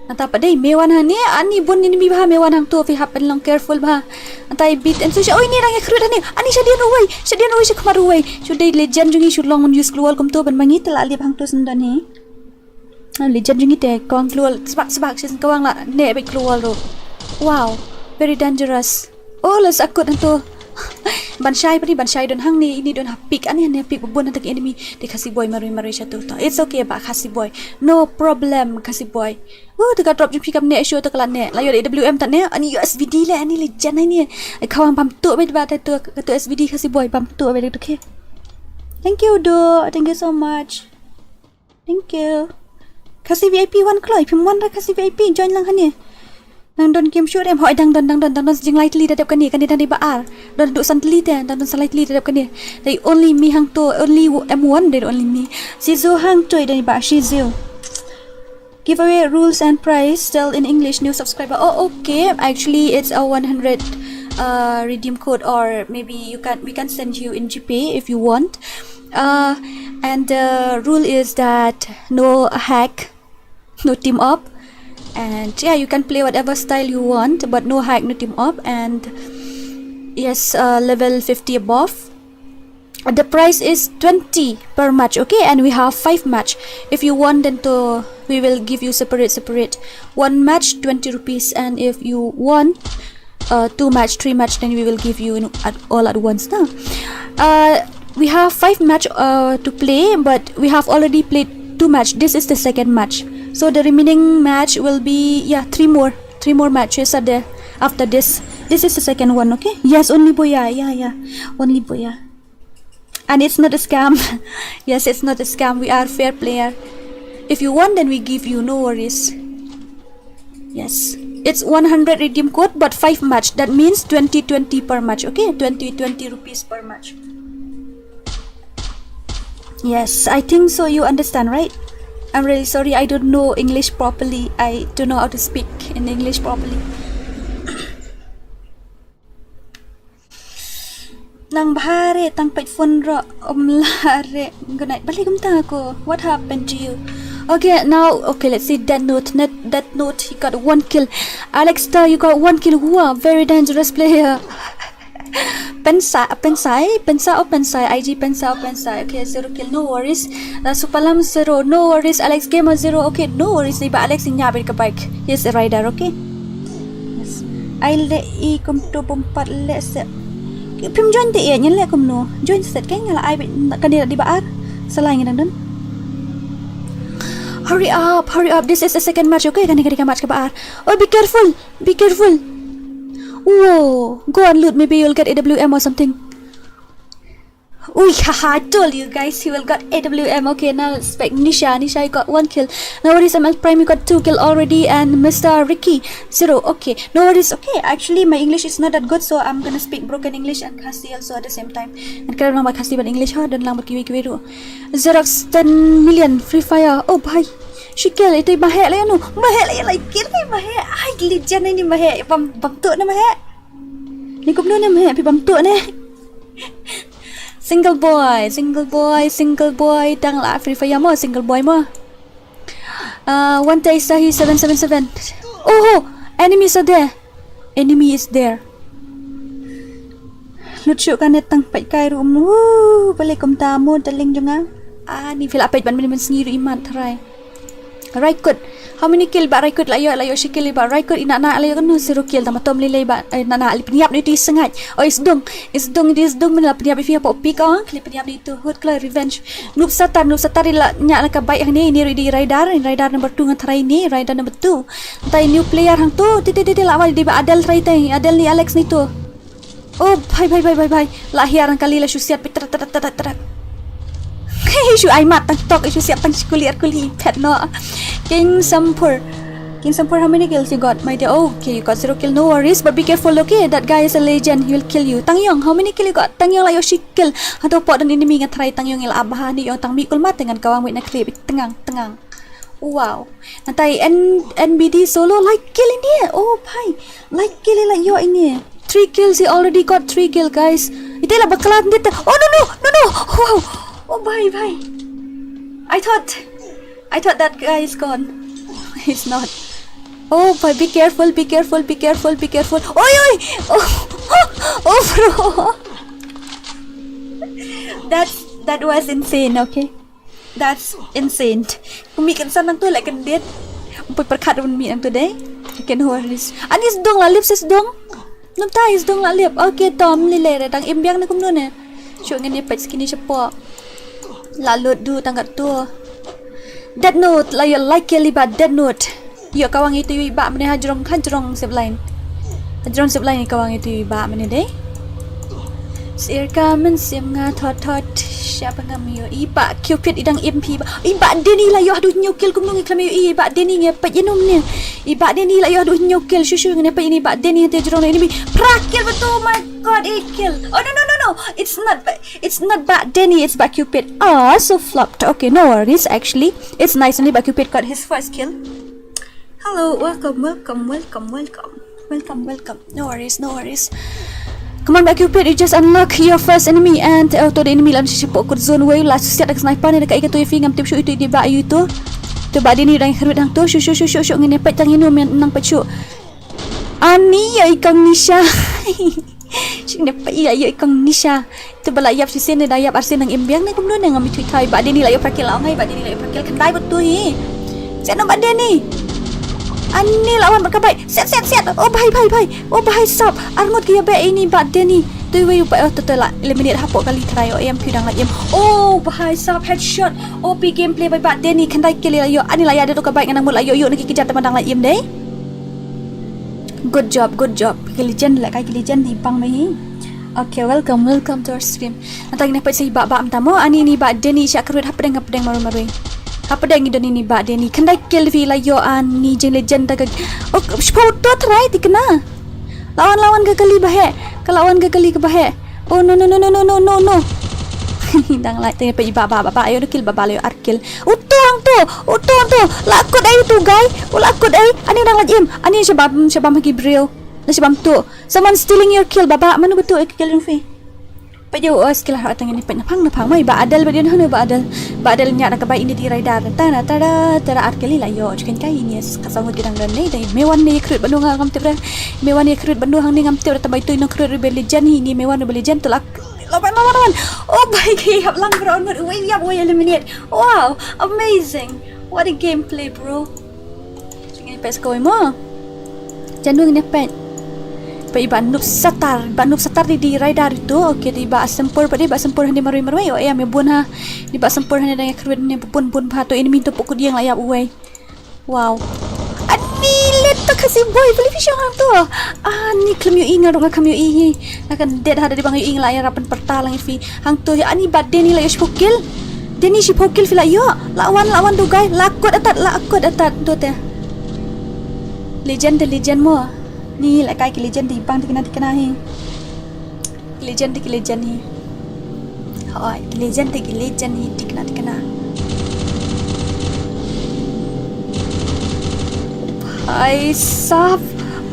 Nata pat dei Mewan hangne, ani bun ni mi bha Mewan hangto phi hap ban long careful bha. Nata i bit and so sha, oi ni dang ïa khriut hangne. Ani shadian ruwai, shadian ruwai sha khmat ruwai. Shu dei legend jong i shu long un use global kumto ban mangi tela lip hangto sendon hi. Ah, legend jong i te kong klur sbak sbak shisien ka wang la ne beit klur ruh. Wow, very dangerous. Oh, la sakut hangto. Ban shai pari, ban shai don hangne, ini don ha pik, ani ne pik bun ha tak enemy. Te Khasi boy marui marui shatu to. It's okay ba Khasi boy. No problem Khasi boy. Oh, te ka drop jump kikam ne show to kala ne. La yo A W M ta ne. Ani U S V D le, ani le jan ani. Khawang bam tu bet ba ta tu, ka tu S V D Khasi boy bam tu bet tu ke. Thank you do. Thank you so much. Thank you. Khasi V I P wan kloi, phim wan ra Khasi V I P join lang hani. Nang don kim sure em, hoi dang don, dang don, dang don, jinglai tli da dep kani, kani dang di ba ar. Don du san tli te, dang don san lai tli da dep kani. They only me hang to, only w- M one, they only me. Shizu hang to, they ba Shizu. Giveaway rules and price still in English, new subscriber. Oh, okay. Actually, it's a one hundred uh, redeem code, or maybe you can we can send you in GPay if you want. Uh, and the rule is that no hack, no team up, and yeah, you can play whatever style you want, but no hack, no team up, and yes, uh, level fifty above. The price is twenty per match, okay, and we have five match. If you want, then to we will give you separate separate. One match twenty rupees, and if you want uh, two match, three match, then we will give you in at, all at once now. Uh, we have five match uh, to play, but we have already played two match. This is the second match, so the remaining match will be, yeah, three more, three more matches are there after this. This is the second one, okay? Yes, only Boya, yeah, yeah, only Boya. And it's not a scam. Yes, it's not a scam. We are fair player. If you want, then we give you. No worries. Yes. It's one hundred redeem code, but five match. That means twenty twenty per match, okay? Twenty twenty rupees per match. Yes, I think so. You understand, right? I'm really sorry. I don't know English properly. I don't know how to speak in English properly. Nang bha re, tang peit phone ro, um la re. Good night. Balik kumta ko. What happened to you? Okay, now, okay, let's see Death Note. Net, Death Note, he got one kill. Alex Star, you got one kill. Wow, very dangerous player. Pensa, Pensai, Pensa or Pensai, I G Pensa or Pensai. Okay, zero kill, no worries. Uh, Supalam zero, no worries. Alex Gamer zero, okay, no worries. Iba Alex inya bil ke bike. Yes, rider, okay. Yes. Ai le i kum tu bumpat le se. Phim join te ia nyen le kum no. Join set ke ngala ai bit kani di ba ar. Salai ngi dang dun. Hurry up, hurry up. This is the second match, okay? Kani kani ka match ka ba ar. Oh, be careful, be careful. Whoa, go and loot. Maybe you'll get A W M or something. Ui, haha, I told you guys he will got A W M. Okay, now let's back Nisha. Nisha, you got one kill. No worries, M L Prime, you got two kill already, and Mister Ricky, zero. Okay, no worries. Okay, actually, my English is not that good, so I'm gonna speak broken English and Khasi also at the same time. And karen lang ba Khasi ban English ha, dan lang ba kiwi kiwi ru. Xerox ten million, Free Fire. Oh, bhai. Shi kill, ito i mahe la no. Mahe la, la kill ni mahe. Ai, legend ni mahe. Bam, bam tu na mahe. Ni kum no ni mahe, pi bam tu ne. Single boy, single boy, single boy, dang la Free Fire mo, single boy mo. Uh, one day Sahi seven seven seven. Oh, enemies are there. Enemy is there. Lut shu ka net tang pait kai ru um. Woo, balik kum ta mo, darling jong nga. Ah, ni fil apait ban mini men sngi ru iman tharai. Raikut. How many kill ba Raikut la ïoh, la ïoh shi kill ba Raikut, i Nana la ïoh kano zero kill, tama tom lei lei ba, eh, Nana li pynïap ni tu i Sngait. Oh, i Sdung. I Sdung, i Sdung men la pynïap i Fia pok pik ong, li pynïap ni tu hut kloi revenge. Noob Satar, Noob Satar i la ñiah la ka bike hangne, ini ri di rider, rider number two ngan tharai ni, rider number two. Tai new player hangtu, ti ti ti ti la wai di ba Adel tharai tai, Adel ni Alex ni tu. Oh, bhai, bhai, bhai, bhai, bhai. La hiar nang kali la shu siat pi trat, trat, trat, trat. Shu ai mat tang tok, shu siat tang shi kuli ar kuli phet no. King Sampur. King Sampur, how many kills you got, my dear? Oh, okay, you got zero kill, no worries, but be careful, okay? That guy is a legend, he will kill you. Tang Yong, how many kill you got? Tang Yong la ïoh shi kill. Hato pot don enemy ngan tharai Tang Yong i la ap bha ni yong tang mi kul mat ngan kawang wit na clip. Tengang, tengang. Wow. Ngan tai N-, N B D solo, like kill ini. Oh, bhai. Like kill i la ïoh ini. Three kills, he already got three kill, guys. Ite la bakla ndit. Oh, no, no, no, no. Wow. Oh, bhai, bhai. I thought, I thought that guy is gone. He's not. Oh, bhai, be careful, be careful, be careful, be careful. Oi, oi. Oh, oh, bro. That's, that was insane, okay? That's insane. Kumi kan san nang tu lek kendit. Put perkat un mi nang tu deh. Ken horis. Anis dong la lips is dong. Num tai is dong la lip. Okay, tom li le dang im biang ne kumno ne. Shu ngin ïa peit skini shapoh. La lut du tang katto. Death Note la ïoh lai kill i Bah Death Note. Ïoh ka wang itu i Bah mane hajrong hajrong zip line. Hajrong zip line ka wang itu i Bah mane dei. Sir ka men sim nga thot thot. Siapa ngam ïoh i Bah Cupid i dang im phi Bah. I Bah Denny la ïoh haduh hynñiew kill kumno ngi khlem ïoh i Bah Denny ngi peit ïa num ne. I Bah Denny la ïoh haduh hynñiew kill shu shu ngi peit ïa i Bah Denny hate jrong enemy. Pra kill betul, oh my god, eight kill. Oh no no no no. It's not Bah, it's not Bah Denny, it's Bah Cupid. Ah, so flopped. Okay, no worries actually. It's nice only Bah Cupid got his first kill. Hello, welcome, welcome, welcome, welcome. Welcome, welcome. No worries, no worries. Come on, Bah Cupid, you just unlock your first enemy and uh, to the enemy lan shi pok zone wei la siat ak sniper ne da ka ika tu fi ngam tip shu itu di ba yu tu. Tu ba di ni dang khrwit hang tu shu shu shu shu shu ngin pet tang inu men nang pet shu. Ani ya ikang Nisha. Sing ne pet ya ikang Nisha. Tu ba la ïap shisien ne da ïap arsien nang im biang ne kumno ne ngam ithuh ithai. Bah Denny la ïoh pra kill la ong ai, Bah Denny la ïoh pra kill khyndai bad tu hi. Siat noh Bah Denny. Ani la wan bad ka bike. Siat siat siat. Oh bhai bhai bhai. Oh bhai sab. Arngut ki ïa beh ini Bah Denny. Tu wei u pa oh tu tu la eliminate hapoh kali trai oh em phi dang la im. Oh bhai sab headshot. Oh pi gameplay bai Bah Denny khyndai kill la ïoh. Ani la ïa de tu ka bike ngan nang mut la ïoh ïoh na ki kjat te ma dang la im dei. Good job, good job. Ki legend la kai ki legend di bang mai hi. Okay, welcome, welcome to our stream. Nata ngin peit sa i Bah Bah mynta mo, ani ni Bah Denny sha kyrwit hapdeng hapdeng marwei marwei. Hapdeng i don ini Bah Denny. Khyndai kill phi la ïoh ani jing legend da ka. Oh, shiphew to trai thikna. La wan la wan ka kali ba heh. Ka la wan ka kali ka ba heh. Oh no no no no no no no no. Dang la te peit i Bah Bah Bah Bah ïoh da kill Bah Bah la ïoh ar kill. Uto hangto, uto hangto. La kut ai uto guy. U la kut ai. Ani dang la im. Ani shabam shabam ha ki briew. La shabam tu. Someone stealing your kill, Bah Bah. Mano ba tu ai kill jong phi? Peit ïa u skill ha tang ini peit na phang na phang mai Bah Adel ba dien hanu Bah Adel. Bah Adel ñiah na ka bai ini di rider. Tara tara tara ar kill la ïoh. Chuken kai ini ka song ki dang don ne dei. Me wan ne khrwit ba nu ngam tip re. Me wan ne khrwit ba nu hang ne ngam tip re tambai tu ino khrwit re ba legend ini me wan re ba legend tu la. Lawan lawan lawan. Oh bai ki hap lang bro nut wei ïap wei eliminate. Wow, amazing. What a gameplay, bro. Ngin pet skoi mo. Jandu ngin pet. Peit i Bah Noob Satar, Bah Noob Satar di di rider itu. Okay, di Bah Sempur peit di Bah Sempur handi marwei marwei. Oh ya me bun ha. Di Bah Sempur handi dang khrwit ne bun bun ba tu enemy tu pokok diang la ïap uwei. Wow. Ani let to kasi boy beli fish hang tu. Ani khlem ïoh i nga dong khlem ïoh i hi. Nga kan det ha da di bang ïoh i nga la ïa rapen perta lang i phi. Hang tu ani Bah Denny la ïoh shiphew kill. Denny shiphew kill phi la ïoh. La wan la wan tu guy. La kut atat la kut atat tu te. Legend te legend mo. Ni la kai ki legend di bang di kena di kena hi. Ki legend te ki legend hi. Hoi, ki legend te ki legend hi thikna thikna. Bhai sab,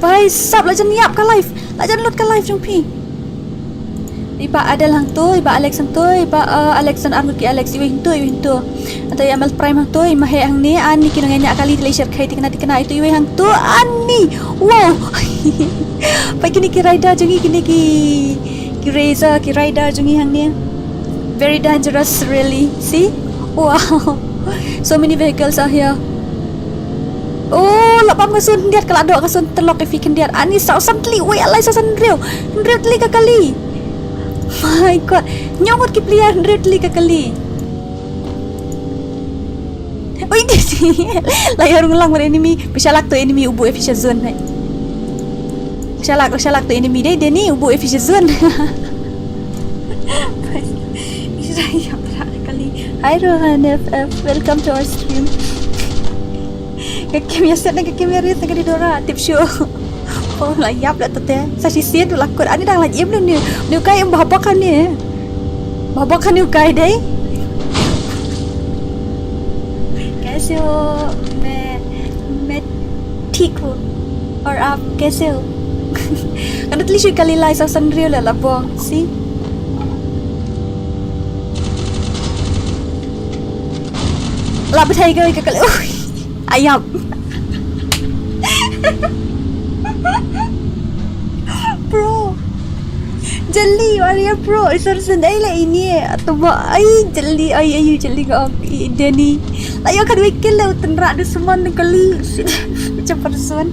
bhai sab la jan ïap ka life, la jan lut ka life jong phi. I Bah Adel hang tu, i Bah Alex hang tu, i Bah uh, Alex dan armut ki Alex iwei hang tu, iwei hang tu. Ata i Amel Prime hang tu, i Mahe hang ni, ani ki nong nya kali tele share khai thikna thikna itu iwei hang tu, ani. Wow. Pai kini ki rider jong i kini ki ki Razor ki rider jong i hang ni. Very dangerous really. See? Wow. So many vehicles are here. Oh, la pam ka sun khyndiat ka la doh ka sun telok i phi khyndiat. Ani saw san tli wei alai saw san riew. Hynriew tli ka kali. My god. Nyong ngut ki player hynriew tli ka kali. Oi di di. La ïa rung lang enemy. Pisa lak tu enemy ubu efficient zone hai. Pisa lak pisa lak tu enemy dei dei ni ubu efficient zone. Hi Rohan F F, welcome to our stream. Ka kim ïa set na ka kim ïa rit na ka di Dora tip shu. Oh la ïap la tete. Sa shi siet la kut ani dang la im lu ni. Ni kai im ba bok kan ni. Ba bok kan ni kai dei. Kaise ho? Main main thik ho. Aur aap kaise ho? Kan tli shu kali lai sa san riew la la bong si. La bthai ka ka kali. Ayap. Bro. Jali warrior bro. Isor sen ai la ini. Atau ai jali ai ayu jali ka ok. Deni. La yo kan wikil la utan rak du seman kali. Cepat seman.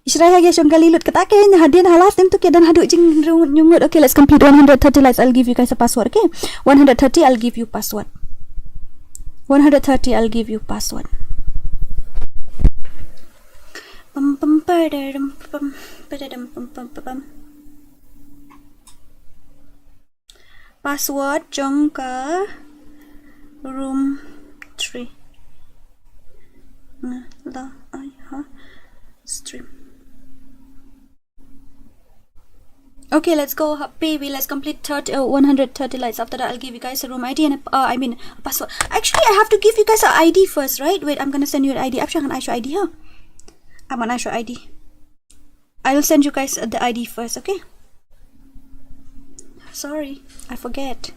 Shrai ha ki shong kali lut kata ke hadien halas tim tu ke dan hadu jing nyungut. Okay, let's complete one hundred thirty likes. I'll give you guys a password. Okay, one hundred thirty. I'll give you password. one hundred thirty. I'll give you password. Pam, pam, pararam, pam, pararam, pam, pam, pam, pam. Password jong ka room three. Nga la ai ha stream. Okay, let's go, ha, baby. Let's complete thirty, uh, one hundred thirty likes. After that, I'll give you guys a room I D and a, uh, I mean, a password. Actually, I have to give you guys a I D first, right? Wait, I'm gonna send you an I D. Apshang an aisho I D, huh? I'm an aisho I D. I'll send you guys the I D first, okay? Sorry, I forget.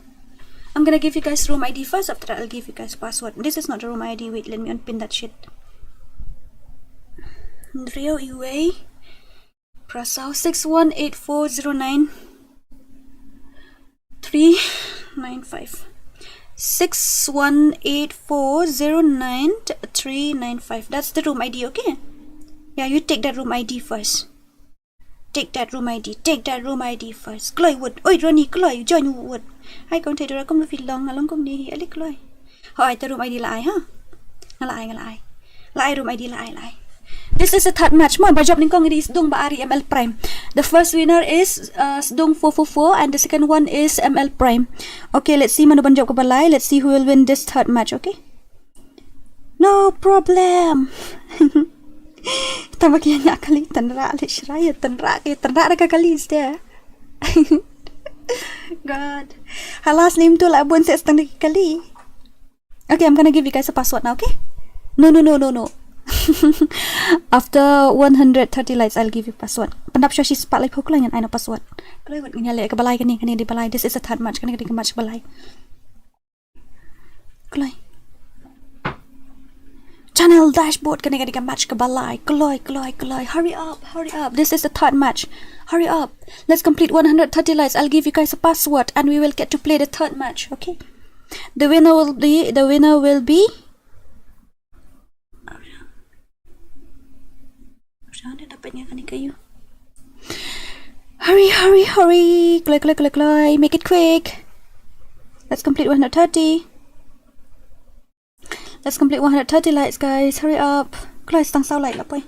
I'm gonna give you guys room I D first. After that, I'll give you guys password. This is not the room I D. Wait, let me unpin that shit. Rio Iway. Prasau six one eight four zero nine three nine five. Six one eight four zero nine three nine five. That's the room I D, okay? Yeah, you take that room I D first. Take that room I D. Take that room I D first. Kloi wut. Oi, Ronnie, kloi. Join wut. Hai kong thei dora kum fi long. Along kum ni hi. Ali kloi. Hoi, te room I D la ai, ha? Nga la ai, nga la ai. La ai room I D la ai, la ai. This is a third match. Mo, ba jop nyngkong ri sdung ba ari M L Prime. The first winner is, uh, sdung four four four and the second one is M L Prime. Okay, let's see mano ban jop ka balai. Let's see who will win this third match, okay? No problem. Tama kaya nya kali tanra le shrai tanra ke tanra da ka kali ste. God. Halas nim tu la bun se stang da ka kali. Okay, I'm gonna give you guys a password now, okay? No, no, no, no, no. After one hundred thirty likes, I'll give you password. Pandap sho shi spot like hook line and I know password. Kloi wut ngin le ka balai kani, kani di balai. This is a third match, kani di match balai. Kloi. Channel dashboard kani kani ka match ka balai. Kloi, kloi, kloi. Hurry up, hurry up. This is the third match. Hurry up. Let's complete one hundred thirty likes. I'll give you guys a password and we will get to play the third match, okay? The winner will be, the winner will be Hurry, hurry, hurry. Kloi, kloi, kloi, kloi. Make it quick. Let's complete one hundred thirty. Let's complete one hundred thirty likes, guys. Hurry up. Kloi, stang saw like la poi.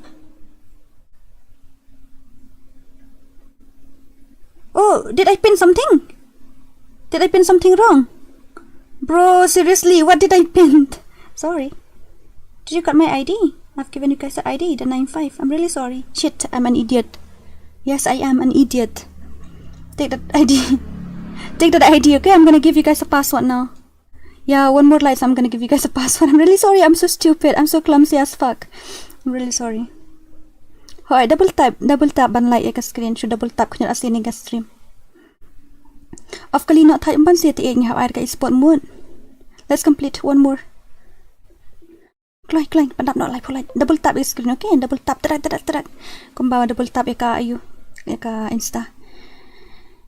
Oh, did I pin something? Did I pin something wrong? Bro, seriously, what did I pin? Sorry. Did you got my I D? I've given you guys the I D, the nine five. I'm really sorry. Shit, I'm an idiot. Yes, I am an idiot. Take that I D. Take that I D, okay? I'm gonna give you guys a password now. Yeah, one more life, I'm gonna give you guys a password. I'm really sorry, I'm so stupid. I'm so clumsy as fuck. I'm really sorry. Hoi, double tap, double tap ban like ïa ka screen, shu double tap khyndiat asli ning ka stream. Of kali noh thait ban si te ngi hap ar ka esport mode. Let's complete one more. Kloi, kloi, pandap noh live, live. Double tap ïa ka screen, okay? Double tap, trak, trak, trak. Kumba double tap ïa ka ayu, ïa ka Insta.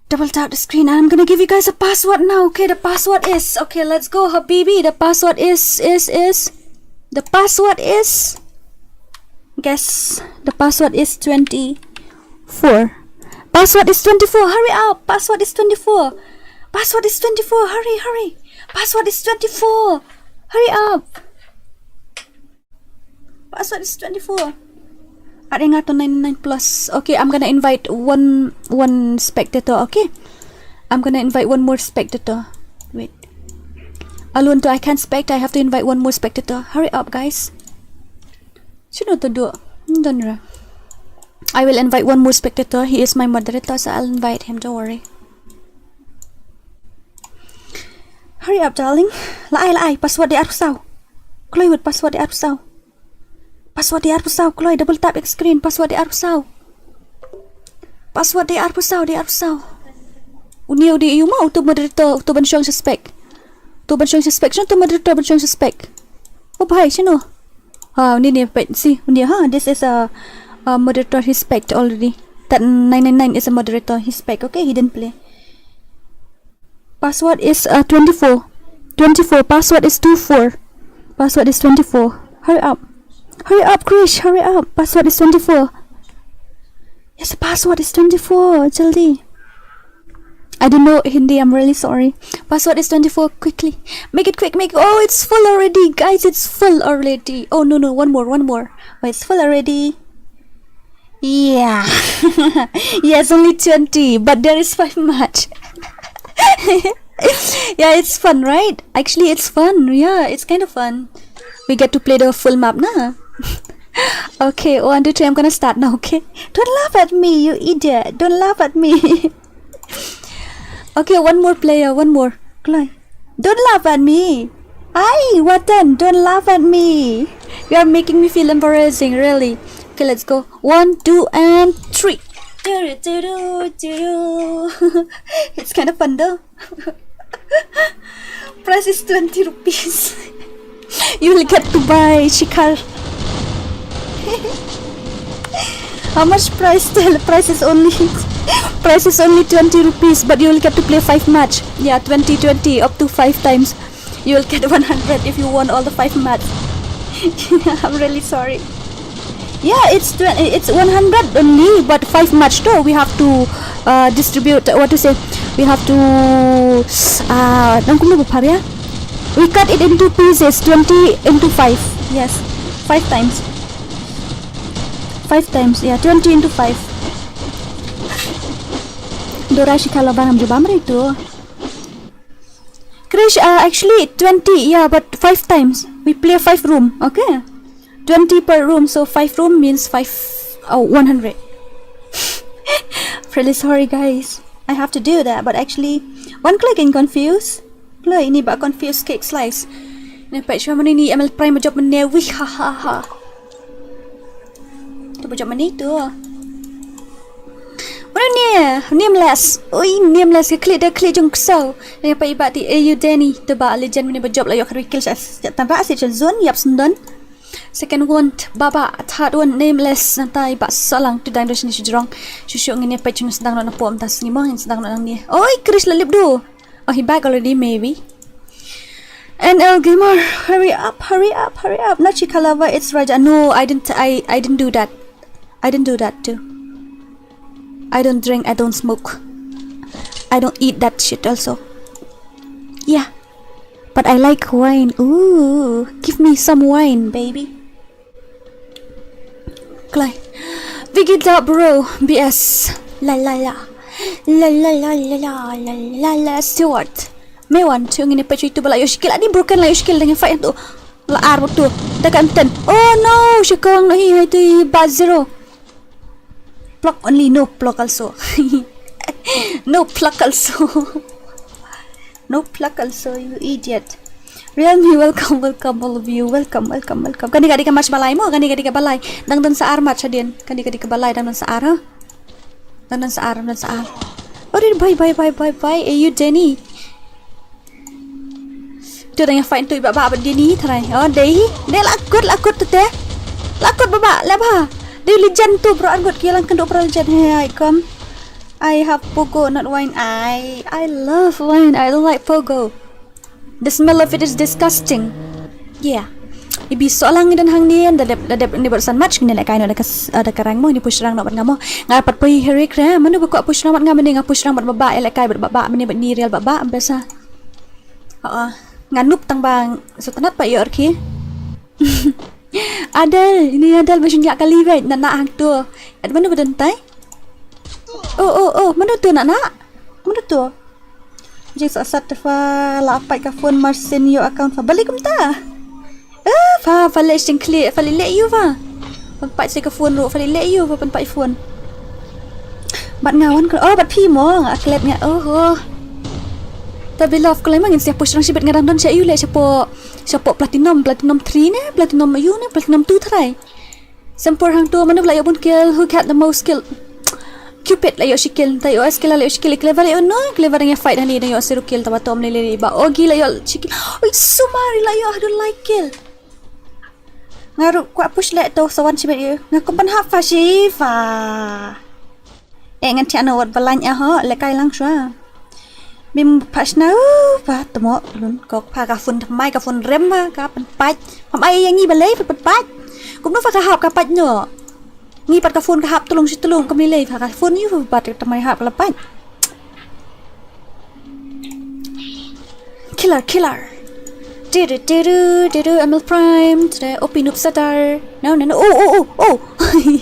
Double tap the screen and I'm gonna give you guys a password now. Okay, the password is, okay, let's go, habibi. The password is, is, is, the password is, guess, the password is twenty-four. Password is twenty-four. Hurry up. Password is twenty-four. Password is twenty-four. Hurry, hurry. Password is twenty-four. Hurry up. Password is twenty-four. Ar nga to ninety-nine plus. Okay, I'm gonna invite one, one spectator, okay? I'm gonna invite one more spectator. Wait. Alone to I can't spect. I have to invite one more spectator. Hurry up, guys. Sino to do? Don't worry. I will invite one more spectator. He is my moderator, so I'll invite him. Don't worry. Hurry up, darling. La ai, la ai. Password dei arphew saw. Kloi wut, password dei arphew saw. Password dei arphew saw. Kloi, double tap ïa ka screen. Password dei arphew saw. Password dei arphew saw, dei arphew saw. Uni, uni, ïu ma, uto moderator, uto ban shong suspect. Uto ban shong suspect. Shong uto moderator ban shong suspect. Oh, bhai, shino? Ah, uni ne, wait, see, uni, ha, this is a, a moderator, he spect already. That nine nine nine is a moderator, he spect, okay, he didn't play. Password is, uh, twenty-four. Twenty-four, password is two four. Password is twenty-four. Hurry up. Hurry up, Krish, hurry up. Password is twenty-four. Yes, the password is twenty-four. Jaldi. I don't know Hindi. I'm really sorry. Password is twenty-four. Quickly. Make it quick. Make it. Oh, it's full already. Guys, it's full already. Oh, no, no. One more. One more. Oh, it's full already. Yeah. Yes, only twenty. But there is five match. Yeah, it's fun, right? Actually, it's fun. Yeah, it's kind of fun. We get to play the full map, na? Okay, one, two, three. I'm gonna start now, okay? Don't laugh at me, you idiot. Don't laugh at me. Okay, one more player, one more. Kloi. Don't laugh at me. Ai, Watan, don't laugh at me. You are making me feel embarrassing, really. Okay, let's go. One, two, and three. It's kind of fun though. Price is twenty rupees. You will get to buy Shikhar. How much price still? Price is only price is only twenty rupees, but you will get to play five match. Yeah, twenty, twenty, up to five times. You will get one hundred if you won all the five match. I'm really sorry. Yeah, it's tw- it's one hundred only, but five match though. We have to uh, distribute. What to say? We have to. Uh, nang kumno ba phar ïa? We cut it into pieces. Twenty into five. Yes, five times. Five times. Yeah, twenty into five. Dora Shikha Labanam Jubamre tu. Krish, uh, actually twenty, yeah, but five times. We play five room, okay? Twenty per room, so five room means five, oh, one hundred. Really sorry, guys. I have to do that, but actually, one click and confuse. Kloi, ini ba confuse cake slice. Ni pek shwa mani ni M L Prime job mani, wih, ha, ha, ha. Tu ba job mani tu. Mana ni? Nameless. Oi, nameless ke klik dah klik jong ksau. Ni apa ibat ti A U Danny. Tu ba legend mani ba job la yok hari kill sa. Tanpa si zone yap sendon. Second one, Baba, third one, Nameless, nata ibat salang tu dang dos ni sejrong. Susu ngin ni pek chunu sedang nak pom tas ni mong sedang nak ni. Oi, Chris la lip du. Oh, he back already, maybe. N L Gamer, hurry up, hurry up, hurry up. Not Chikalava, it's Raja. No, I didn't I I didn't do that. I didn't do that too. I don't drink, I don't smoke. I don't eat that shit also. Yeah. But I like wine. Ooh, give me some wine, baby. Kloi. Vigida bro, B S. La la la. La la la la la la la la Stewart. Me wan, tu ngin pek tu bala yoshikil. Ani broken la yoshikil dengan fight tu. La ar tu. Dekat enten. Oh no, shikong no hi hai tu ba zero. Pluck only, no pluck also. No pluck also. No pluck also, you idiot. Realme, welcome, welcome, all of you. Welcome, welcome, welcome. Kani kadi ka match balai mo, kani kadi ka balai. Dang don sa ar match hadien. Kani kadi ka balai, dang don sa ar, ha? Dang don sa ar, dang don sa ar. Ori, bye, bye, bye, bye, bye. Eh, you, Jenny. Tu dang ïa fight tu ba ba ba dini trai. Oh, dei. Dei la kut, la kut tu te. La kut ba ba, la ba. Dei legend tu bro, angut ki lang kendu bro legend. Hey, I come. I have Pogo, not wine. I I love wine. I don't like Pogo. The smell of it is disgusting. Yeah. Ibi solang ngi don hangne, da dep da dep ni bad san match ngi lehkai noh da ka s- ah, da ka rang mo, ni push rang noh bad nga mo. Nga pat poi herik re, mano ba kwah push rang bad nga, mane nga push rang bad ba ba, lehkai bad ba ba, mane bad ni real ba ba, biasa. Ha. Nga noob tang ba sngewtynnat pat ïoh rkhie. Adel, ini Adel ba shynna kali bad na na hangto. At mano ba don tai? Oh oh oh, mano tu na na? Mano tu? Jing sa sat fa la apai ka phone mar sin yo account fa balik kumta. Eh, fa fa le sing kli fa le le yu fa. Pan pai se ka phone ro fa le le yu fa pan pai phone. Bat nga wan ko, oh, bat phi mo, nga klet nga, oh, oh. Ta bi love ko lai ma ngin sia push rang shibit nga dang don sha yu le sha po, sha po platinum, platinum three ne, platinum yu ne, platinum two trai. Sempur hangto mano ba la ïoh bun kill, who had the most kill? Cupid la ïoh shi kill, ta ïoh S K la ïoh shi kill, Clever la ïoh no, Clever dang ïa fight hani dang ïoh zero kill, ta ba tom lili ba Ogi la ïoh shi kill. Oi, Sumari la ïoh, I don't like kill. Nga ruh kwah push leh to sa wan shibit ïa. Nga kum pan hap fa shi fa. Eh, ngan thiah na wat ba lain eh ho, lehkai lang shwa. Bim phah shna, uh, pha tmo lun kok pha ka phone thymmai ka phone rem pha ka pynpait. Pham ai ïa ngi balei pha pynpait. Kumno pha ka hap ka pait noh. Ngi pat ka phone ka hap tulung shi tulung, ka mlei lei ka phone ïa u pat ka mai hap ka la pat. Killer, killer. Tiru, tiru, tiru, M L Prime, tiru, O P Noob Sadar. No, no, no. Oh, oh, oh, oh.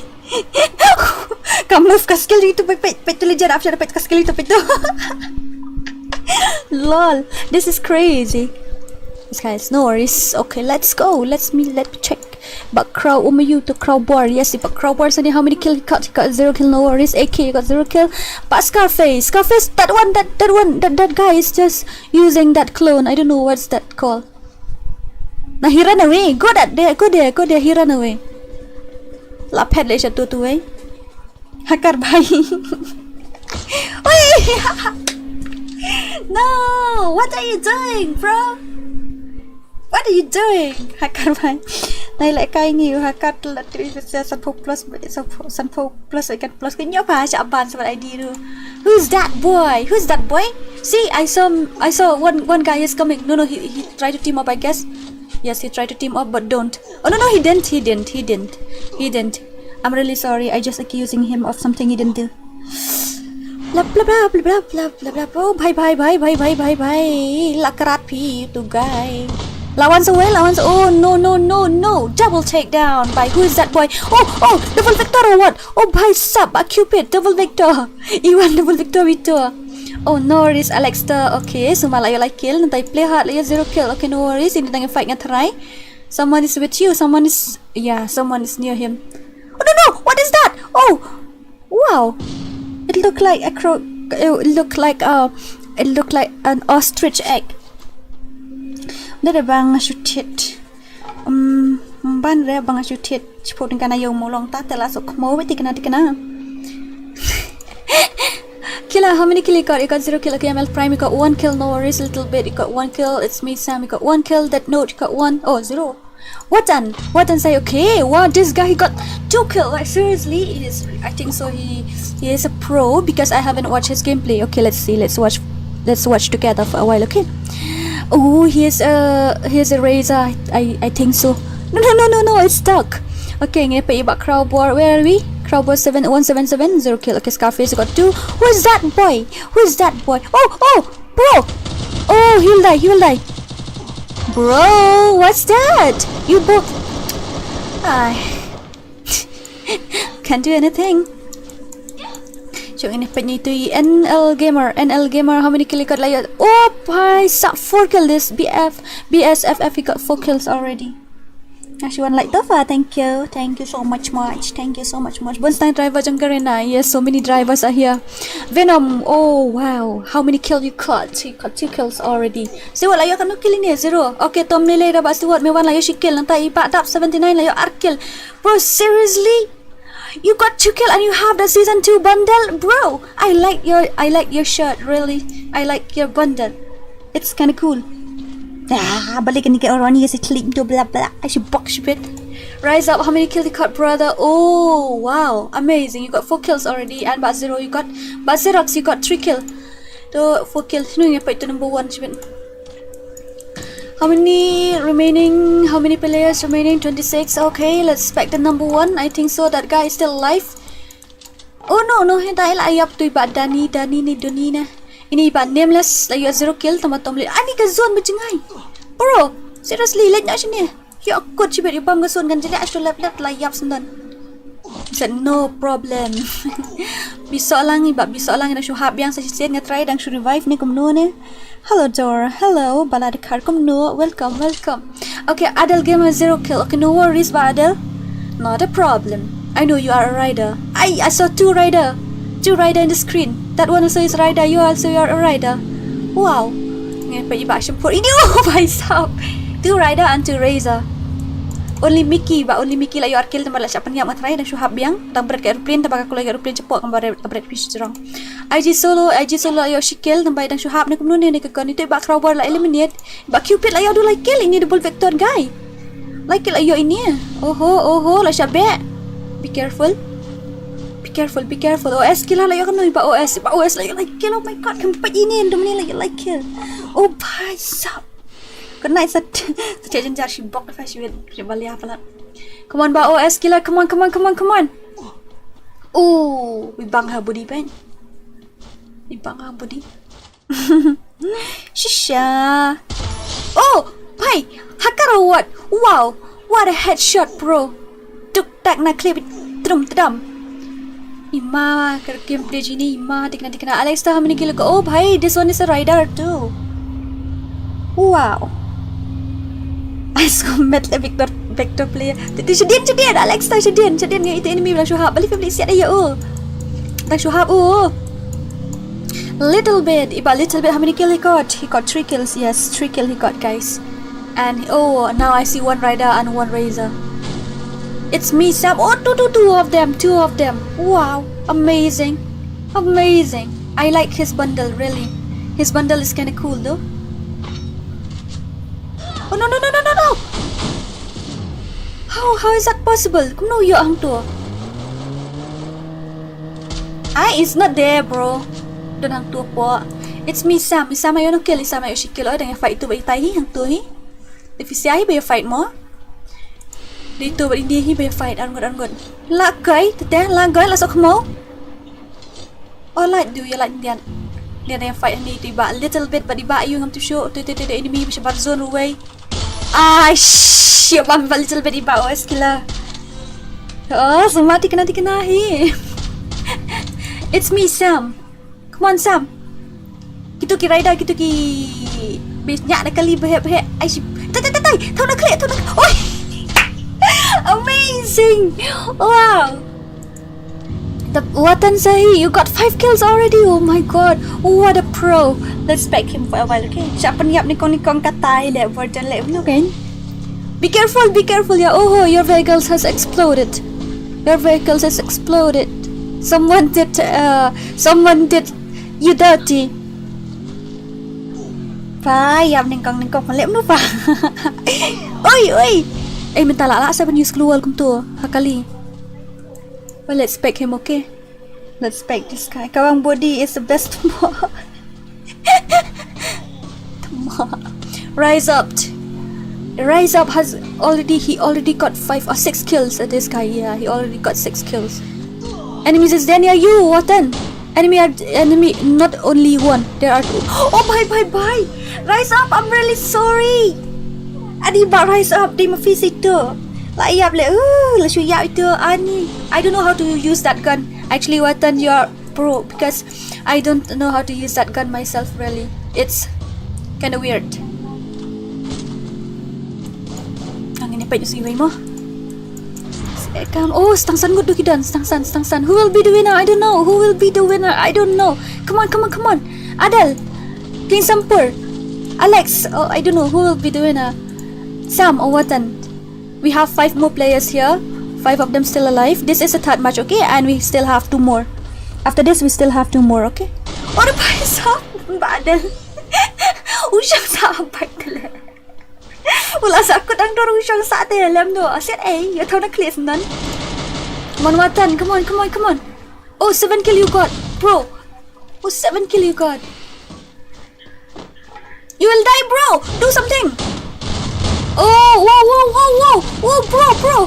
Ka move ka skill itu, peit, peit, peit tu, legend option, peit ka skill itu, peit tu. Lol, this is crazy. This guy is no worries. Okay, let's go. Let's me, let me check. But Crow, um, you to Crow Boar. Yes, but Crow Boar, so how many kill he got? He got zero kill, no worries. A K, he got zero kill. But Scarface, Scarface, that one, that, that one, that, that guy is just using that clone. I don't know what's that called. Now he ran away. Go that there, go there, go there. He ran away. La pet le shatu tu, eh. Hacker bhai. Oi! No! What are you doing, bro? What are you doing? Hacker bhai. Nai le kai ngi hacker tu la tri se san pho plus, san pho plus, ikan plus ke nyo pa sha ban sa I D tu. Who's that boy? Who's that boy? See, I saw, I saw one, one guy is coming. No, no, he, he tried to team up, I guess. Yes, he tried to team up, but don't. Oh no, no, he didn't, he didn't, he didn't, he didn't. I'm really sorry. I just accusing him of something he didn't do. Blah blah blah blah blah blah blah blah. Oh, bhai bhai bhai bhai bhai bhai bhai. Lakrat pi tu guy. Lawan sa wei, lawan sa. Oh no no no no. Double takedown by, who is that boy? Oh oh, double victor or what? Oh bhai sab, a Cupid, double victor. Iwan double victor itu. Oh no worries, Alexter. Okay, so ma la ïoh lai kill, nangta play hard la ïoh zero kill. Okay, no worries, ini dang fight nga try. Someone is with you, someone is, yeah, someone is near him. Oh no no, what is that? Oh, wow. It looked like a crow, it looked like a, it looked like an ostrich egg. Dada bang shoot it. Um, ban re bang shoot it. Chipot nga na yo molong ta tela so kmo tikna tikna. Killer, how many kill you got? You got zero kill. Okay, M L Prime, you got one kill. No worries, little bit. You got one kill. It's me, Sam. You got one kill. Death Note, you got one. Oh, zero. What an, what an say? Okay, wow, this guy, he got two kill. Like seriously, he is. I think so. He he is a pro because I haven't watched his gameplay. Okay, let's see. Let's watch. Let's watch together for a while. Okay. Oh, he is a he is a Razor. I I think so. No no no no no. It's stuck. Okay, ngi peit ba Crow Boar. Where are we? Crow Boar seven one seven seven, zero kill. Okay, Scarface got two. Who is that boy? Who is that boy? Oh oh, bro. Oh, he'll die. He'll die. Bro, what's that? You both. I can't do anything. So ini peit ni tu, N L Gamer, N L Gamer, how many kill you got? Like, oh, bhai sab, four kill this B F, B S F F, he got four kills already. Actually, one like Tofa, thank you, thank you so much much, thank you so much much. Bonstang driver jong Garena, yes, so many drivers are here. Venom, oh wow, how many kill you got? You got two kills already. So what, la ïoh katno kill ini? Zero. Okay, Tom Lele, Rabat Stewart, me wan la ïoh shi kill, nangta i Bah Dap seventy nine la ïoh ar kill. Bro, seriously? You got two kill and you have the season two bundle, bro. I like your I like your shirt, really. I like your bundle. It's kind of cool. Ah, balik ni ke orang ni si klik tu bla bla. I should box bit. Rise up, how many kill you got, brother? Oh wow, amazing. You got four kills already, and Bat Zero, you got Bat Xerox, you got three kill. Tu four kill. Sino yang dapat tu number one, cibit? How many remaining? How many players remaining? Twenty-six. Okay, let's expect the number one. I think so. That guy is still alive. Oh no, no, hita ila ayap tu iba Dani, Dani ni Doni na. Ini iba Nameless la ïoh zero kill, tama Tom Lele. Ani ka zone ba jngai. Bro, seriously, leh nya sini. Ïoh kut cibit ibam ka zone kan jeli asu lep lep la ïap sendon. Said no problem. Bisoh lang iba, bisoh lang ina shu hap biang sa shisien nga try dang shu revive ni kumno ne. Hello Dor, hello Baladkar, kumno, welcome, welcome. Okay, Adel Gamer zero kill. Okay, no worries ba Adel. Not a problem. I know you are a rider. I I saw two rider. Two rider in the screen. That one also is rider. You also you are a rider. Wow. Ngai pa iba shempur ini, oh bhai sahab. Two rider and two razor. Only Mickey ba, only Mickey la ïoh ar kill, namar la shah pynïap nga try, dang shu hap biang, dang bret ka aeroplane, taba ka kulai ka aeroplane chapoh, ka bret, ka bret piece jrong. I G Solo, I G Solo la ïoh shi kill, namar dang shu hap ne kumno ne ne ka gun, itu iba Crowbar la eliminate, iba Cupid la ïoh du lai kill, ini double vector guy. Lai kill la ïoh ini. Oho, oho, la shah beh. Be careful. Be careful, be careful. O S kill la ïoh kano iba O S, iba O S la ïoh lai kill, oh my god, kam pat ini, dum ni la ïoh lai kill. Oh bhai sahab. Kena sat, sat jenjar shi bok fa shi wet, shi balia pala. Come on ba O S killer, come on, come on, come on, come on. Oh, ibang ha body pain. Ibang ha body. Shisha. Oh, bhai, hakar what? Wow, what a headshot, bro. Tuk tak na clip trum tram. Ima, kar game play jini ima, tikna tikna. Alex ta hamni kilo ko. Oh, bhai, this one is a rider too. Wow. Ai, skum met le Victor, Victor player. Titi shadien, shadien, Alex ta shadien, shadien ngi ite enemy bilang shuhap. Balik, balik, siat ayo. Tang shuhap, oh. Little bit, iba little bit, how many kill he got? He got three kills, yes, three kill he got, guys. And oh, now I see one rider and one razor. It's me, Sam. Oh, two, two, two of them, two of them. Wow, amazing, amazing. I like his bundle, really. His bundle is kinda cool, though. Oh, no, no, no, no, no, no! How, how is that possible? Kumno ïoh hangto? I is not there, bro. Don hangto po. It's me, Sam. Sam ayo no kill, Sam ayo shi kill. Oh, dang fight tu ba itai hi hangto hi. If you see, I be fight mo. Dei tu ba India hi be fight. Arngot, arngot. La kai, tete, la kai, la sok mo. Oh, la du ya la Indian. Dia dang fight ni tu iba little bit, but iba ayo ngam tu show. Tu tu tu enemy bi shabar zone ruwei. Ah, shit, bam ba little bit iba, oh, skilla. Oh, semua tikna tikna hi. It's me, Sam. Come on, Sam. Kitu ki rider, kitu ki. Bis nyak na kali behek behek. Ai shi. Tai tai tai tai. Tau na klik, tau na. Oi. Amazing. Wow. The Watan Sahi, you got five kills already. Oh my god. What a pro. Let's back him for a while, okay? Siapa ni ap ni kong ni kong katai le Watan le, okay? Be careful, be careful, yeah. Oh, your vehicles has exploded. Your vehicles has exploded. Someone did, uh, someone did you dirty. Pa, yam ningkong ningkong malep nu pa. Oi, oi. Eh, minta la la seven use global kumto. Hakali. Well, let's back him, okay? Let's back this guy. Kawang body is the best. Rise up. Rise up has already, he already got five or six kills at this guy. Yeah, he already got six kills. Enemies is there near you, Watan. Enemy are, enemy, not only one. There are two. Oh, bye, bye, bye. Rise up, I'm really sorry. Ani ba rise up, they ma face itu. La yap le, uh, la shu yap itu, Ani. I don't know how to use that gun. Actually, Watan, you are pro because I don't know how to use that gun myself, really. It's kinda weird. Ang ini pa yung siway mo. Come. Oh, stang san ngut duki dan, stang san, stang san. Who will be the winner? I don't know. Who will be the winner? I don't know. Come on, come on, come on. Adel, King Sampur, Alex. Oh, I don't know who will be the winner. Sam or Watan. We have five more players here. Five of them still alive. This is a third match, okay? And we still have two more. After this, we still have two more, okay? Or bhai sahab, badal. Ushang sahab badal. Ula sa kut ang dorong ushang sa te lem do. Aset eh, ya tau na clear nan. Come on, Watan. Come on, come on, come on. Oh, seven kill you got, bro. Oh, seven kill you got. You will die, bro. Do something. Oh, whoa, whoa, whoa, whoa, whoa, bro, bro.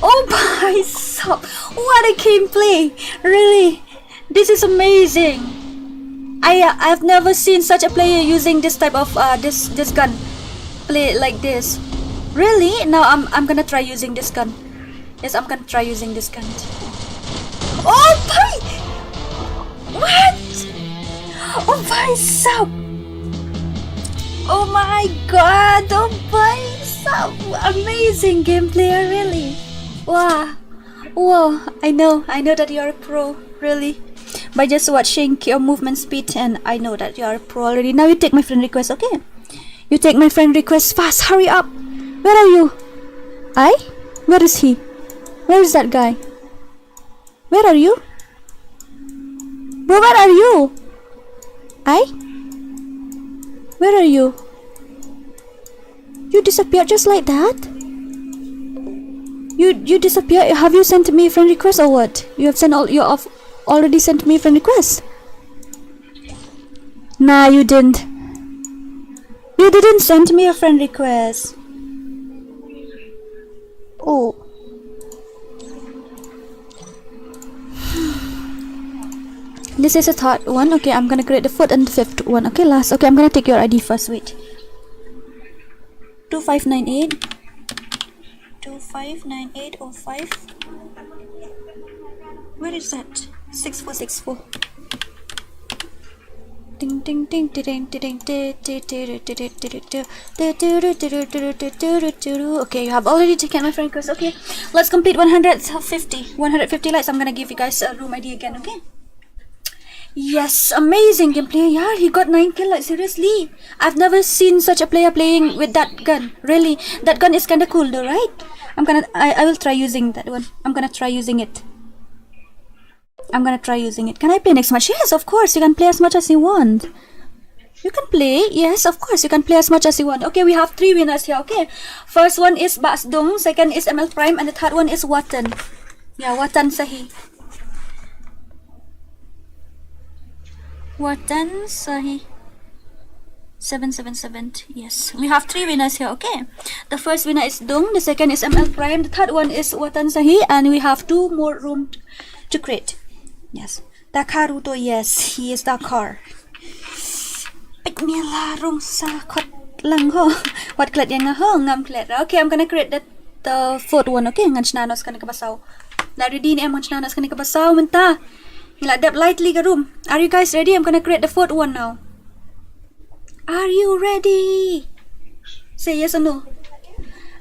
Oh my, so what a gameplay. Really, this is amazing. I I've never seen such a player using this type of uh this this gun play like this. Really? Now I'm I'm gonna try using this gun. Yes, I'm gonna try using this gun. Oh my! What? Oh my, sub! Oh my god! Oh my, sub! Amazing gameplay, really. Wow. Wow, I know, I know that you're a pro, really. By just watching your movement speed, and I know that you're a pro already. Now you take my friend request, okay? You take my friend request fast. Hurry up. Where are you? I? Where is he? Where is that guy? Where are you? Bro, where are you? I? Where are you? You disappeared just like that? You you disappear. Have you sent me a friend request or what? You have sent all. You have already sent me a friend request. Nah, you didn't. You didn't send me a friend request. Oh. This is the third one. Okay, I'm gonna create the fourth and the fifth one. Okay, last. Okay, I'm gonna take your I D first. Wait. Two five nine eight. Two five nine eight oh five. Where is that? Six four six four. Ding ding ding ding ding ding. Okay, you have already taken my friend request. Okay, let's complete one hundred fifty. One hundred fifty likes. I'm gonna give you guys a room I D again. Okay. Yes, amazing gameplay. Yeah, he got nine kill. Like, seriously, I've never seen such a player playing with that gun. Really, that gun is kinda cool, though, right? I'm gonna, I, I will try using that one. I'm gonna try using it. I'm gonna try using it. Can I play next match? Yes, of course. You can play as much as you want. You can play. Yes, of course. You can play as much as you want. Okay, we have three winners here. Okay. First one is Bah Sdong. Second is M L Prime. And the third one is Watan. Yeah, Watan Sahi. Watan Sahi. Seven seven seven. Yes. We have three winners here. Okay. The first winner is Dung. The second is M L Prime. The third one is Watan Sahi. And we have two more room t- to create. Yes. Dakaruto, yes, he is Dakar. Pik mila rung sa kot lang ho. Wat klet yang ho, ngam klet. Okay, I'm gonna create the, the fourth one, okay? Ngan shna nos kane ka basaw. La ready ne em ngan shna nos kane ka basaw mynta. Ngi la dep lightly ka room. Are you guys ready? I'm gonna create the fourth one now. Are you ready? Say yes or no.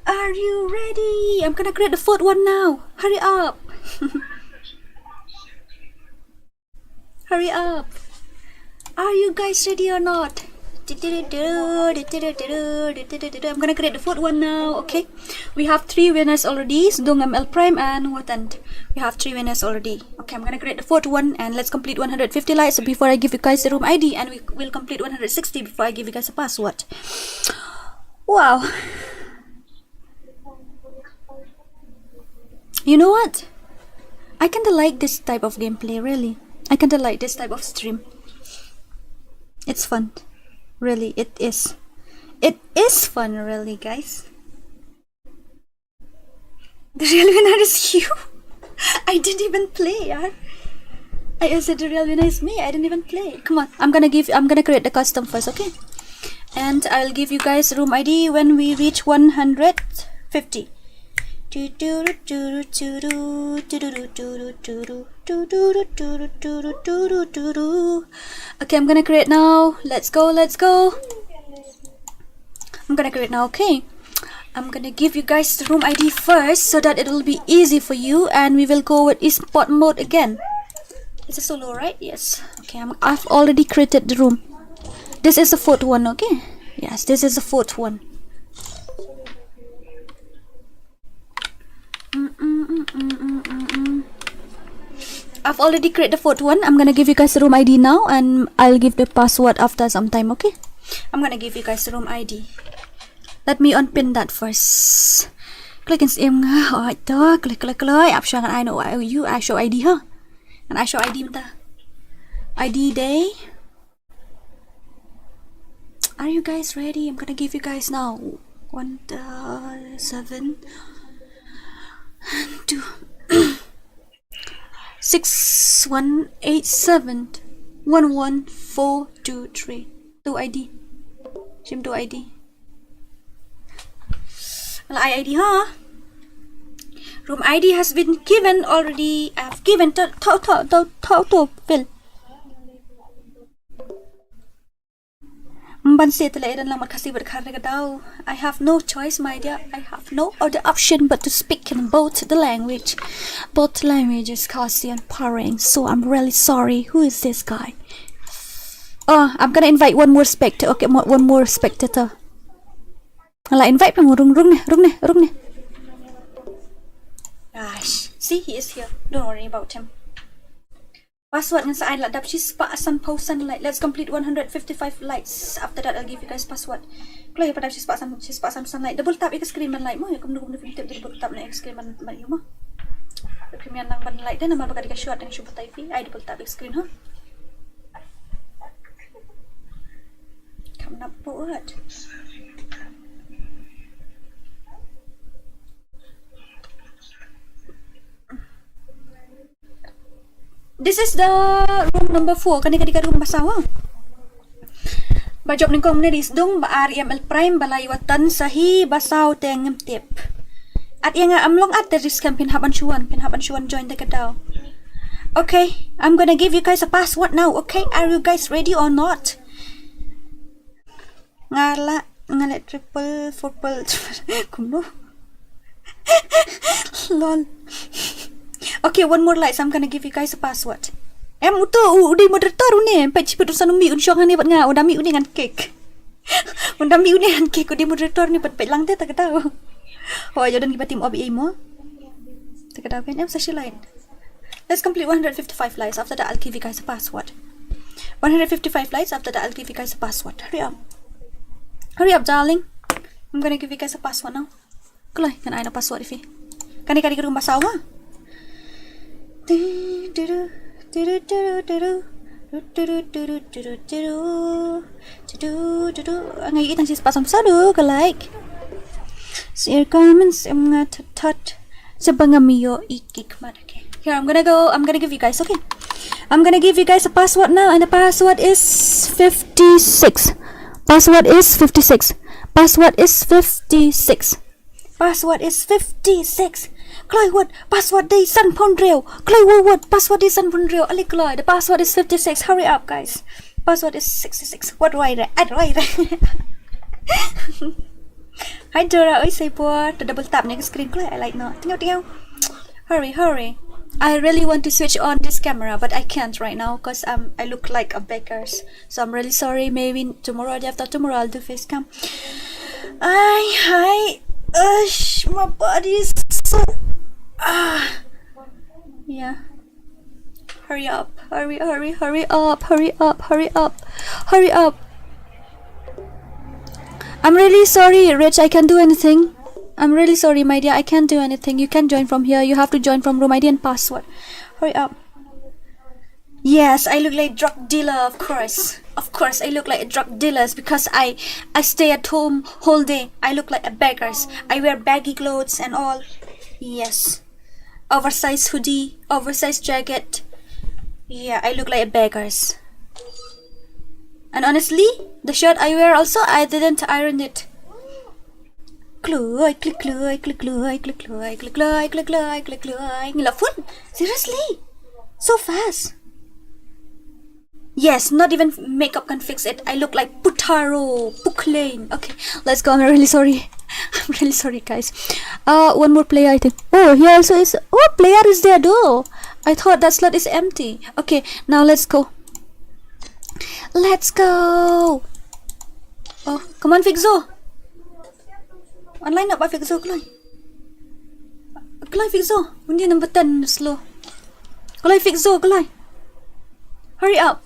Are you ready? I'm gonna create the fourth one now. Hurry up. Hurry up. Are you guys ready or not? I'm gonna create the fourth one now, okay? We have three winners already, Sdung, M L Prime, and Watan. We have three winners already. Okay, I'm gonna create the fourth one and let's complete one hundred fifty likes before I give you guys the room I D, and we will complete one hundred sixty before I give you guys a password. Wow. You know what? I kinda like this type of gameplay, really. I kinda like this type of stream. It's fun. Really, it is. It is fun, really, guys. The real winner is you. I didn't even play, yaar. I said the real winner is me. I didn't even play. Come on, I'm gonna give. I'm gonna create the custom first, okay? And I'll give you guys room I D when we reach one hundred fifty. Okay, I'm gonna create now. Let's go, let's go. I'm gonna create now, okay? I'm gonna give you guys the room I D first so that it will be easy for you, and we will go with esport mode again. It's a solo, right? Yes. Okay, I'm, I've already created the room. This is the fourth one, okay? Yes, this is the fourth one. Mm-mm-mm-mm-mm-mm. I've already created the fourth one. I'm gonna give you guys the room I D now, and I'll give the password after some time, okay? I'm gonna give you guys the room I D. Let me unpin that first. Click in sim nga. Alright, to. Click, click, click. Ap shang I know you. I show I D, huh? And I show I D mynta. I D day. Are you guys ready? I'm gonna give you guys now. One, uh, seven, and two. Six one eight seven one one four two three. Two I D. Shim two I D. Well, I I D, huh? Room I D has been given already. I've given to, to, to, to, to, to, Phil. Mban se tele eden lang mat kasi bad khar ka dau. I have no choice, my dear. I have no other option but to speak in both the language. Both languages, Khasi and Phareng. So I'm really sorry. Who is this guy? Oh, I'm gonna invite one more spectator. Okay, mo- one more spectator. Ala invite pang rung rung ne, rung ne, rung ne. Gosh, see, he is here. Don't worry about him. Password ngan sa ai la dap shispah san phew san like. Let's complete one hundred fifty-five likes. After that, I'll give you guys password. Kloi ïa pat dap shispah san, shispah san phew san like. Double tap ïa ka screen ban like mo, ïa kumno kumno phim tip, double tap na ïa ka screen ban, ban ïa mo. Phim ïa nang ban like dei namar ba ka dei ka short, dang shu batai phi. Ai double tap ïa ka screen, ha. Kam nap buat. This is the room number four. Kane ka dei ka room ba saw. Ba jop nyngkong mynne dei Sdung, ba ar i M L Prime, ba lai i Watan Sahi, ba saw te ngam tip. At ïa nga, am long at the risk, phin hap ban shu wan, phin hap ban shu wan join te ka daw. Okay, I'm gonna give you guys a password now, okay? Are you guys ready or not? Nga la, nga la triple, four pul, kumno? Lol. Okay, one more light, so I'm gonna give you guys a password. Em, uto, u, u dei moderator une, peit shiput u san u mih un shong hangne bad nga, u da mih une ngan kick. U da mih une ngan kick, u dei moderator ne, peit, peit lang te ta ka daw. Hooid, ïa don kiba team O B A mo. Ta ka daw kan, em, sa shi light. Let's complete one hundred fifty-five lights. After that, I'll give you guys a password. One hundred fifty-five lights. After that, I'll give you guys a password. Hurry up. Hurry up, darling. I'm gonna give you guys a password now. Kloi, ngan ai na password ïa phi. Kane ka dei ka room ba saw ma. Nga ïohi tang shi spah saw phew saw duh ka like. Share comments, em, nga thot thot. Sa ba ngam ïohi ki khmat. Okay. Here, I'm gonna go, I'm gonna give you guys, okay? I'm gonna give you guys a password now, and the password is fifty-six. Password is fifty-six. Password is fifty-six. Password is fifty-six. Kloi wat, password dei sanphew hynriew. Kloi wat, wat, password dei sanphew hynriew. Ale kloi, the password is fifty-six. Hurry up, guys. Password is sixty-six. Wat, wai re, at wai re. Hi Dora, oi Saibor, to double tap ne ka screen kloi, I like no. Tingo, tingo. Hurry, hurry. I really want to switch on this camera, but I can't right now 'cause um, I look like a beggars. So I'm really sorry. Maybe tomorrow or day after tomorrow I'll do face cam. I, hi. Ush, my body is so, ah. Yeah. Hurry up. Hurry, hurry, hurry up. Hurry up. Hurry up. Hurry up. I'm really sorry, Rich. I can't do anything. I'm really sorry, my dear. I can't do anything. You can't join from here. You have to join from room I D and password. Hurry up. Yes, I look like drug dealer, of course. Of course, I look like a drug dealers because I I stay at home whole day. I look like a beggars. I wear baggy clothes and all. Yes. Oversized hoodie, oversized jacket. Yeah, I look like a beggars. And honestly, the shirt I wear also, I didn't iron it. Kloi, kloi, kloi, kloi, kloi, kloi, kloi, kloi, kloi, kloi, kloi, kloi, kloi. Ngi la phone? Seriously? So fast. Yes, not even makeup can fix it. I look like Putaro, Puklane. Okay, let's go. I'm really sorry. I'm really sorry, guys. Uh, one more player, I think. Oh, here also is. Oh, player is there though. I thought that slot is empty. Okay, now let's go. Let's go. Oh, come on, Fixo. Online na ba Fixo kloi. Kloi Fixo. Undi number ten slow. Kloi Fixo kloi. Hurry up.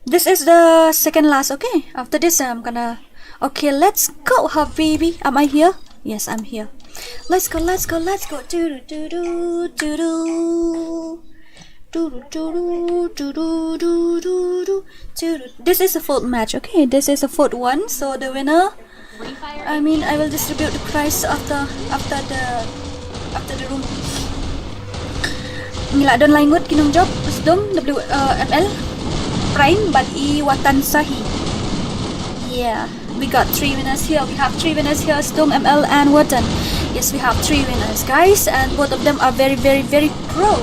This is the second last, okay? After this, I'm gonna. Okay, let's go, habibi. Am I here? Yes, I'm here. Let's go, let's go, let's go. Doo doo doo doo doo. Doo doo doo doo doo doo doo doo doo. Doo doo. This is the fourth match, okay? This is the fourth one. So the winner, I mean, I will distribute the prize after, after the, after the room. Ngi la don lai ngut ki nongjop, Sdong, W, uh, M L, Prime, bad i Watan Sahi. Yeah, we got three winners here. We have three winners here, Sdong, M L, and Watan. Yes, we have three winners, guys, and both of them are very, very, very pro.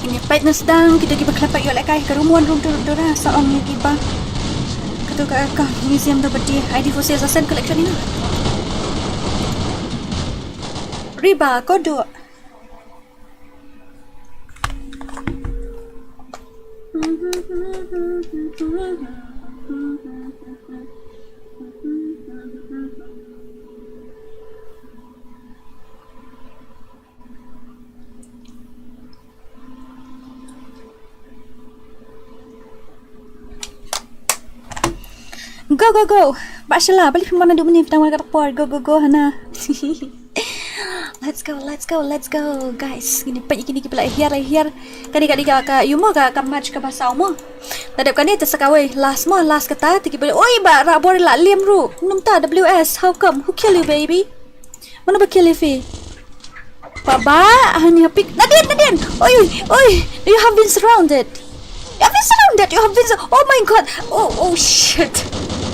Ngin ïa peit na sdang kita kiba khlem pat ïoh lehkai ha ka room one, room two, room two, sa ong ïa kiba. Kato ka, ka museum da bati I D for sale, sa send collection ina. Riba, kodo. Go, go, go. Ba shala, balik phi mana duk mini, phi tang mana ka por. Go, go, go, Hana. Let's go, let's go, let's go, guys. Ngin ïa peit ïa kine kiba la hiar, la hiar. Kane ka dei ka, ka, ïa mo ka, ka match kaba saw mo. Te dep kane te sa kawei, last mo, last kata, te kiba, oi ba, Rabor la lem ruh. Num ta, W S, how come? Who kill you, baby? Mano ba kill ïa phi? Baba, hangne ha pik. Nadien, Nadien. Oi, oi. You have been surrounded. You have been surrounded. You have been sur- Oh my god. Oh, oh shit.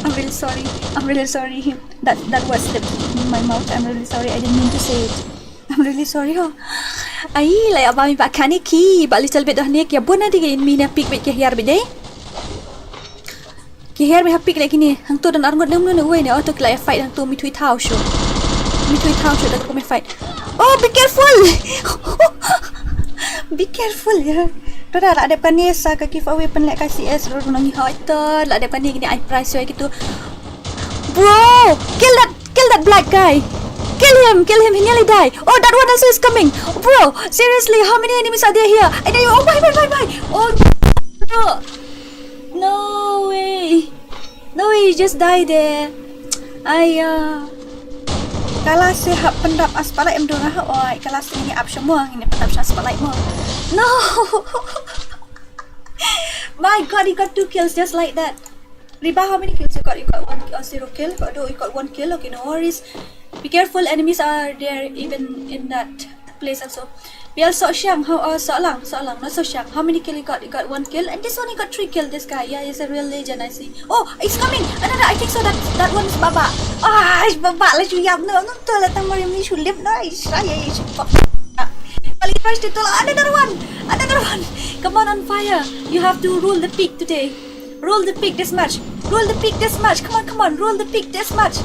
I'm really sorry. I'm really sorry. That that was slipped in my mouth. I'm really sorry. I didn't mean to say it. I'm really sorry. Oh. Ai, la ïa ba mi ba kane ki ba little bit dah ne ki bun na dige in mi ne pik bit ki hiar bit dei. Ki hiar mi ha pik lagi ni. Hangto don arngut nem nu ne uwei ne. Oh, to ki la ïa fight hangto mi thui thau shu. Mi thui thau shu da ko mi fight. Oh, be careful. Be careful ya. To da la dep kane sa ka giveaway pynlehkai C S ruh nang hoi to. La dep kane kini ai prize oi kitu. Bro, kill that, kill that black guy. Kill him, kill him. He nearly died. Oh, that one also is coming. Bro, seriously, how many enemies are there here? I tell you, oh my, my, my, my. Oh no. No way. No way, you just die there. Ai ya. Kala se hap pyndap ha spotlight em dong ha oi. Kala se ni ap sha mo, ni pyndap sha spotlight mo. No. My god, he got two kills just like that. Riba, how many kills you got? You got one, uh, zero kill. Got, you got one kill. Okay, no worries. Be careful, enemies are there even in that place also. Bial Sok Siang, how, uh, Sok Lang, Sok Lang, not Sok Siang. How many kill you got? You got one kill, and this one he got three kill. This guy, yeah, he's a real legend. I see. Oh, he's coming. Another, I think so. That that one is Baba. Ah, it's Baba. Let's you yap no, no, to let them worry me. Should live no. It's shy. It's fuck. Kali first itu lah. Another one. Another one. Come on, on fire. You have to rule the peak today. Rule the peak this match. Rule the peak this match. Come on, come on. Rule the peak this match.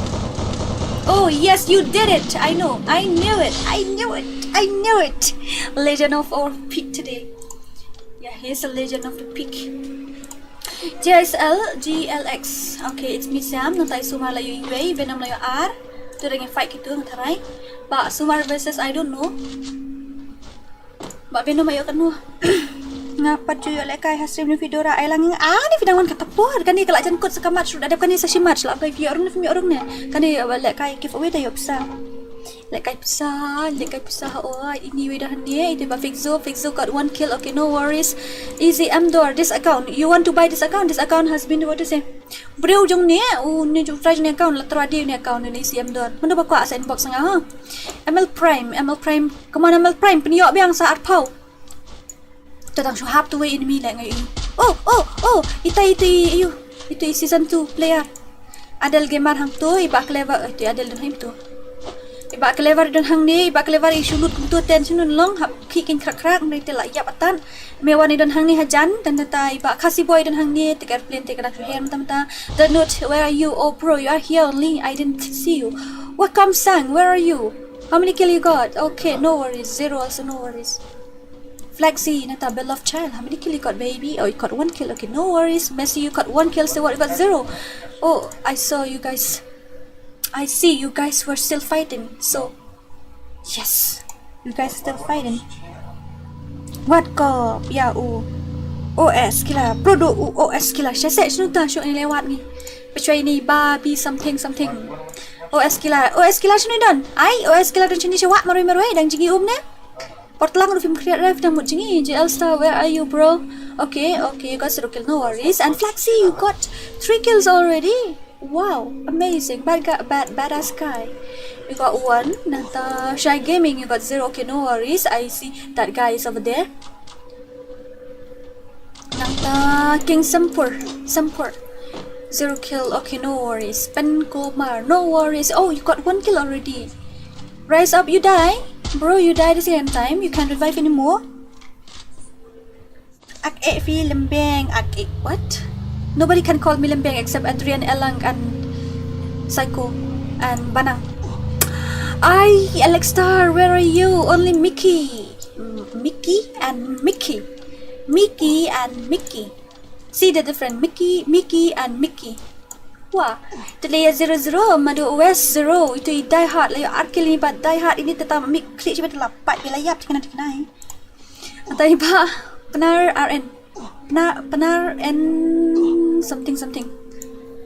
Oh, yes, you did it. I know. I knew it. I knew it. I knew it. Legend of our peak today. Yeah, he's a legend of the peak. J S L G L X. Okay, it's me, Sam. Nang tai sumar la yu iwei, Venom la yu ar. Tu ring fight kitu nang tarai. Ba sumar versus I don't know. Ba Venom ayo kanu. Nga pat ju ïoh lehkai ha stream ni Fedora ai lang ah ni Fedora wan kata por kane ka la jan kut sa ka match ruh da dep kane sa shi match la bai ïoh rung ni ïoh rung ne kane lehkai giveaway da ïoh pisa. Lehkai pisa, lehkai pisa ha oi ini wei da hane ite ba Fixo, Fixo got one kill, okay, no worries. Easy M Dor, this account, you want to buy this account? This account has been, what to say? Briew jong ne, u ne jong trai jong ne account la tra di ne account ne Easy M Dor. Mano ba kwah sa inbox nga ha. M L Prime, M L Prime. Come on, M L Prime, pynïoh biang sa arphew. To dang shu hap tu wei enemy leh ngai. Oh, oh, oh, ita ita ayu. Ita season two player. Adel Gamer hangto, iba Clever, eh, tu Adel don hangto. Iba Clever don hangne, iba Clever i shu lut kumto ten shu nun long hap ki kin krak krak, mrei te la ïap atan. Me wan i don hangne hajan, dan ta iba Khasi Boy don hangne, te airplane te kena shu hem tam ta. The note, where are you? Oh bro, you are here only. I didn't see you. Welcome Sang, where are you? How many kill you got? Okay, no worries. Zero also, no worries. Flexi, nata Bell of Child. How many kill you got, baby? Oh, you got one kill. Okay, no worries. Messi, you got one kill. So what? You got zero. Oh, I saw you guys. I see you guys were still fighting. So, yes, you guys still fighting. Wat ko ya u O S kila. Prodo u O S kila. Shase shnuta shu ni lewat ni. Pechwai ni ba bi something something. O S kila. O S kila shnu don. Ai, O S kila don shini shawak marui marui dang jigi um ne. Portlang ruh phim khriat ref da mut jngi. J L Star, where are you, bro? Okay, okay, you got zero kill, no worries. And Flaxi, you got three kills already. Wow, amazing. Bad guy, bad, badass guy. You got one. Nata Shy Gaming, you got zero. Okay, no worries. I see that guy is over there. Nata King Sempur, Sempur. Zero kill. Okay, no worries. Pen Komar, no worries. Oh, you got one kill already. Rise up, you die. Bro, you die the same time. You can't revive anymore. Ak ek fi lembeng, ak ek what? Nobody can call me lembeng except Adrian, Elang and Psycho and Banang. I, Alex Star, where are you? Only Mickey. Mm, Mickey and Mickey. Mickey and Mickey. See the difference. Mickey, Mickey and Mickey. Wah, tele ya zero zero, madu West zero. Itu i die hard la yo arkil ni ba die hard ini tata mik klik cuba tela pat bila yap tikna tikna. Atai ba Pnar R N. Pnar, Pnar N something something.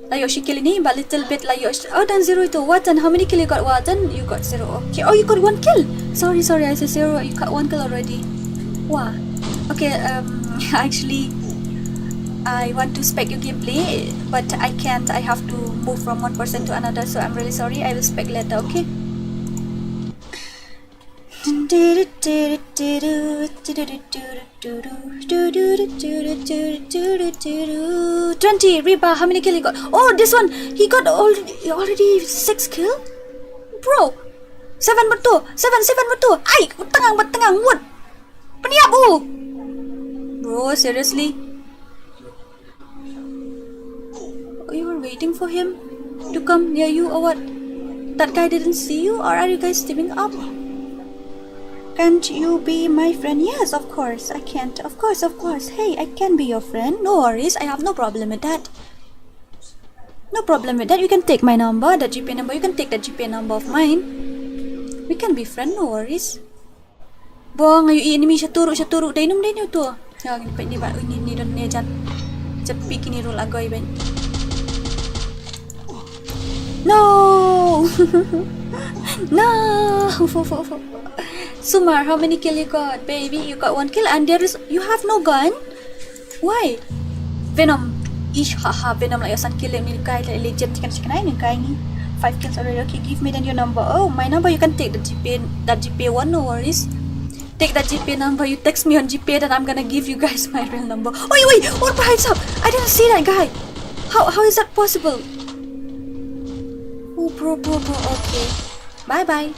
La yo shi kill ini ba little bit la yo. Oh, dan zero itu. Watan, how many kill you got, Watan? You got zero. Okay. Oh, you got one kill. Sorry, sorry, I say zero. You got one kill already. Wah. Okay, um, actually, I want to spec your gameplay, but I can't. I have to move from one person to another, so I'm really sorry. I will spec later, okay? Twenty, Reba, how many kill he got? Oh, this one, he got already, already six kill? Bro, seven betul, seven, seven betul. Ai, tengah, tengah, what? Peniap, oh. Bro, seriously? Oh, you were waiting for him to come near you or what? That guy didn't see you, or are you guys teaming up? Can't you be my friend? Yes, of course, I can't. Of course, of course. Hey, I can be your friend. No worries, I have no problem with that. No problem with that. You can take my number, that GPay number. You can take that GPay number of mine. We can be friend, no worries. Bong, ayu enemy satu ruk, satu ruk. Dai num, dai num tu. Ya, ngin peit ni ba, ni, ni don ni jan. Jepi kini rul agoi ben. No! No! Sumar, how many kill you got? Baby, you got one kill and there is, you have no gun? Why? Venom. Ish, haha, Venom la ïoh san kill, ni kai la legend chicken chicken ai ni kai ni. Five kills already. Okay, give me then your number. Oh, my number, you can take the GPay, that GPay one, no worries. Take that GPay number. You text me on GPay, then I'm gonna give you guys my real number. Oi, oi, what the heck's up? I didn't see that guy. How, how is that possible? Oh, bro, bro, bro. Okay. Bye bye.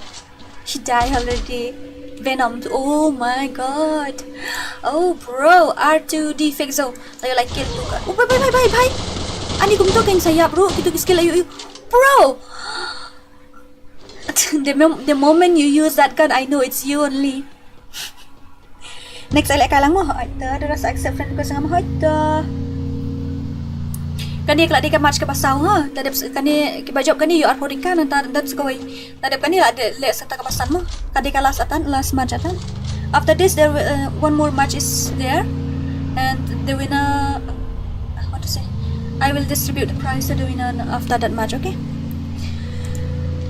She died already. Venom. Oh my god. Oh, bro. R two D fake zo. Ayo, like, kill tu ka. Oh, bye, bye, bye, bye, bye. Ani kumto kan saya, bro. Kitu ki skill, ayo, ayo. Bro. The, mom- the moment you use that gun, I know it's you only. Next, I like kalang mo. Hoita, the rest accept friend request ngam hoita. Kane ka la dei ka match kaba saw ha. Tadep kane kiba jop kane you are putting kan, tadep sekoi. Tadep kane la dei le sata kaba san mo. Kane ka last atan, last match atan. After this, there will, uh, one more match is there, and the winner, what to say? I will distribute the prize to the winner after that match. Okay.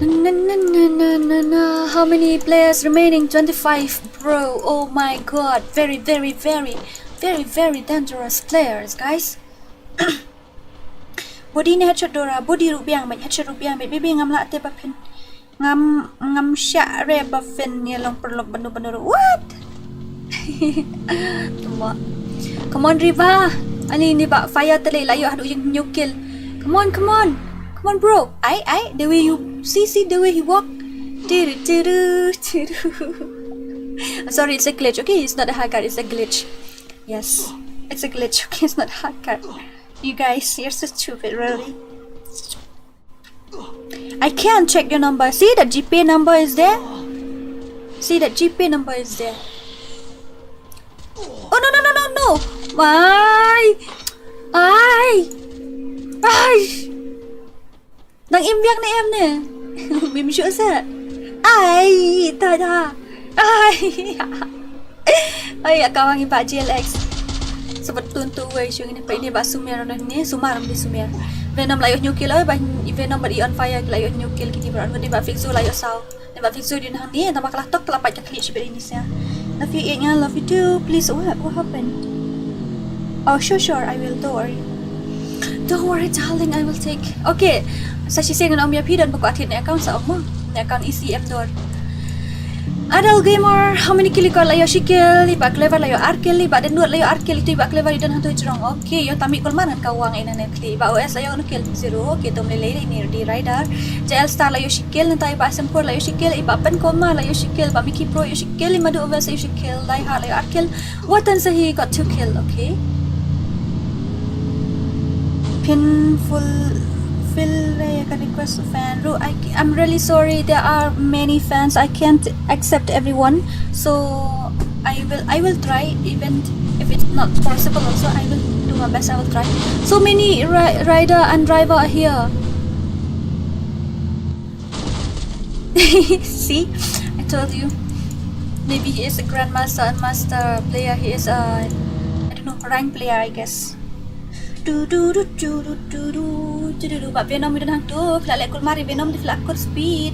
Na, na, na, na, na, na. How many players remaining? Twenty-five, bro. Oh my god. Very, very, very, very, very dangerous players, guys. Body ne headshot Dora, body ruh biang bad headshot ruh biang bad, baby ngam lah te ba phin. Ngam, ngam shah re ba phin ïa long paralok banu banu ruh. What? Tuma. Come on, Riva. Ani ni ba fire te lei la ïoh haduh ïa hynñiew kill. Come on, come on. Come on, bro. Ai, ai, the way you see, see the way he walk. Tiru, tiru, tiru. I'm sorry, it's a glitch. Okay, it's not a hacker, it's a glitch. Yes, it's a glitch. Okay, it's not a hacker. You guys, you're so stupid, really. I can't check your number. See, the GPay number is there. See, the GPay number is there. Oh, no, no, no, no, no. Ai. Ai. Ai. Nang im biang ne em ne. Mim shu sa. Ai, ta da. Ai. Ai, ïa ka wang i ba GLX. Sebab tun tu wei shu ngin peit ni ba Sumer ne, Sumar di Sumer. Venom la ïoh hynñiew kill, oi, ba Venom bad i On Fire la ïoh hynñiew kill, kini ba Venom di ba Fixu la ïoh saw. Ni ba Fixu di nang ni, nama kalah tok, kalah pat ka klik shi beri ni sia. Love you, Ian, love you too. Please, what, what happened? Oh, sure, sure, I will. Don't worry. Don't worry, darling, I will take. Okay. Sa shi seng na om ïa phi don ba ko atit ne account sa om mo. Ne account E C M dor. Adult Gamer, how many kill you got? La ïoh shi kill, i ba Clever la ïoh ar kill, i ba Denduat la ïoh ar kill, itu i ba Clever i don hangto jrong. Okay, ïoh tami kol man ngan ka wang ina ne kli. I ba O S la ïoh no kill, zero. Okay, tom lele ini di Rider. J L Star la ïoh shi kill, nta i ba Sempur la ïoh shi kill, i ba Pen Koma la ïoh shi kill, ba Mickey Pro ïoh shi kill, i Madu Oves ïoh shi kill, Die Hard la ïoh ar kill. Watan Sahi got two kill, okay. Painful feel re ka request fan. Ru, I, I'm really sorry. There are many fans. I can't accept everyone. So I will, I will try, even if it's not possible. Also, I will do my best. I will try. So many ri- rider and driver are here. See, I told you. Maybe he is a grandmaster and master player. He is a, I don't know, rank player, I guess. Du du du du du du du du du du. Ba Venom i don hangto, phi la leh kulmar ïa Venom te phi la kur speed.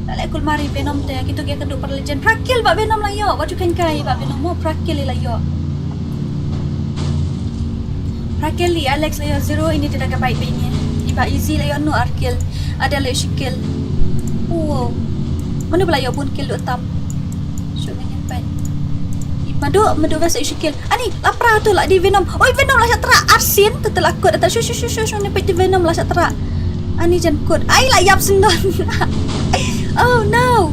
La leh kulmar ïa Venom te, kito ki ïa kynduh para legend. Phra kill ba Venom la ïoh, wat ju kheiñ kai ba Venom mo, phra kill la ïoh. Phra kill i Alex la ïoh zero, ini te da ka bait ba ini. I ba Easy la ïoh no ar kill. Ada la ïoh shi kill. Wow. Mano ba la ïoh bun kill duh tam? Shu ngin peit. Madu, madu ba sa issue kill. Ani, la pra tu la dei Venom. Oi, Venom la shah tra. Arsin, tu la kut. Ata shu shu shu shu shu ni peit Venom la shah tra. Ani jan kut. Ai la ïap sendon. Oh no.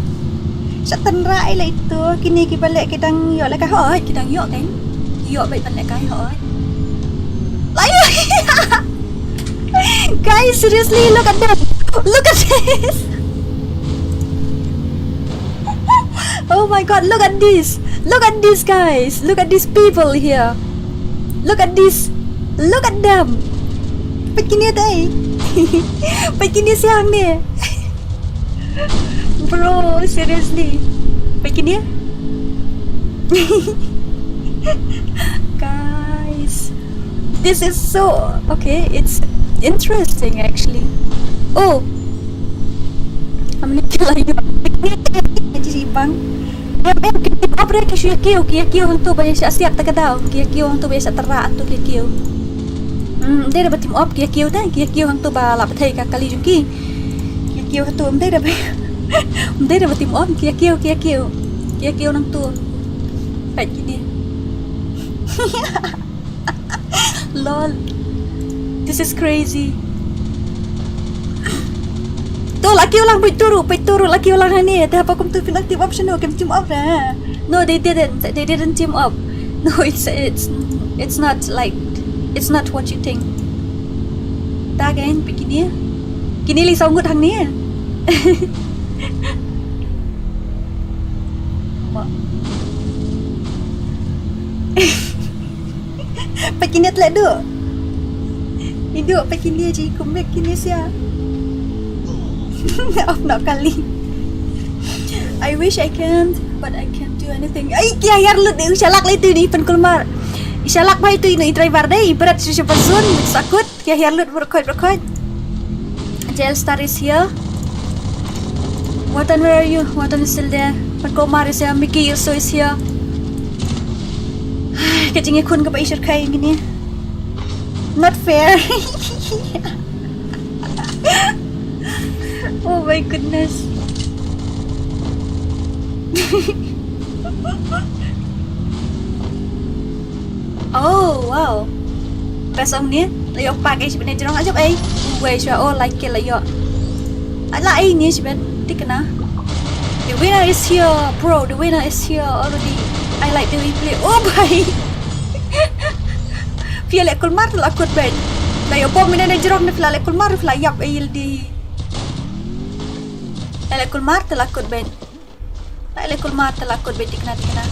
Shah tynrai la itu. Kine ki ba leh ki dang ïoh lehkai. Hoi, ki dang ïoh kan. Ïoh beit ban lehkai hoi. La ïoh. Guys, seriously, look at them. Look at this. Oh my god, look at this. Look at this, guys. Look at these people here. Look at this. Look at them. Peit kine te. Peit kine siang ne. Bro, seriously. Peit kine. Guys, this is so, okay, it's interesting actually. Oh. Am ni kila yu. Ji bang. Em em ki team up re ki shu ïa kiew, ki ïa kiew hangto ba ïa shah siat ta ka daw, ki ïa kiew hangto ba ïa shah tyrra hangto ki ïa kiew. Hmm, ym dei re ba team up, ki ïa kiew te, ki ïa kiew hangto ba la pathai ka kali jong ki. Ki ïa kiew hangto, ym dei re ba, ym dei re ba team up, ki ïa kiew, ki ïa kiew. Ki ïa kiew nangto. Peit kine. Lol. This is crazy. To, la kiew lang, peit to ruh, peit to ruh, la kiew lang hangne. Te haba kumto phin nang team up shano, kim team up re. No, they didn't. They didn't team up. No, it's, it's, it's not like, it's not what you think. Ta again, peit kine. Kine lei saw ngut hangne. Ma. Peit kine tleh duh. Ni duh, peit kine ji kumbe kine sia. Of no kali. I wish I can, but I can't do anything. Ai, ki ïa hiar lut de, u shalak lei tu ni pynkulmar. I shalak bha itu ino i driver de, i bret shisha pasun, sakut, ki ïa hiar lut berkhoit berkhoit. J L Star is here. Watan, where are you? Watan is still there. Pynkulmar is here. Mickey Urso is here. Ka jingïakhun kaba i shyrkhei ngi ni. Not fair. Oh my goodness. Oh wow. Best ong ni. La ïoh pak ei shibit ne jrong ajop ei. Wei shwa, oh, like ke la ïoh. Ai la ei ni shibit. Tikna. The winner is here, bro. The winner is here already. I like the way you play. Oh bhai. Phi ïa leh kulmar te la kut beit. La ïoh bom ine ne jrong ne phi la leh kulmar phi la ïap ei ïaldi. La leh kulmar te la kut beit. La leh kulmar te la kut beit, tikna, tikna.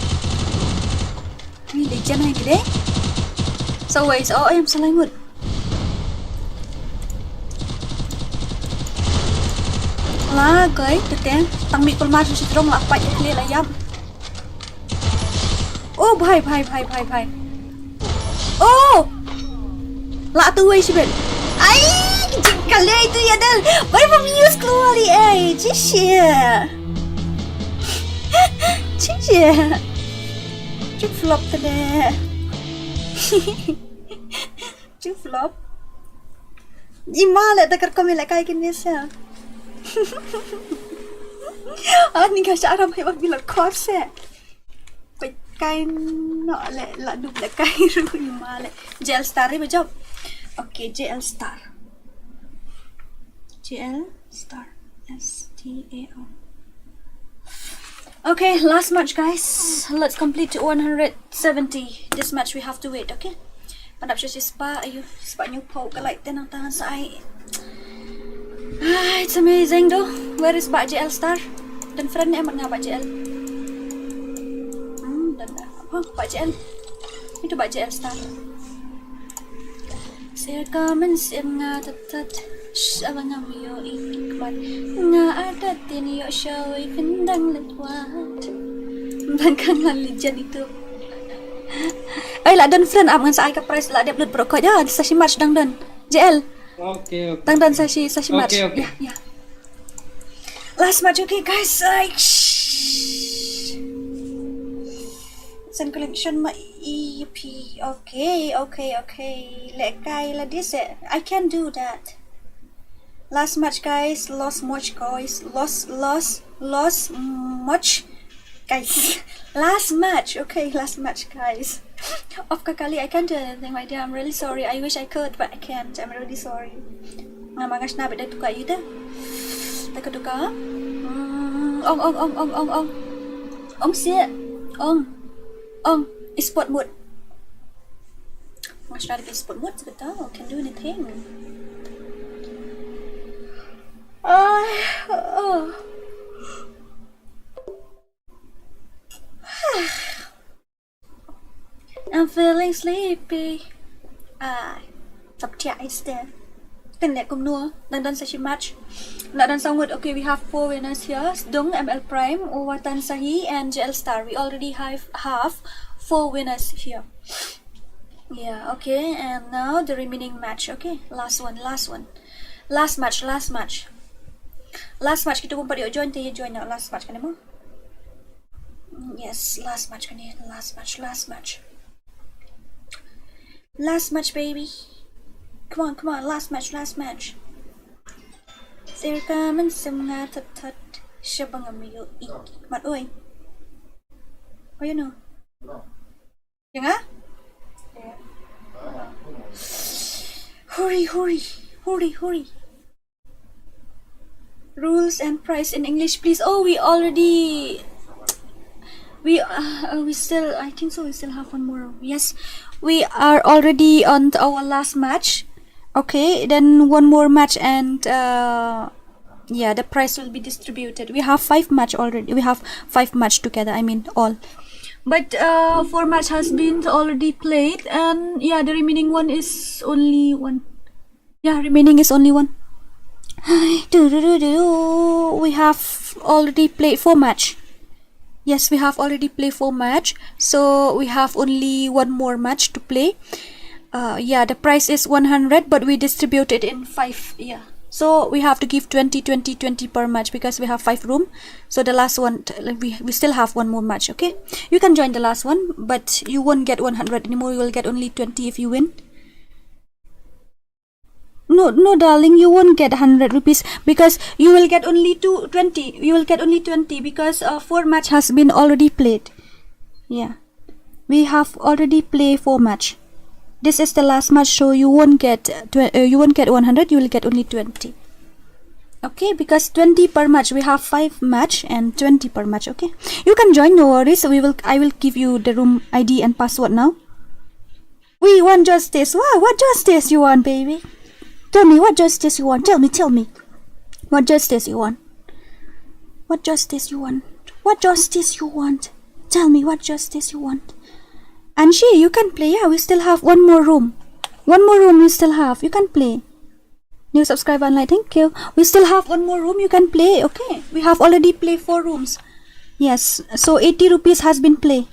Ni legend hai ni de. Sa wei sa, oh, em, sa lai ngut. La koi, te te. Tang mih kulmar shu shu jrong la pait khlieh la ïap. Oh bhai, bhai, bhai, bhai, bhai. Oh! La tu wei shibit. Ai, jingkale itu ïa dal. Bhai, bom use kloi ei. Jishe. Jishe. Ju flop te de. Ju flop. I ma leh da kyrkom ïa lehkai kine sia. Ah, ni ka shah ram hai bak bilot khor se. Peit kai noh leh, la dup lehkai ruh i ma leh. J L Star ri ba jop. Okay, J L Star. J L Star. S T A R. Okay, last match, guys. Let's complete to one hundred seventy. This match we have to wait, okay? Pan dap sha shispah, ayu, shispah hynñiewphew ka like te nangta ngan sa ai. Ah, it's amazing though. Where is Bah J L Star? Don friend ne em nga Bah J L? Hmm, don da. Oh, Bah J L. Itu Bah J L Star. Sir ka mynsiem nga tat tat. Sh, ala ngam ïoh i khmat. Nga adat tin ïoh shawei phin dang leit wad. Dang khang lan legend itu. Ai, la don friend ap ngan sa ai ka prize la dep lut bro ko ja sa shi match dang don. J L. Okay, okay. Dang don sa shi, sa shi match. Okay, okay. Ya, ya. Last match, okay guys. Ai, sh. Send collection ma E P. Okay, okay, okay. Lehkai la dise. I can do that. Last match, guys. Lost match, guys. Lost, lost, lost match, guys. Last match. Okay, last match, guys. Of Kakali, I can't do anything, my dear. I'm really sorry. I wish I could, but I can't. I'm really sorry. Nga ma nga shna bad da tuka yu te. Da ka tuka. Mm, ong, ong, ong, ong, ong, ong. Ong si. Ong. Ong. Sport mode. Nga shna da sport mode, so I can do anything. Ah, oh. I'm feeling sleepy. Ah, tap tia is there. Ten le kumno. Dang don sa shi match. La don sa ngut. Okay, we have four winners here. Sdung, M L Prime, Watan Sahi, and J L Star. We already have, have four winners here. Yeah, okay, and now the remaining match. Okay, last one, last one. Last match, last match. Last match, kita pun pada join, kita join now. Last match kane mo. Yes, last match kane, last match, last match. Last match, baby. Come on, come on, last match, last match. Sir kamen sem nga tat tat. Shabang amiyo ik. Mat oi. Oh, you know. Yang ah? Hurry, hurry, hurry, hurry. Rules and price in English, please. Oh, we already, we, uh, uh, we still, I think so, we still have one more. Yes, we are already on to our last match. Okay, then one more match and, uh, yeah, the prize will be distributed. We have five match already. We have five match together. I mean, all. But, uh, four match has been already played, and yeah, the remaining one is only one. Yeah, remaining is only one. Do, do, do, do. We have already played four match. Yes, we have already played four match. So we have only one more match to play. Uh, yeah, the price is one hundred, but we distribute it in five. Yeah. So we have to give twenty, twenty, twenty per match because we have five room. So the last one, t-, we, we still have one more match, okay? You can join the last one, but you won't get one hundred anymore. You will get only twenty if you win. No, no, darling, you won't get hundred rupees because you will get only two twenty. You will get only twenty because, uh, four match has been already played. Yeah. We have already played four match. This is the last match, so you won't get, uh, tw-, uh, you won't get one hundred, you will get only twenty. Okay, because twenty per match, we have five match and twenty per match, okay? You can join, no worries. We will, I will give you the room I D and password now. We want justice. What, what justice you want, baby? Tell me what justice you want. Tell me, tell me. What justice you want? What justice you want? What justice you want? Tell me what justice you want. And she, you can play. Yeah, we still have one more room. One more room we still have. You can play. New subscriber online, thank you. We still have one more room you can play. Okay, we have already played four rooms. Yes, so eighty rupees has been played.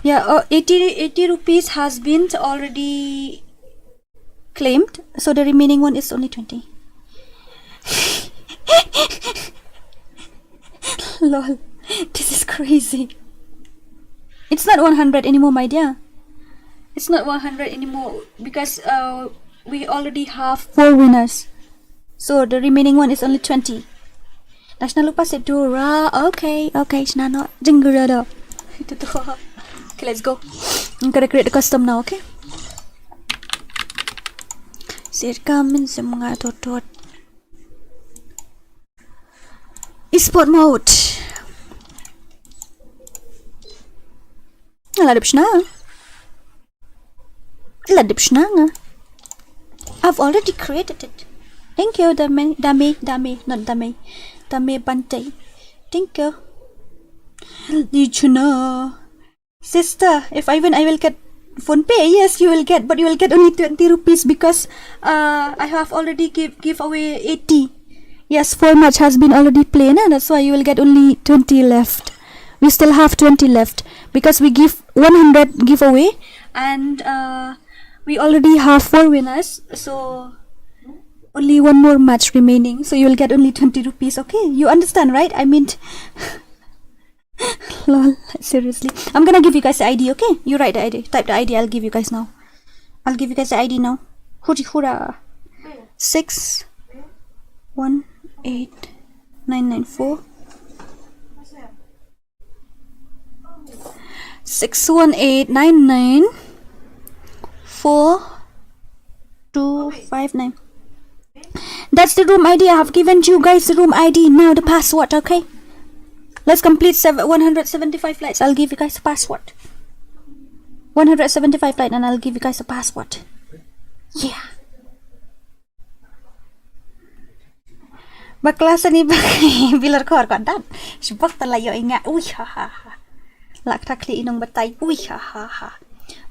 Yeah, uh, eighty, eighty rupees has been already claimed. So the remaining one is only twenty. Lol, this is crazy. It's not one hundred anymore, my dear. It's not one hundred anymore because, uh, we already have four winners. So the remaining one is only twenty. National Upa said Dora. Okay, okay, Shnano. Jinggurado. Itu tu. Okay, let's go. I'm gonna create a custom now, okay? Sir kamen sem nga tot tot. Esport mode. Ala dep shna. La dep shna nga. I've already created it. Thank you, Dame, Dame, Dame, not Dame. Dame Bante. Thank you. Di chuna. Sister, if I win, I will get PhonePe. Yes, you will get, but you will get only twenty rupees because, uh, I have already give, give away eighty. Yes, four match has been already played, na? That's why you will get only twenty left. We still have twenty left because we give one hundred giveaway and, uh, we already have four winners. So only one more match remaining. So you will get only twenty rupees. Okay, you understand, right? I mean, lol, seriously. I'm gonna give you guys the I D, okay? You write the I D. Type the I D, I'll give you guys now. I'll give you guys the I D now. Huri hura. Six. One eight nine nine four. Six one eight nine nine four two five nine. That's the room I D. I have given you guys the room I D. Now the password, okay? Let's complete seven, one hundred seventy-five lights. I'll give you guys the password. One hundred seventy-five lights and I'll give you guys the password. Yeah. Bakla sani bak bilar kor kontan. Shibak tala yo inga. Ui ha ha ha. Lak takli inong batai. Ui ha ha ha.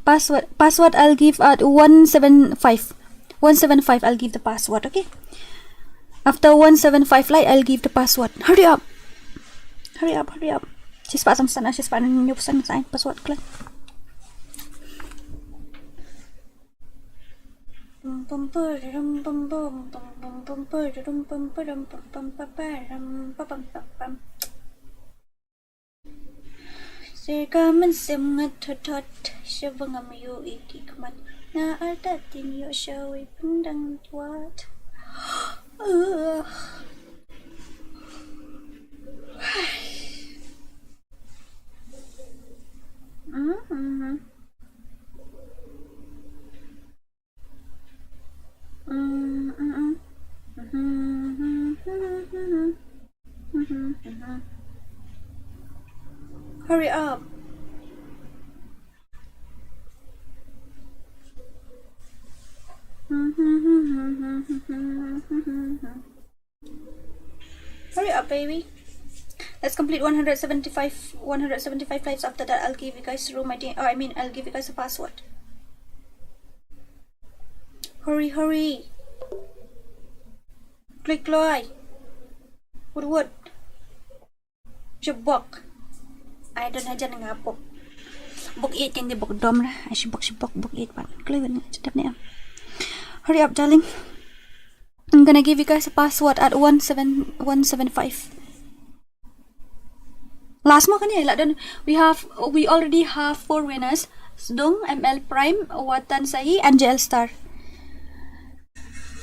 Password, password I'll give at one seven five. One seven five I'll give the password, okay? After one seven five light I'll give the password. Hurry up. Hurry up, hurry up. She's passing sana, she's passing new sign password klan. Sika mynsiem nga thot thot, sha ba ngam ïohi ki khmat. Nga artatien ïoh sha wei pyndang twat. Ugh. Mm-hmm. Mm, mm, mm. Mhm, mhm, mhm, mhm. Mhm, mhm. Hurry up. Mhm, mhm, mhm, mhm, mhm. Hurry up, baby. Let's complete one hundred seventy-five, one hundred seventy-five lives. After that, I'll give you guys room I D. Oh, I mean, I'll give you guys a password. Hurry, hurry. Click, loy. Wood, wood. Shibok. I don't have any bok. Bok eight can the bok dom lah. I shibok, shibok, bok eight pan. Click, click, click. Hurry up, darling. I'm gonna give you guys a password at one seven one seven five. Last mo kan ya, lah done. We have, we already have four winners. Sdung, M L Prime, Watan Sahi, and J L Star.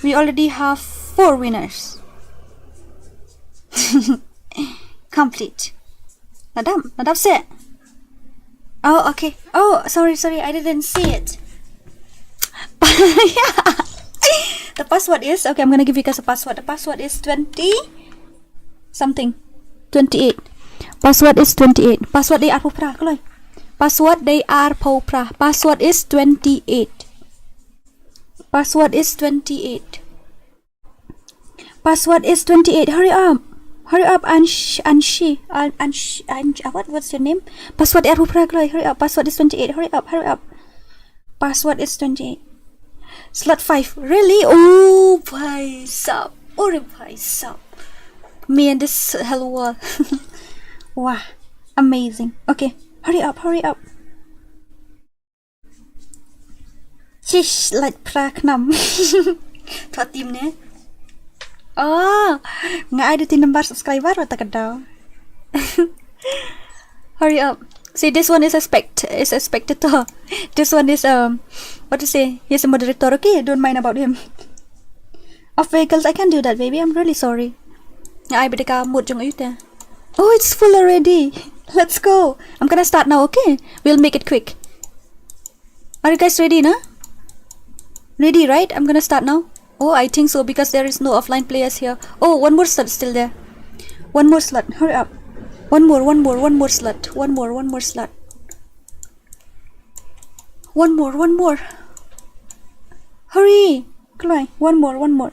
We already have four winners. Complete. Nadam, nadam se. Oh, okay. Oh, sorry, sorry. I didn't see it. Yeah. The password is, okay, I'm gonna give you guys a password. The password is twenty something. Twenty-eight. Password is twenty-eight. Password dei arphew phra, kloi. Password dei arphew phra. Password is twenty-eight. Password is twenty-eight. Password is twenty-eight. Hurry up. Hurry up, Ansh, Anshi. An, Ansh, Ansh, what, what's your name? Password dei arphew phra, kloi. Hurry up. Password is twenty-eight. Hurry up, hurry up. Password is twenty-eight. Slot five. Really? Oh, bhai sab. Oh, re bhai sab. Me and this hello world. Wow. Amazing. Okay. Hurry up, hurry up. Shish, like pra khnam. Thot tim ne. Oh, nga ai da tin number subscriber wa ta ka daw. Hurry up. See, this one is expect, is expected to. This one is, um, what to say? He's a moderator, okay? Don't mind about him. Of vehicles, I can do that, baby. I'm really sorry. Nga ai bad ka mood jong u te. Oh, it's full already. Let's go. I'm gonna start now, okay? We'll make it quick. Are you guys ready, na? Ready, right? I'm gonna start now. Oh, I think so because there is no offline players here. Oh, one more slot still there. One more slot. Hurry up. One more, one more, one more slot. One more, one more slot. One more, one more. Hurry. Kloi. One more, one more.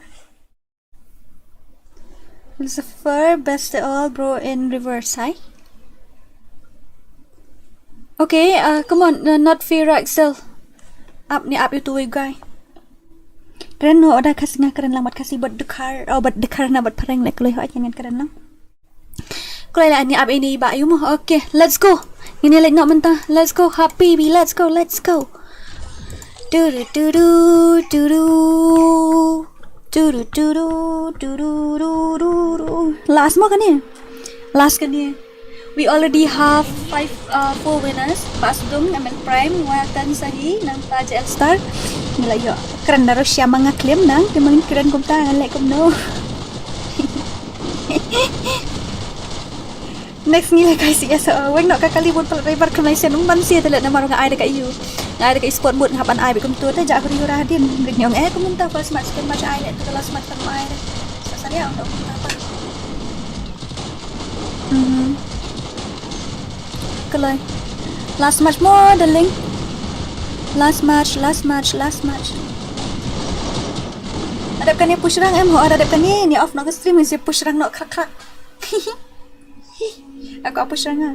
Lucifer, best of all, bro, in reverse, hi. Okay, uh, come on, uh, not fair, Axel. Ap ni ap itu, guy. Kren no, oda Khasi nga kren lang bad Khasi bad dkhar, oh, bad dkhar na bad phareng leh kloi ho, ngan kren lang. Kloi leh ni ap ini ba yu mo. Okay, let's go. Ini leh nok mynta. Let's go, happy bee, let's go, let's go. Turu turu turu. Turu turu turu turu. Last mo kane? Last kane. We already have five, uh, four winners. Bah Sdung, M L Prime, Watan Sahi, nangta J L Star. Ngi la ïoh kren da Russia ma nga klim nang, te ma ngin kren kumta ngan leh kumno. Next ngi leh kai C S, uh, weng noh ka kali bun palat raibar khlem lai sien, um ban sien te leh namar nga ai da ka U. Nga ai da ka U sport mode, nga hap ban ai beit kumto te, jah huri hura hadien. Ring ong eh kumta first match, second match ai leh te, last match kan ai leh. Sa saria ong dok kumta pa. Mhm. Kalai. Last match mo, darling. Last match, last match, last match. Adep kane push rang em ho, adep kane ni off noh ka stream, si push rang noh khrak khrak. Aku apa shanga?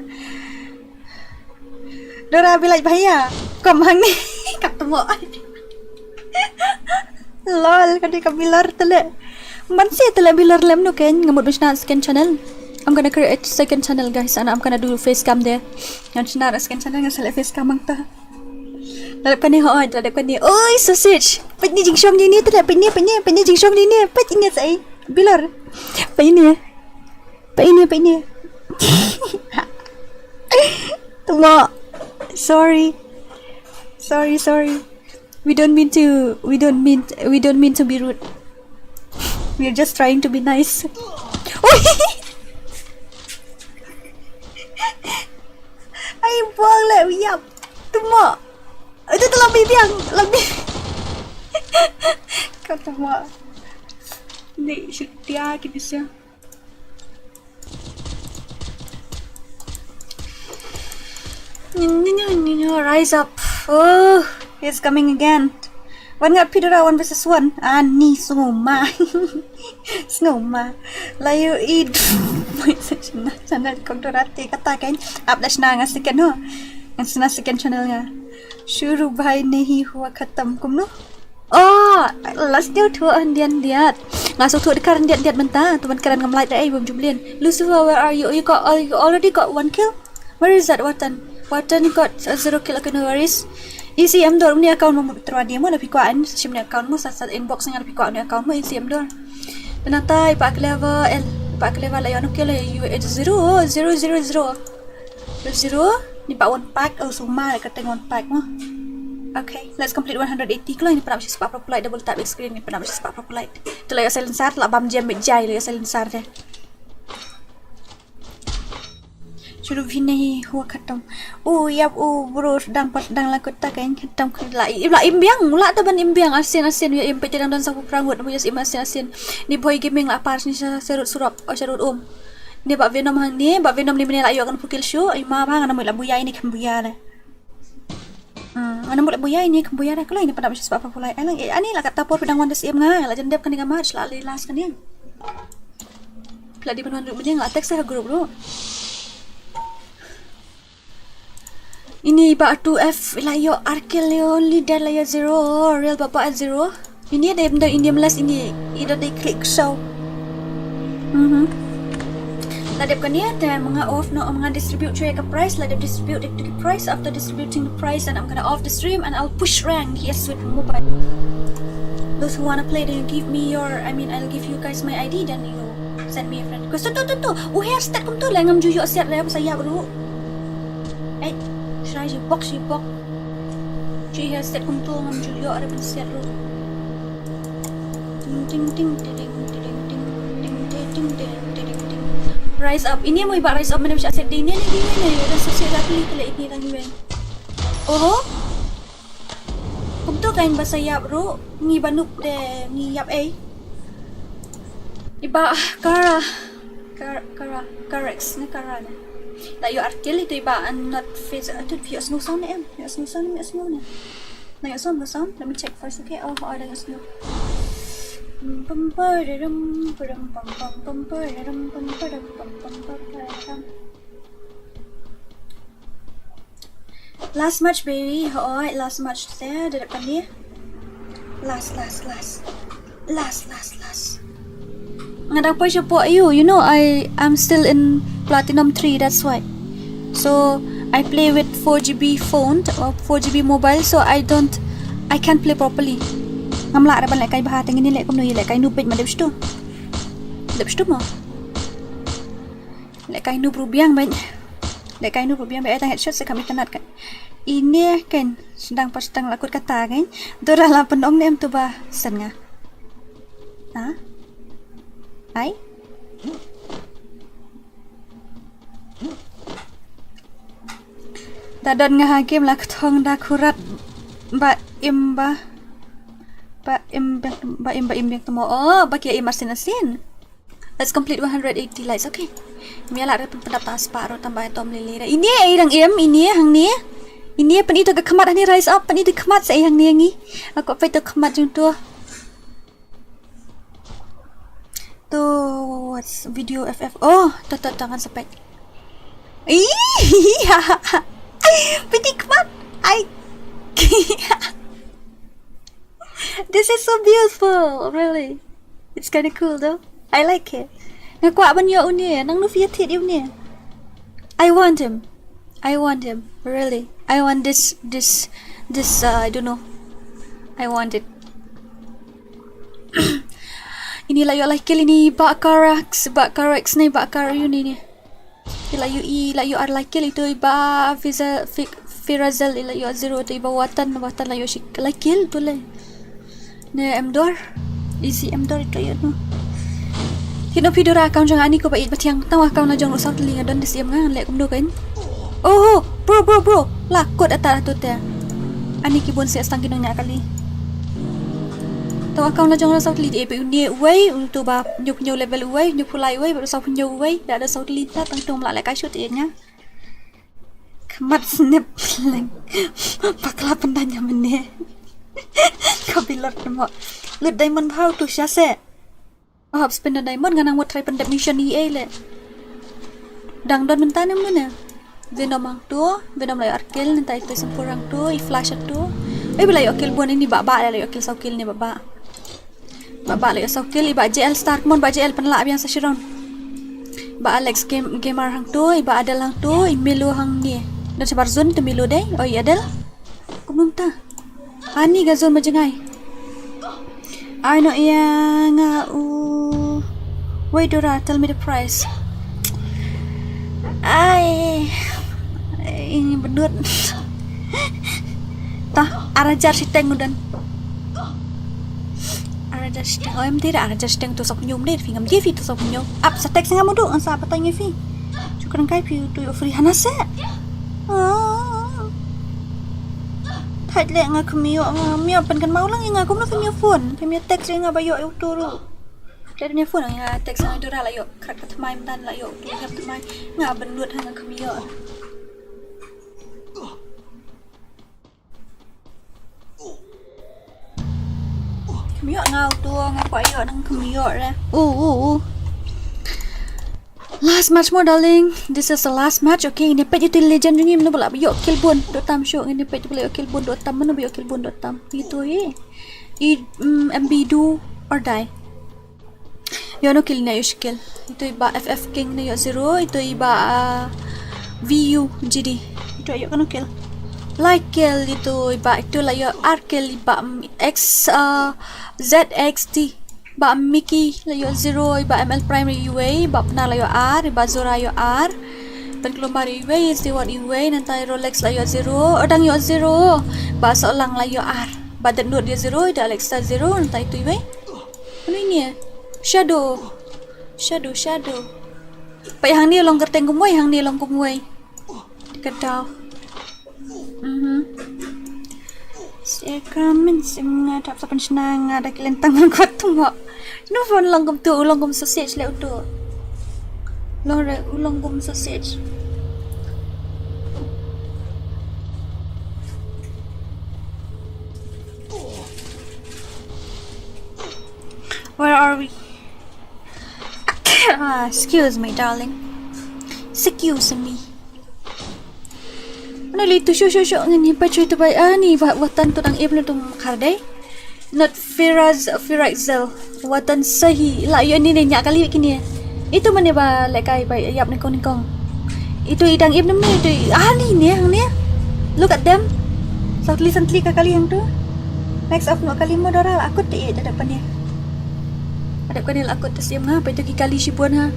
Dora bilai bahaya. Kom hangne. Kap temo. Lol, kadi ka bilor tele. Mansi tele bilor lem nu ken, ngamut bishna second channel. I'm gonna create a second channel, guys, and I'm gonna do face cam there. Yang china second channel ngan select face cam ang ta. Ladep kane ho, ladep kane. Oi, sausage. Peit ni jingshong jini tele, peit ni, peit ni, peit ni jingshong jini. Peit ni sai. Bilor. Peit ni. Peit ni, peit ni. Tuma. Sorry. Sorry, sorry. We don't mean to, we don't mean, we don't mean to be rude. We're just trying to be nice. Ai buang le, yap. Tuma. Itu tu lebih biang, lebih. Kau tuma. Ni shutia kini sia. Rise up. Oh, he's coming again. Wan ngat phi dura one versus one. Ani sngewma. Sngewma. La yu id. Sana kong dorate kata kan. Ap da shna nga second ho. Nga shna second channel nga. Shuru bhai nahi hua khatam kumno. Oh, last year tu andian diat. Nga so tu dekat andian diat mentah. Tuan keren ngam like deh, bum jublin. Lucifer, where are you? You got, you already got one kill? Where is that Watan? Watan got a zero kill, okay, no worries. Isi em dor ni account mo terwadi mo, la phi kwah an shim ni account mo, sat sat inbox nga la phi kwah ni account mo, isi em dor. Penata ipa clever el, ipa clever la yon kill, you zero zero zero zero. Zero, ni pa one pack, oh suma la ka teng one pack mo. Okay, let's complete one hundred eighty klo, ni pernah shi spah proper light, double tap screen, ni pernah shi spah proper light. Tu la ya silencer, la bam jam bit jai, la ya silencer deh. Shuru bhi nahi hua khatam. Oh yap, oh bro, sedang pas sedang lakut ta kan khatam khatam la, la imbiang, la ta ban imbiang, asin asin ya im pete dang don sa prangut, mu ya im asin asin. Ni boy gaming la par ni sa serut surok, oh serut um. Ni ba Venom hang ni, ba Venom ni mene la yok kan pukil shu, ima ba ngana mui la buya ini kan buya deh. Hmm, ngana mui la buya ini kan buya deh, kalau ini pada masih sebab apa pulai. Alang, eh, ani la kata por pedang wanda sim nga, la jendep kan dengan match, la li last kan yang. Pila di penuan duk mending la text sa group dulu. Ini ba two F la yo Arkil yo leader la yo zero, real bapa at zero. Ini ada yang ini melas ini, ida di klik show. Mhm. La dep kane te manga off no manga distribute chwe ka price, la dep distribute the price. After distributing the price, and I'm gonna off the stream and I'll push rank. Yes, with mobile. Those who wanna play, then you give me your, I mean, I'll give you guys my I D, then you send me a friend. Kau tu tu tu tu. Uher stat kum tu lah ngam juyo siat lah pasal ya bro. Eh, shai ji box ji box. Ji ya stat kum tu ngam juyo ada pun siat bro. Ting ting ting ting ting ting ting ting ting ting ting ting ting. Rise up. Ini mau iba rise up mana bisa set di ini ni di ini. Udah sosial aku ni kala ini lagi ben. Oh. Kum tu kain ba sa yap ruh, ngi ba nup de ngi yap ei. Iba kara, kara, kara, karex ne kara ne. La yu Arkil itu iba an not face, atu yu snu sound ne em, yu snu sound ne, yu snu ne. Na yu sound, no sound, let me check first, okay? Oh, oh, ada yu snu. Pum pum pa da dum, pa dum pum pum, pum pa da dum, pum pa da dum, pum pum pa da dum. Last match, baby. Hooid, last match te, da dep kane. Last, last, last. Last, last, last. Nga dang poi shapoh aiu. You know, I am still in Platinum three, that's why. So, I play with four G B phone or four G B mobile, so I don't, I can't play properly. Ngam lah re ban lehkai bha, te ngin ïaleh kumno, ïalehkai noob beit ma dep shtu. Dep shtu mo. Lehkai noob ruh biang beit. Lehkai noob ruh biang beit, ai tang headshot sa kam itynnad kan. Ine kan, sdang pa sdang la kut kata kan. Dora la pynong ne em tu ba sen nga. Ha? Ai? Da don nga ha game la kthong da khurat ba im ba ba im ba ba im ba im biang tmo. Oh, ba ki im asin asin. Let's complete one hundred eighty likes. Okay. Mia la rep pendap ta spah ro tambah tom lili. Ini ai dang im, ini hangne. Ini pyn itu ka khmat hani rise up, pyn itu khmat sa hangne ngi. Aku apa itu khmat jung tu. Tu what's video F F. Oh, tu tu tangan sepet. Iya. Pyn itu khmat. Ai. This is so beautiful, really. It's kind of cool though. I like it. Nga kwah ban ïoh une, nang nu phi thied ïa une. I want him. I want him, really. I want this this this uh, I don't know. I want it. Ini la ïoh la kill ini ba Karax, ba Karax ni ba Karax ini ni. Ila yu i la yu ar la kill itu i ba Fiza Fi- Firazel ila yu zero itu i ba Watan Watan la yu shik la kill tu le. Ne Emdor. Isi Emdor itu ya no. Hino pidora account jong ani ko ba it batiang tawa account la jong lo South Link don disiam nga le kumdo kain. Oh, bro bro bro. La kot ata tu te. Ani ki bun sias tang ki nong nya kali. Tawa account la jong lo South Link e pe unie uwei utu ba nyup nyu level uwei nyup pulai uwei ba South nyu uwei da da South Link ta tang tum la le ka shoot e nya. Khmat snap leng. Pakla pynda nya mene. Ka bilor nemo. Lut diamond bhau tu sha se. Hap spin da diamond nga nang wat try pyndep mission i ei le. Dang don mynta ne mene. Venom ang tu, Venom la ïoh ar kill nenta itu sempur ang tu, i flash ang tu. Eh bila ïoh kill bun ini ba ba la ïoh kill saw kill ni ba ba. Ba ba la ïoh saw kill i ba J L Star, come on ba J L pynlah biang sa shiron. Ba Alex game gamer hang tu, i ba Adel hang tu, i Milo hang ni. Dan sabar zone tu Milo dei, oi Adel. Kumno ta. Ani ga zone ma jengai. Ai no iya nga u. Wait Dora, tell me the price. Ai ini benut. Tah, arajar siteng udan. Arajar siteng, oh em tira arajar siteng tu sok nyum deh, fingam dia fi tu sok nyum. Ap sa teks ngam udu, ngan sa apa tanya fi. Cukran kai fi tu yo free hana se. Ah. Thait le nga kemio nga mio pen kan mau lang nga kumno kemio phone, kemio teks nga ba yo utu ru. Thait mio phone nga teks nga dura la yo krak ka tmai mdan la yo utu nga tmai nga benut ha nga kemio. Kemio nga utu nga kwa yo nang kemio re. Oh oh oh. Last match mo darling. This is the last match. Okay, ini pet itu legend jong ngi mno bala yo kill bun do tam sho ini pet bala yo kill bun do tam mno yo kill bun do tam. Itu eh. I mm, M B do or die. Yo no kill na yo skill. Itu iba F F King na yo zero. Itu iba uh, V U G D. Itu ayo kano kill. Like kill itu iba itu la yo R kill iba mm, X uh, Z X T. Ba Mickey la ïoh zero, ba M L Prime la ïoh wei, ba Pnar la ïoh ar, ba Zora ïoh ar. Ban Klomar ïoh wei, Stewart ïoh wei, nanta Rolex la ïoh zero, Odang ïoh zero. Ba Solang la ïoh ar. Ba Detnut ïoh zero, da Alexa zero, nanta itu ïoh wei. Anu ini ya? Shadow. Shadow, Shadow. Ba hang ni long kerteng kumwei, hang ni long kumwei. Kedau. Mhm. Sacrament sim nga tap sapan shna nga da kilen tang man kwat tumo. No phone long kum tu, long kum sausage le utu. Long re, long kum sausage. Where are we? Ah, excuse me, darling. Excuse me. Mana li tu shu shu shu ngin hi pa chui tu bai ani wa watan tu dang ip na tu khar dei. Not Firaz Firazel. Watan sahi la yo ni ne nya kali kini. Itu mane ba lekai bai yap ni kong ni kong. Itu idang ip nam ni itu ani ne hang ne. Look at them. Santli santli ka kali hang tu. Next up no kali mo dora aku te ada pa ni. Adep kane la kot ta sim nga, pa itu ki kali shibun ha.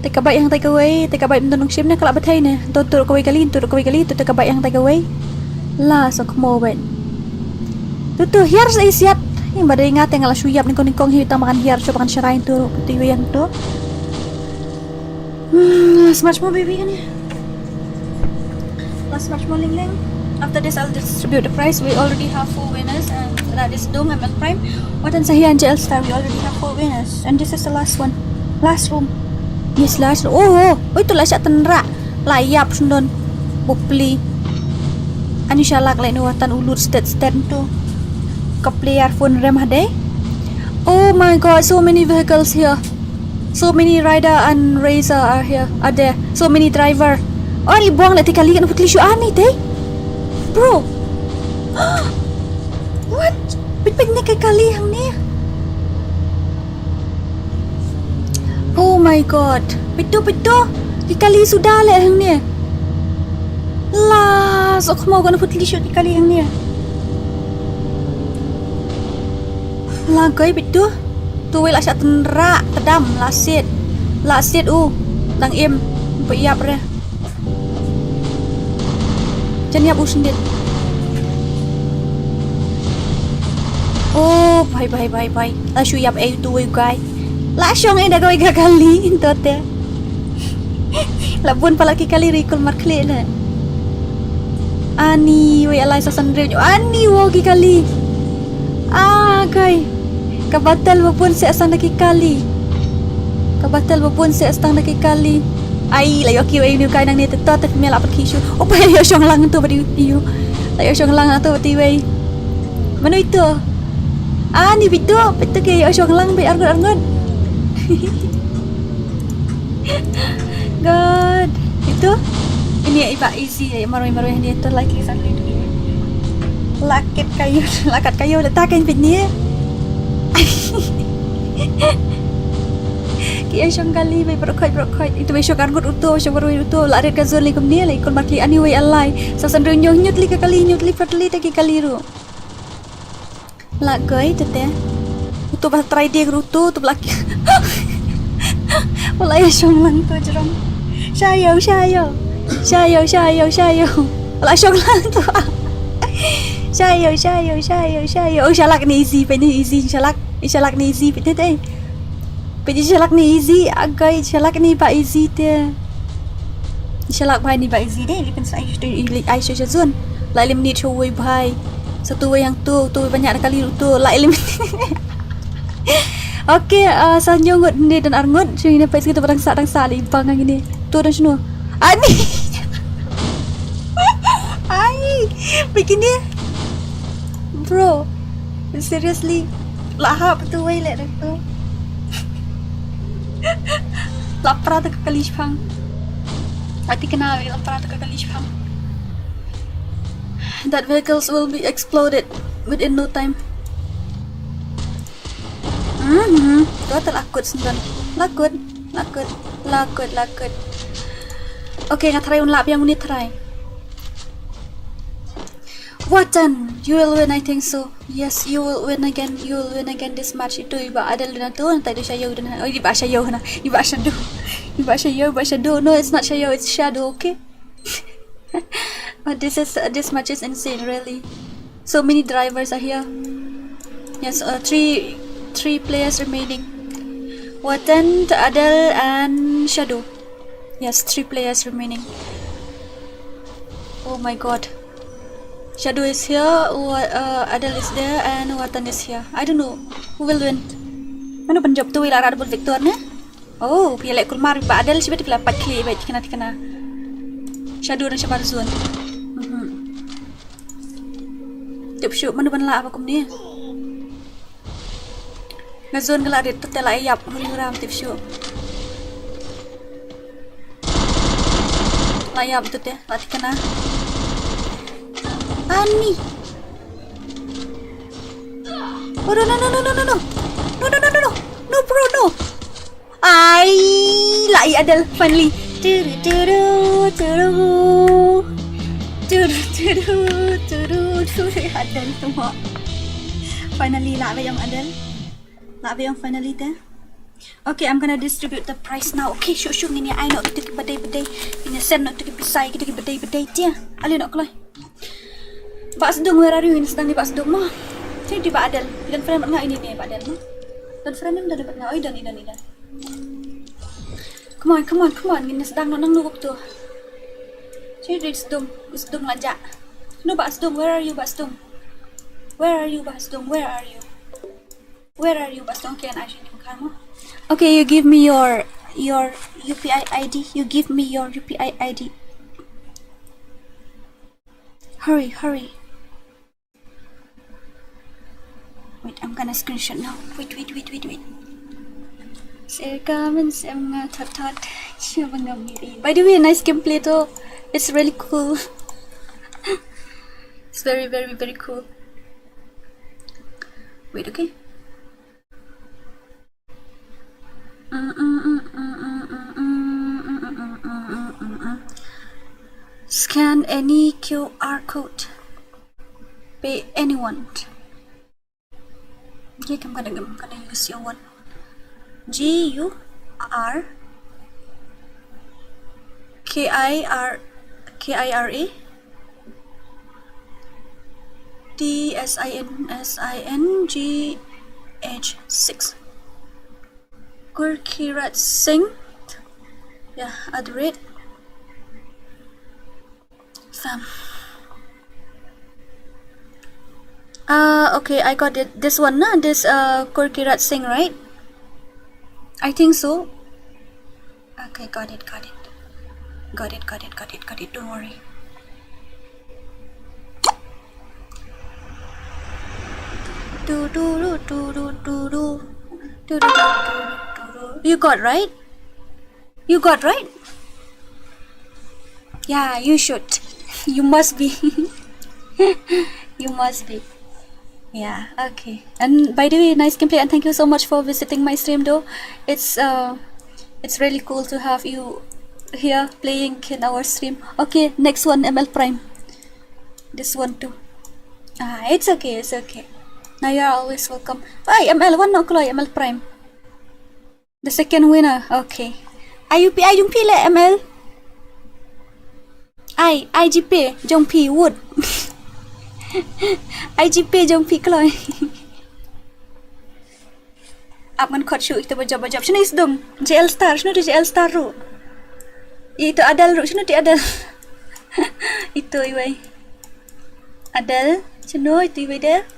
Te ka bai hang tai kawei, te ka bai mdon nong shim ne kala bathai ne. To tu kawei kali, tu kawei kali, tu te ka bai hang tai kawei. La sok mo bai. Tu tu hiar sa isiat. Yang badai nga te nga la shuyap ningkong ningkong hi tang makan hiar shu makan sharai tu tu yang tu. Hmm, smart mo baby kan ya. Last match mo, Ling Ling. After this, I'll distribute the prize. We already have four winners, and that is Dong, M L Prime, Watan Sahi, and J L Star. We already have four winners, and this is the last one, last room. Yes, last room. Oh, oh, oh, ito la siya tanra. La yap sundon. Bupli. Ani siya lak lai nuwatan ulut stet stet tu. Ka player phone rem hade. Oh my God, so many vehicles here. So many rider and racer are here, are there. So many driver. Oh, ani buang na ti kali kan putli shu ani te. Bro. What? Pit pit ne ka kali hang ne. Oh my God. Pito pito. Ki kali suda le hang ne. La, so khmo kan putli shu ki kali hang ne. La koi pito. Tu wei la sha tenra tedam la sit. La sit u. Dang im. Pe yap re. Jan yap u sendit. Oh, bye bye bye bye. La shu yap ei tu wei guy. La shong ei da koi ka kali into te. La bun pala ki kali ri kul mar khle le. Ani wei alai sa san rew. Ani wo ki kali. Ah, kai. Ka batel ba bun se asang da ki kali. Ka batel ba bun se asang da ki kali. Ai, la yo ki wei ni kai nang ne te tot te me la pat ki shu. Opa yo shong lang tu ba di yo. La yo shong lang tu ba di wei. Mano ito? Ah, ni bitu, bitu ke yo shong lang be argut argut. God. Itu. Ini ya iba easy ya maroi maroi ini tu like lisan lidu. Lakat kayu, lakat kayu letakin bini. Ki ya shong kali be brokhoi brokhoi. Itu be shong argut utu, shong maroi utu. La rit ka zon likum ni lai kun matli anyway alai. Sasan ru nyong nyut li ka kali nyut li patli ta ki kali ru. La goi tete. Utu ba trai dia rutu tu blak. Wala ya shong lang tu jerong. Shayo shayo. Shayo shayo shayo. Wala shong lang tu. Shayo shayo shayo shayo. Oh shalak ni easy pe ni easy shalak. Shalak ni easy pe tete. Pe ni shalak ni easy agai shalak ni ba easy te. Shalak ba ni ba easy de li pen sa ai shu ai shu zun. La lim ni chu wei bai. Satu wei yang tu tu banyak kali tu la lim. Okay, uh, sa nyongut ni dan arngut shu ni pe kita barang sa dang sa li bang ini. Tu dan sunu. Ani. Ai, begini. Bro, seriously. Lahap tu wei le tu. Lapra tu kali shpang. Ati kena lapra tu kali shpang. That vehicles will be exploded within no time. Mhm. Tu ata lakut sendan. Lakut, lakut, lakut, lakut. Okay, nga try un lap yang uni try. Watan, you will win, I think so. Yes, you will win again. You will win again this match. Itu iba Adel dan tu, nanti itu Shayo dan oh, iba Shayo na. Iba Shadow. Iba Shayo, iba Shadow. No, it's not Shayo, it's Shadow, okay? But this is uh, this match is insane, really. So many drivers are here. Yes, uh, three three players remaining. Watan, Adel, and Shadow. Yes, three players remaining. Oh my god. Shadow is here, Wa- uh, Adel is there, and Watan is here. I don't know who will win. Mano ban jop tu ila rad bul victor ne? Oh, pia lek kulmar ba Adel sibat pila pat kli ba tikna tikna. Shadow na shabar zone. Mhm. Tip shu mano ban la apa kumni. Nga zon ka la rit tu te la ïap huni ram tip shu. La ïap tu te la tikna. Ani. Oh no no no no no no no. No no no no no. No bro no. Ai, la i Adel finally. Turu turu turu. Turu turu turu turu Adel tu mo. Finally la ba ïong Adel. La ba ïong finally te. Okay, I'm gonna distribute the prize now. Okay, shu shu ngin ïa ai noh kita ki badei badei. Ngin ïa send noh kita ki pisa ïa kita ki badei badei te. Ale noh kloi. Ba sdung, where are you? Ngin sdang ni ba sdung mo. Te di ba Adel. Don friend nga ini ni ba Adel mo. Don friend ni don ba nga. Oi don ni don ni don. Come on, come on, come on. Ngin sdang noh nang nukuk tu. Shu ri sdung, sdung la jah. No, Bah Sdung, where are you, Bah Sdung? Where are you, Bah Sdung? Where are you? Where are you, Bah Sdung? Can I show you karma? Okay, you give me your your U P I I D. You give me your U P I I D. Hurry, hurry. Wait, I'm gonna screenshot now. Wait, wait, wait, wait, wait. Sir Kamen, Sir Nga, Thot Thot. Siapa nggak miri? By the way, nice gameplay though. It's really cool. It's very, very, very cool. Wait, okay. Scan any Q R code. Pay anyone. Okay, I'm gonna, I'm gonna use your one. G U R K I R K I R A T S I N S I N G H six. Gurkirat Singh. Yeah, at the rate. Fam. Uh, okay, I got it. This one, na? This uh, Gurkirat Singh, right? I think so. Okay, got it, got it. Got it, got it, got it, got it. Don't worry. Do, do, do, do, do, do, do. Do, do, do, do, do, do. You got, right? You got, right? Yeah, you should. You must be. You must be. Yeah, okay. And by the way, nice gameplay, and thank you so much for visiting my stream though. It's uh it's really cool to have you here playing in our stream. Okay, next one, M L Prime. This one too. Ah, it's okay, it's okay. Now you're always welcome. Hey, M L, one no kloi, M L Prime. The second winner. Okay. Ai U P I jong phi le, M L? Ai, ai GPay jong phi, Wood. Ai GPay jong phi kloi. Ap ngan khot shuh ito ba jop ba jop. Shano i sdung? J L Star, shano ito J L Star ruh? Ito Adel ruh, shano ito Adel? Ito iwei. Adel, shano ito iwei de?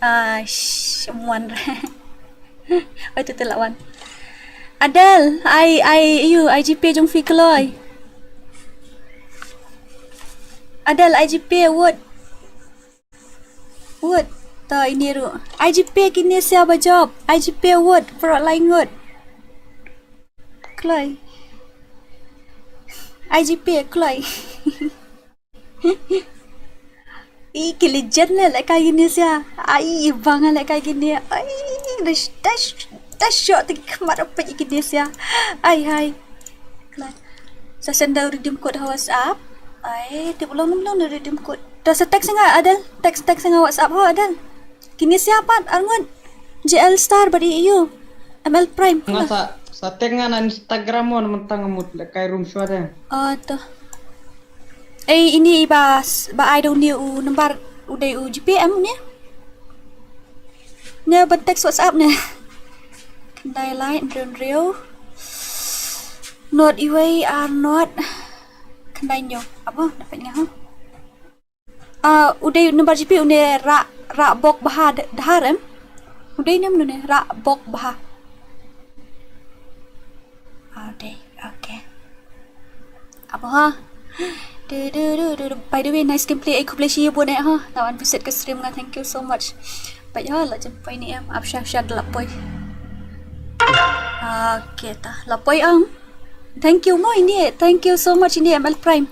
Ah, sh, wan re. Oi, ito ito la wan. Adel, ai, ai, ayu, ai GPay jong phi kloi. Adel, ai GPay, Wood. Wood, to ini ruh. Ai GPay kine sia ba jop. Ai GPay, Wood, pro lain Wood. Kloi. Ai GPay kloi. I ki legend le lehkai kine sia. Ai, i bang lehkai kine. Ai, dash dash dash shot ti khmat apa i kine sia. Ai hai. Kloi. Sa send da redeem code ha WhatsApp. Ai, tip long long redeem code. Da sa text nga Adel. Text text nga WhatsApp ho Adel. Kine sia pat arngut. J L Star bad i ayu. M L Prime. Nga sa sa tag nga na Instagram mo na mynta nga mut lehkai room shuwa de. Oh, to. Ei, ini i ba s- ba ai da une u number u dei u GPay ne? Ne ban text WhatsApp ne. Khyndai lai hynriew hynriew. Not iwei ar not. Khyndai hynñiew. Abo, dapat nga ha. Ah, u dei number GPay une Ra Ra Bok Bha d- Dhar em. U dei ne mano ne Ra Bok Bha. Ah, u dei. Okay. Abo ha. Du, du, du, du, du. By the way, nice gameplay. Ai khublei shibun eh ha. Naba wan visit ka stream nga. Thank you so much. Bye ha, la jem poi ne em. Ap sha sha la poi. Okay ta. La poi ang. Thank you mo ini. Thank you so much ini M L Prime.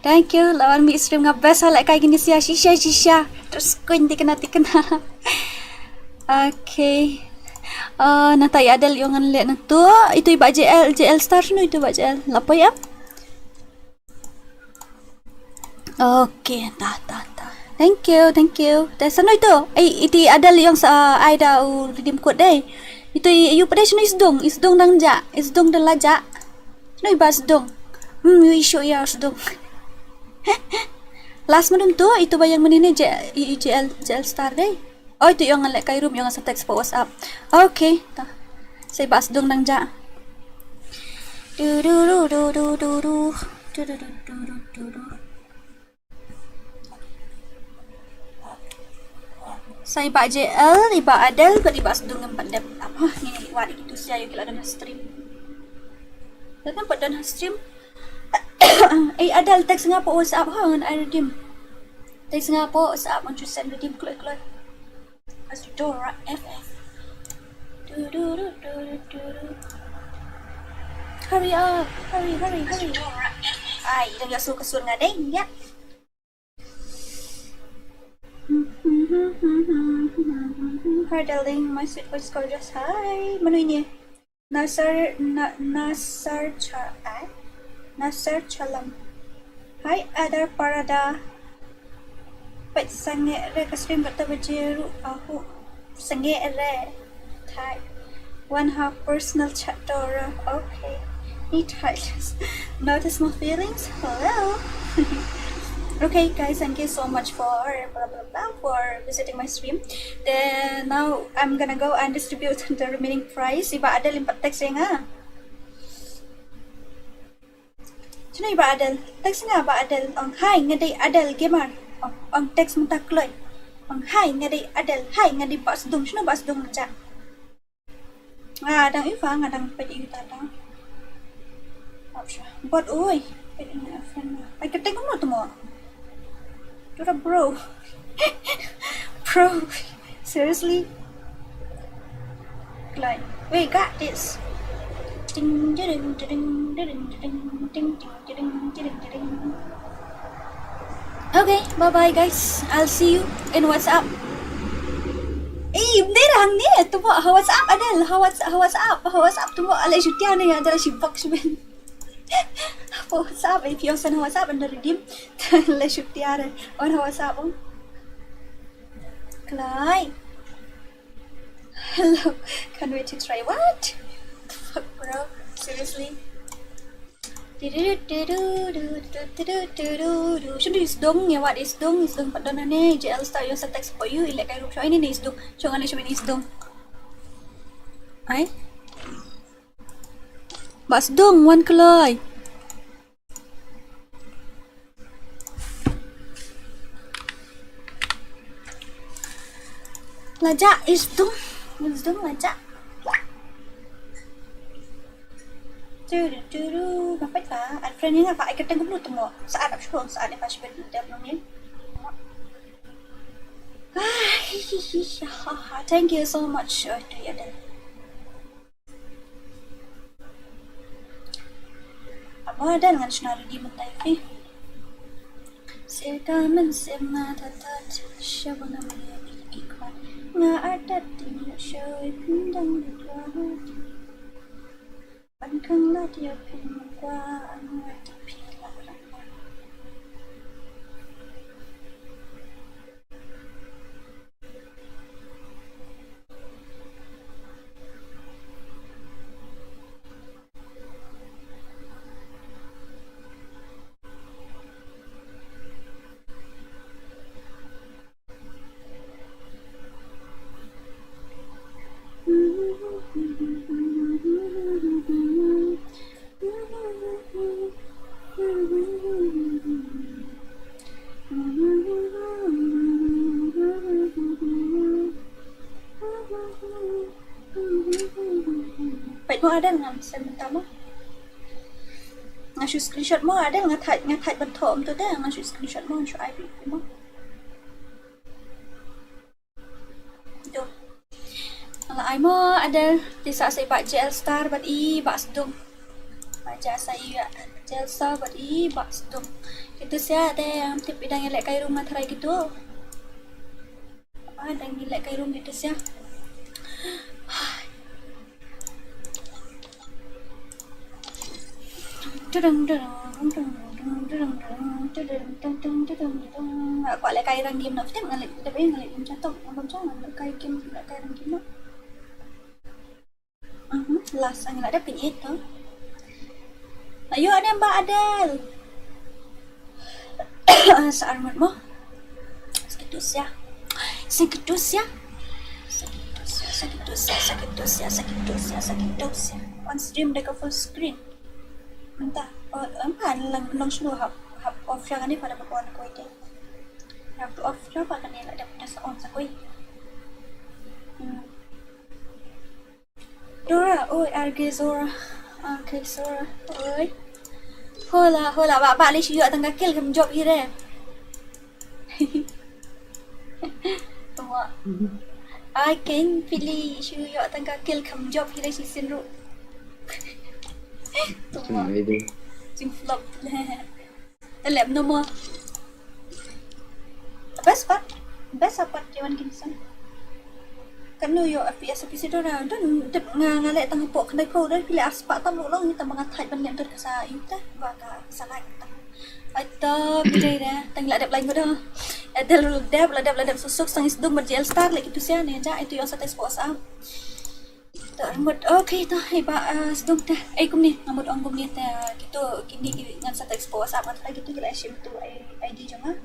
Thank you. La wan mih stream nga best ha lehkai kine sia shisha shisha. Terus kuin tikna tikna. Okay. Uh, nata i Adel ïong ngan leh na tu. Ito i ba J L, J L Star shano ito ba J L. La poi em. Okay, ta ta ta. Thank you, thank you. Te shano ito? Ei, iti Adel ïong sa ai da u redeem code dei. Ito i ayu pat dei shano i sdung, i sdung dang jah, i sdung dang la jah. Shano i ba sdung? Hmm, i shu ïa sdung. Last madam tu, ito ba ïong mynne ne J, i, i J L, J L Star dei. Oi, tu ïong ngan lehkai room, ïong ngan sa text pa WhatsApp. Okay, ta. Sa i ba sdung dang jah. Du du du du du du du. Du du du du du du du. Sa i Bah J L, i Bah Adel, bad i Bah Sdung ngam pat dep. Apa ngin ïa wad ïa kitu sha ïa ki la don ha stream. Lada ngam pat don ha stream. Ei Adel, text nga hapoh WhatsApp ha ngan ai redeem. Text nga hapoh WhatsApp ngan shu send redeem kloi kloi. Azdora F F. Du, du, du. Hurry up, hurry, hurry, hurry. Ai, dang ïa su ka sur nga dei, ïa. Hi darling, my sweet voice gorgeous. Hi, mano ini? Nasar, na, Nasar Cha, eh? Nasar Chalam. Hi, Adar Parada. Peit sangeh re ka stream kata baje ruh ahu. Sangeh re. Thai. Wan ha personal chat Dora. Okay. Need heartless. Notice my feelings? Hello. Okay, guys, thank you so much for blah blah blah for visiting my stream. Then now I'm gonna go and distribute the remaining prize. I Bah Adel im pat text ïa nga. Shano i Bah Adel? Text nga Bah Adel. Ong hi nga dei Adel Gamer. Ong, ong text mynta kloi. Ong hi nga dei Adel. Hi nga dei Bah Sdung. Shano Bah Sdung ja? Ah, dang ifa nga dang peit ita dang. Bot oi. Peit ina friend. Ai kete kumno tu mo. Tura bro. Bro. Seriously. Like, we got this. Ding ding ding ding ding ding ding ding ding ding ding ding. Okay, bye bye guys. I'll see you in WhatsApp. Eh, bendera hangne. Tumo ha WhatsApp Adel. Ha WhatsApp, ha WhatsApp, ha WhatsApp tumo ale shutia ne Adel shibak shiben. Ha WhatsApp, if you send ha WhatsApp and redeem, le shutia ne. On ha WhatsApp. Kloi. Hello. Can't wait to try. What? Fuck, bro. Seriously. Shano i Sdung, ïa wad i Sdung, i Sdung pat don hangne, J L Star, ïa sa text for you, i leh kai ruh shuwa ine i Sdung. Shuwa ngan leh shuwa ine i Sdung. Ai. Bah Sdung, wan kloi. Lajak i Sdung, i Sdung lajak. Turu turu, ngapa ka? Ad friend ïa nga ka, ai kyrteng kumno tu mo. Sa add up shuwa, sa add ïa ka shibit dep nong ni. Ah, hi, hi, hi, ha, ha. Thank you so much. Oh, tu ïa deh. Aba dal ngan shna ready mynta ïa phi. Seka men sem na ta ta sha ba na ma ïa ik ik ba. Nga adat ti ni sha i pindang di dua. Ban kang la ti ïa pin ma kwa an wa ti phi la la. Peit mo Adel, ngam send mynta mo. Nga shu screenshot mo Adel, nga thait, nga thait ban thoh mynta te, nga shu screenshot mo, nga shu ai peit mo. Duh. Nga la ai mo Adel, te sa sa i Bah J L Star bad i Bah Sdung. Bah J L sa i Bah J L Star bad i Bah Sdung. Kitu sia te, ngam tip i dang ïalehkai room nga tharai kitu. Ba dang ïalehkai room kitu sia. Tudung, tudung, tudung, tudung, tudung, tudung, tudung, tudung, tudung. Nga kwah lehkai rang game noh. Phi tip nga leh, phi tip nga leh game jatuh, nga bam jang, nga lehkai game, lehkai rang game noh. Mhm, last, nga la dep pynïeit to. Ayo, Adel, Bah Adel. Sa arngut mo. Sakit sia. Sakit sia. Sakit sia, sakit sia, sakit sia, sakit sia, sakit sia. On stream dei ka full screen. Mynta, oh, empa lang long shnu hap, hap off sha kane pada on ko ite. Hap off sha pa kane la dep da sa on sa koi. Dora, oi, arge Zora. Arge Zora, oi. Hola, hola, ba, ba, li shu ïoh tang ka kil kam jop hi re. Tuma. Ai, ken pili shu ïoh tang ka kil kam jop hi re shi sin ru. Tuma. Jing flop. Te lem no mo. Best part, best part J one Kingston. Kan nu yo F P S F P S itu dah, dan, dan nga, nga leh tang pok kena kau dah pilih aspa tam lo long ni tam bangat thai ban lem ter kasa yu teh ba ka sana kita. Ai ta bidai dah, tang la dep lain dah. Adel dep, la dep, la dep susuk sang is dung berjel star lagi tu sia ni ja itu yang satu sport sa. Ta mut, okay, ta, hei ba, uh, sdung ta. Ei kumni, nga mut ong kumni ta, kitu kini ki ngan sa text po WhatsApp, ngan ta kitu ki la shim tu I D jong nga.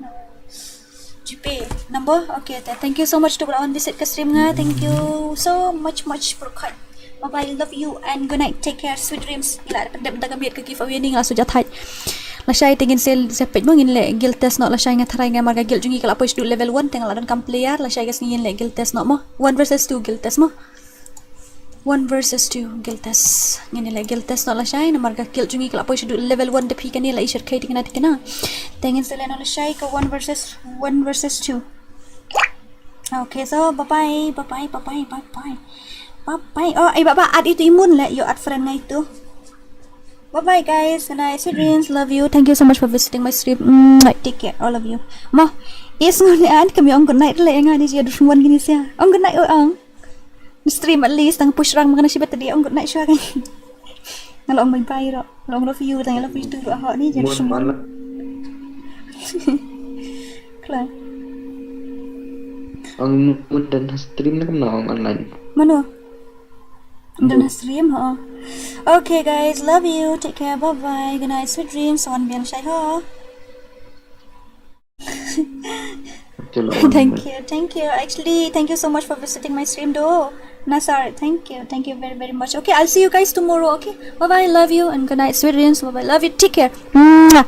G P number. Okay, ta, thank you so much to ba la wan visit ka stream nga. Thank you so much, much for kat. Bye bye, love you and good night. Take care, sweet dreams. Ila dep dep da ka miet ka giveaway ni nga la suja thai. Lashai te ngin sel sepet mo ngin le guild test no lashai nga tharai nga marga guild jong ngi ka la poi sdu level one te nga la don kam player lashai ka sngi ngin le guild test no mo. One versus two guild test mo. One versus two guild test. Ngin le guild test no lashai namar ka guild jong ngi ka la poi sdu level one te phi kane la i shirkai tikna tikna. Te ngin sel no lashai ka one versus one versus two. Okay, so bye bye, bye bye, bye bye, bye bye. Bye bye. Oh, eh, bye bye. Add itu imun le, you add friend nga itu. Bye bye guys. Good night. Sweet dreams. Love you. Thank you so much for visiting my stream. Mwah. Take care, all of you. Mo, is ngone an kami ong good night le nga ni jia dusun wan gini sia. Ong good night, oh, ong. Stream at least tang push rang makna shibat tadi ong good night shwa kan. Ngalo ong bye bye ro. Ngalo ong love you, tang love you too ro ho ni jia dusun wan. Klar. Ong mun dan stream na kam na ong online. Mano? Dan stream ho. Okay guys, love you. Take care. Bye bye. Good night. Sweet dreams. Wan biang shai ho. Thank you, thank you. Actually, thank you so much for visiting my stream, though. Nasar, thank you, thank you very, very much. Okay, I'll see you guys tomorrow. Okay, bye bye, love you, and good night, sweet dreams. Bye bye, love you, take care. Mwah.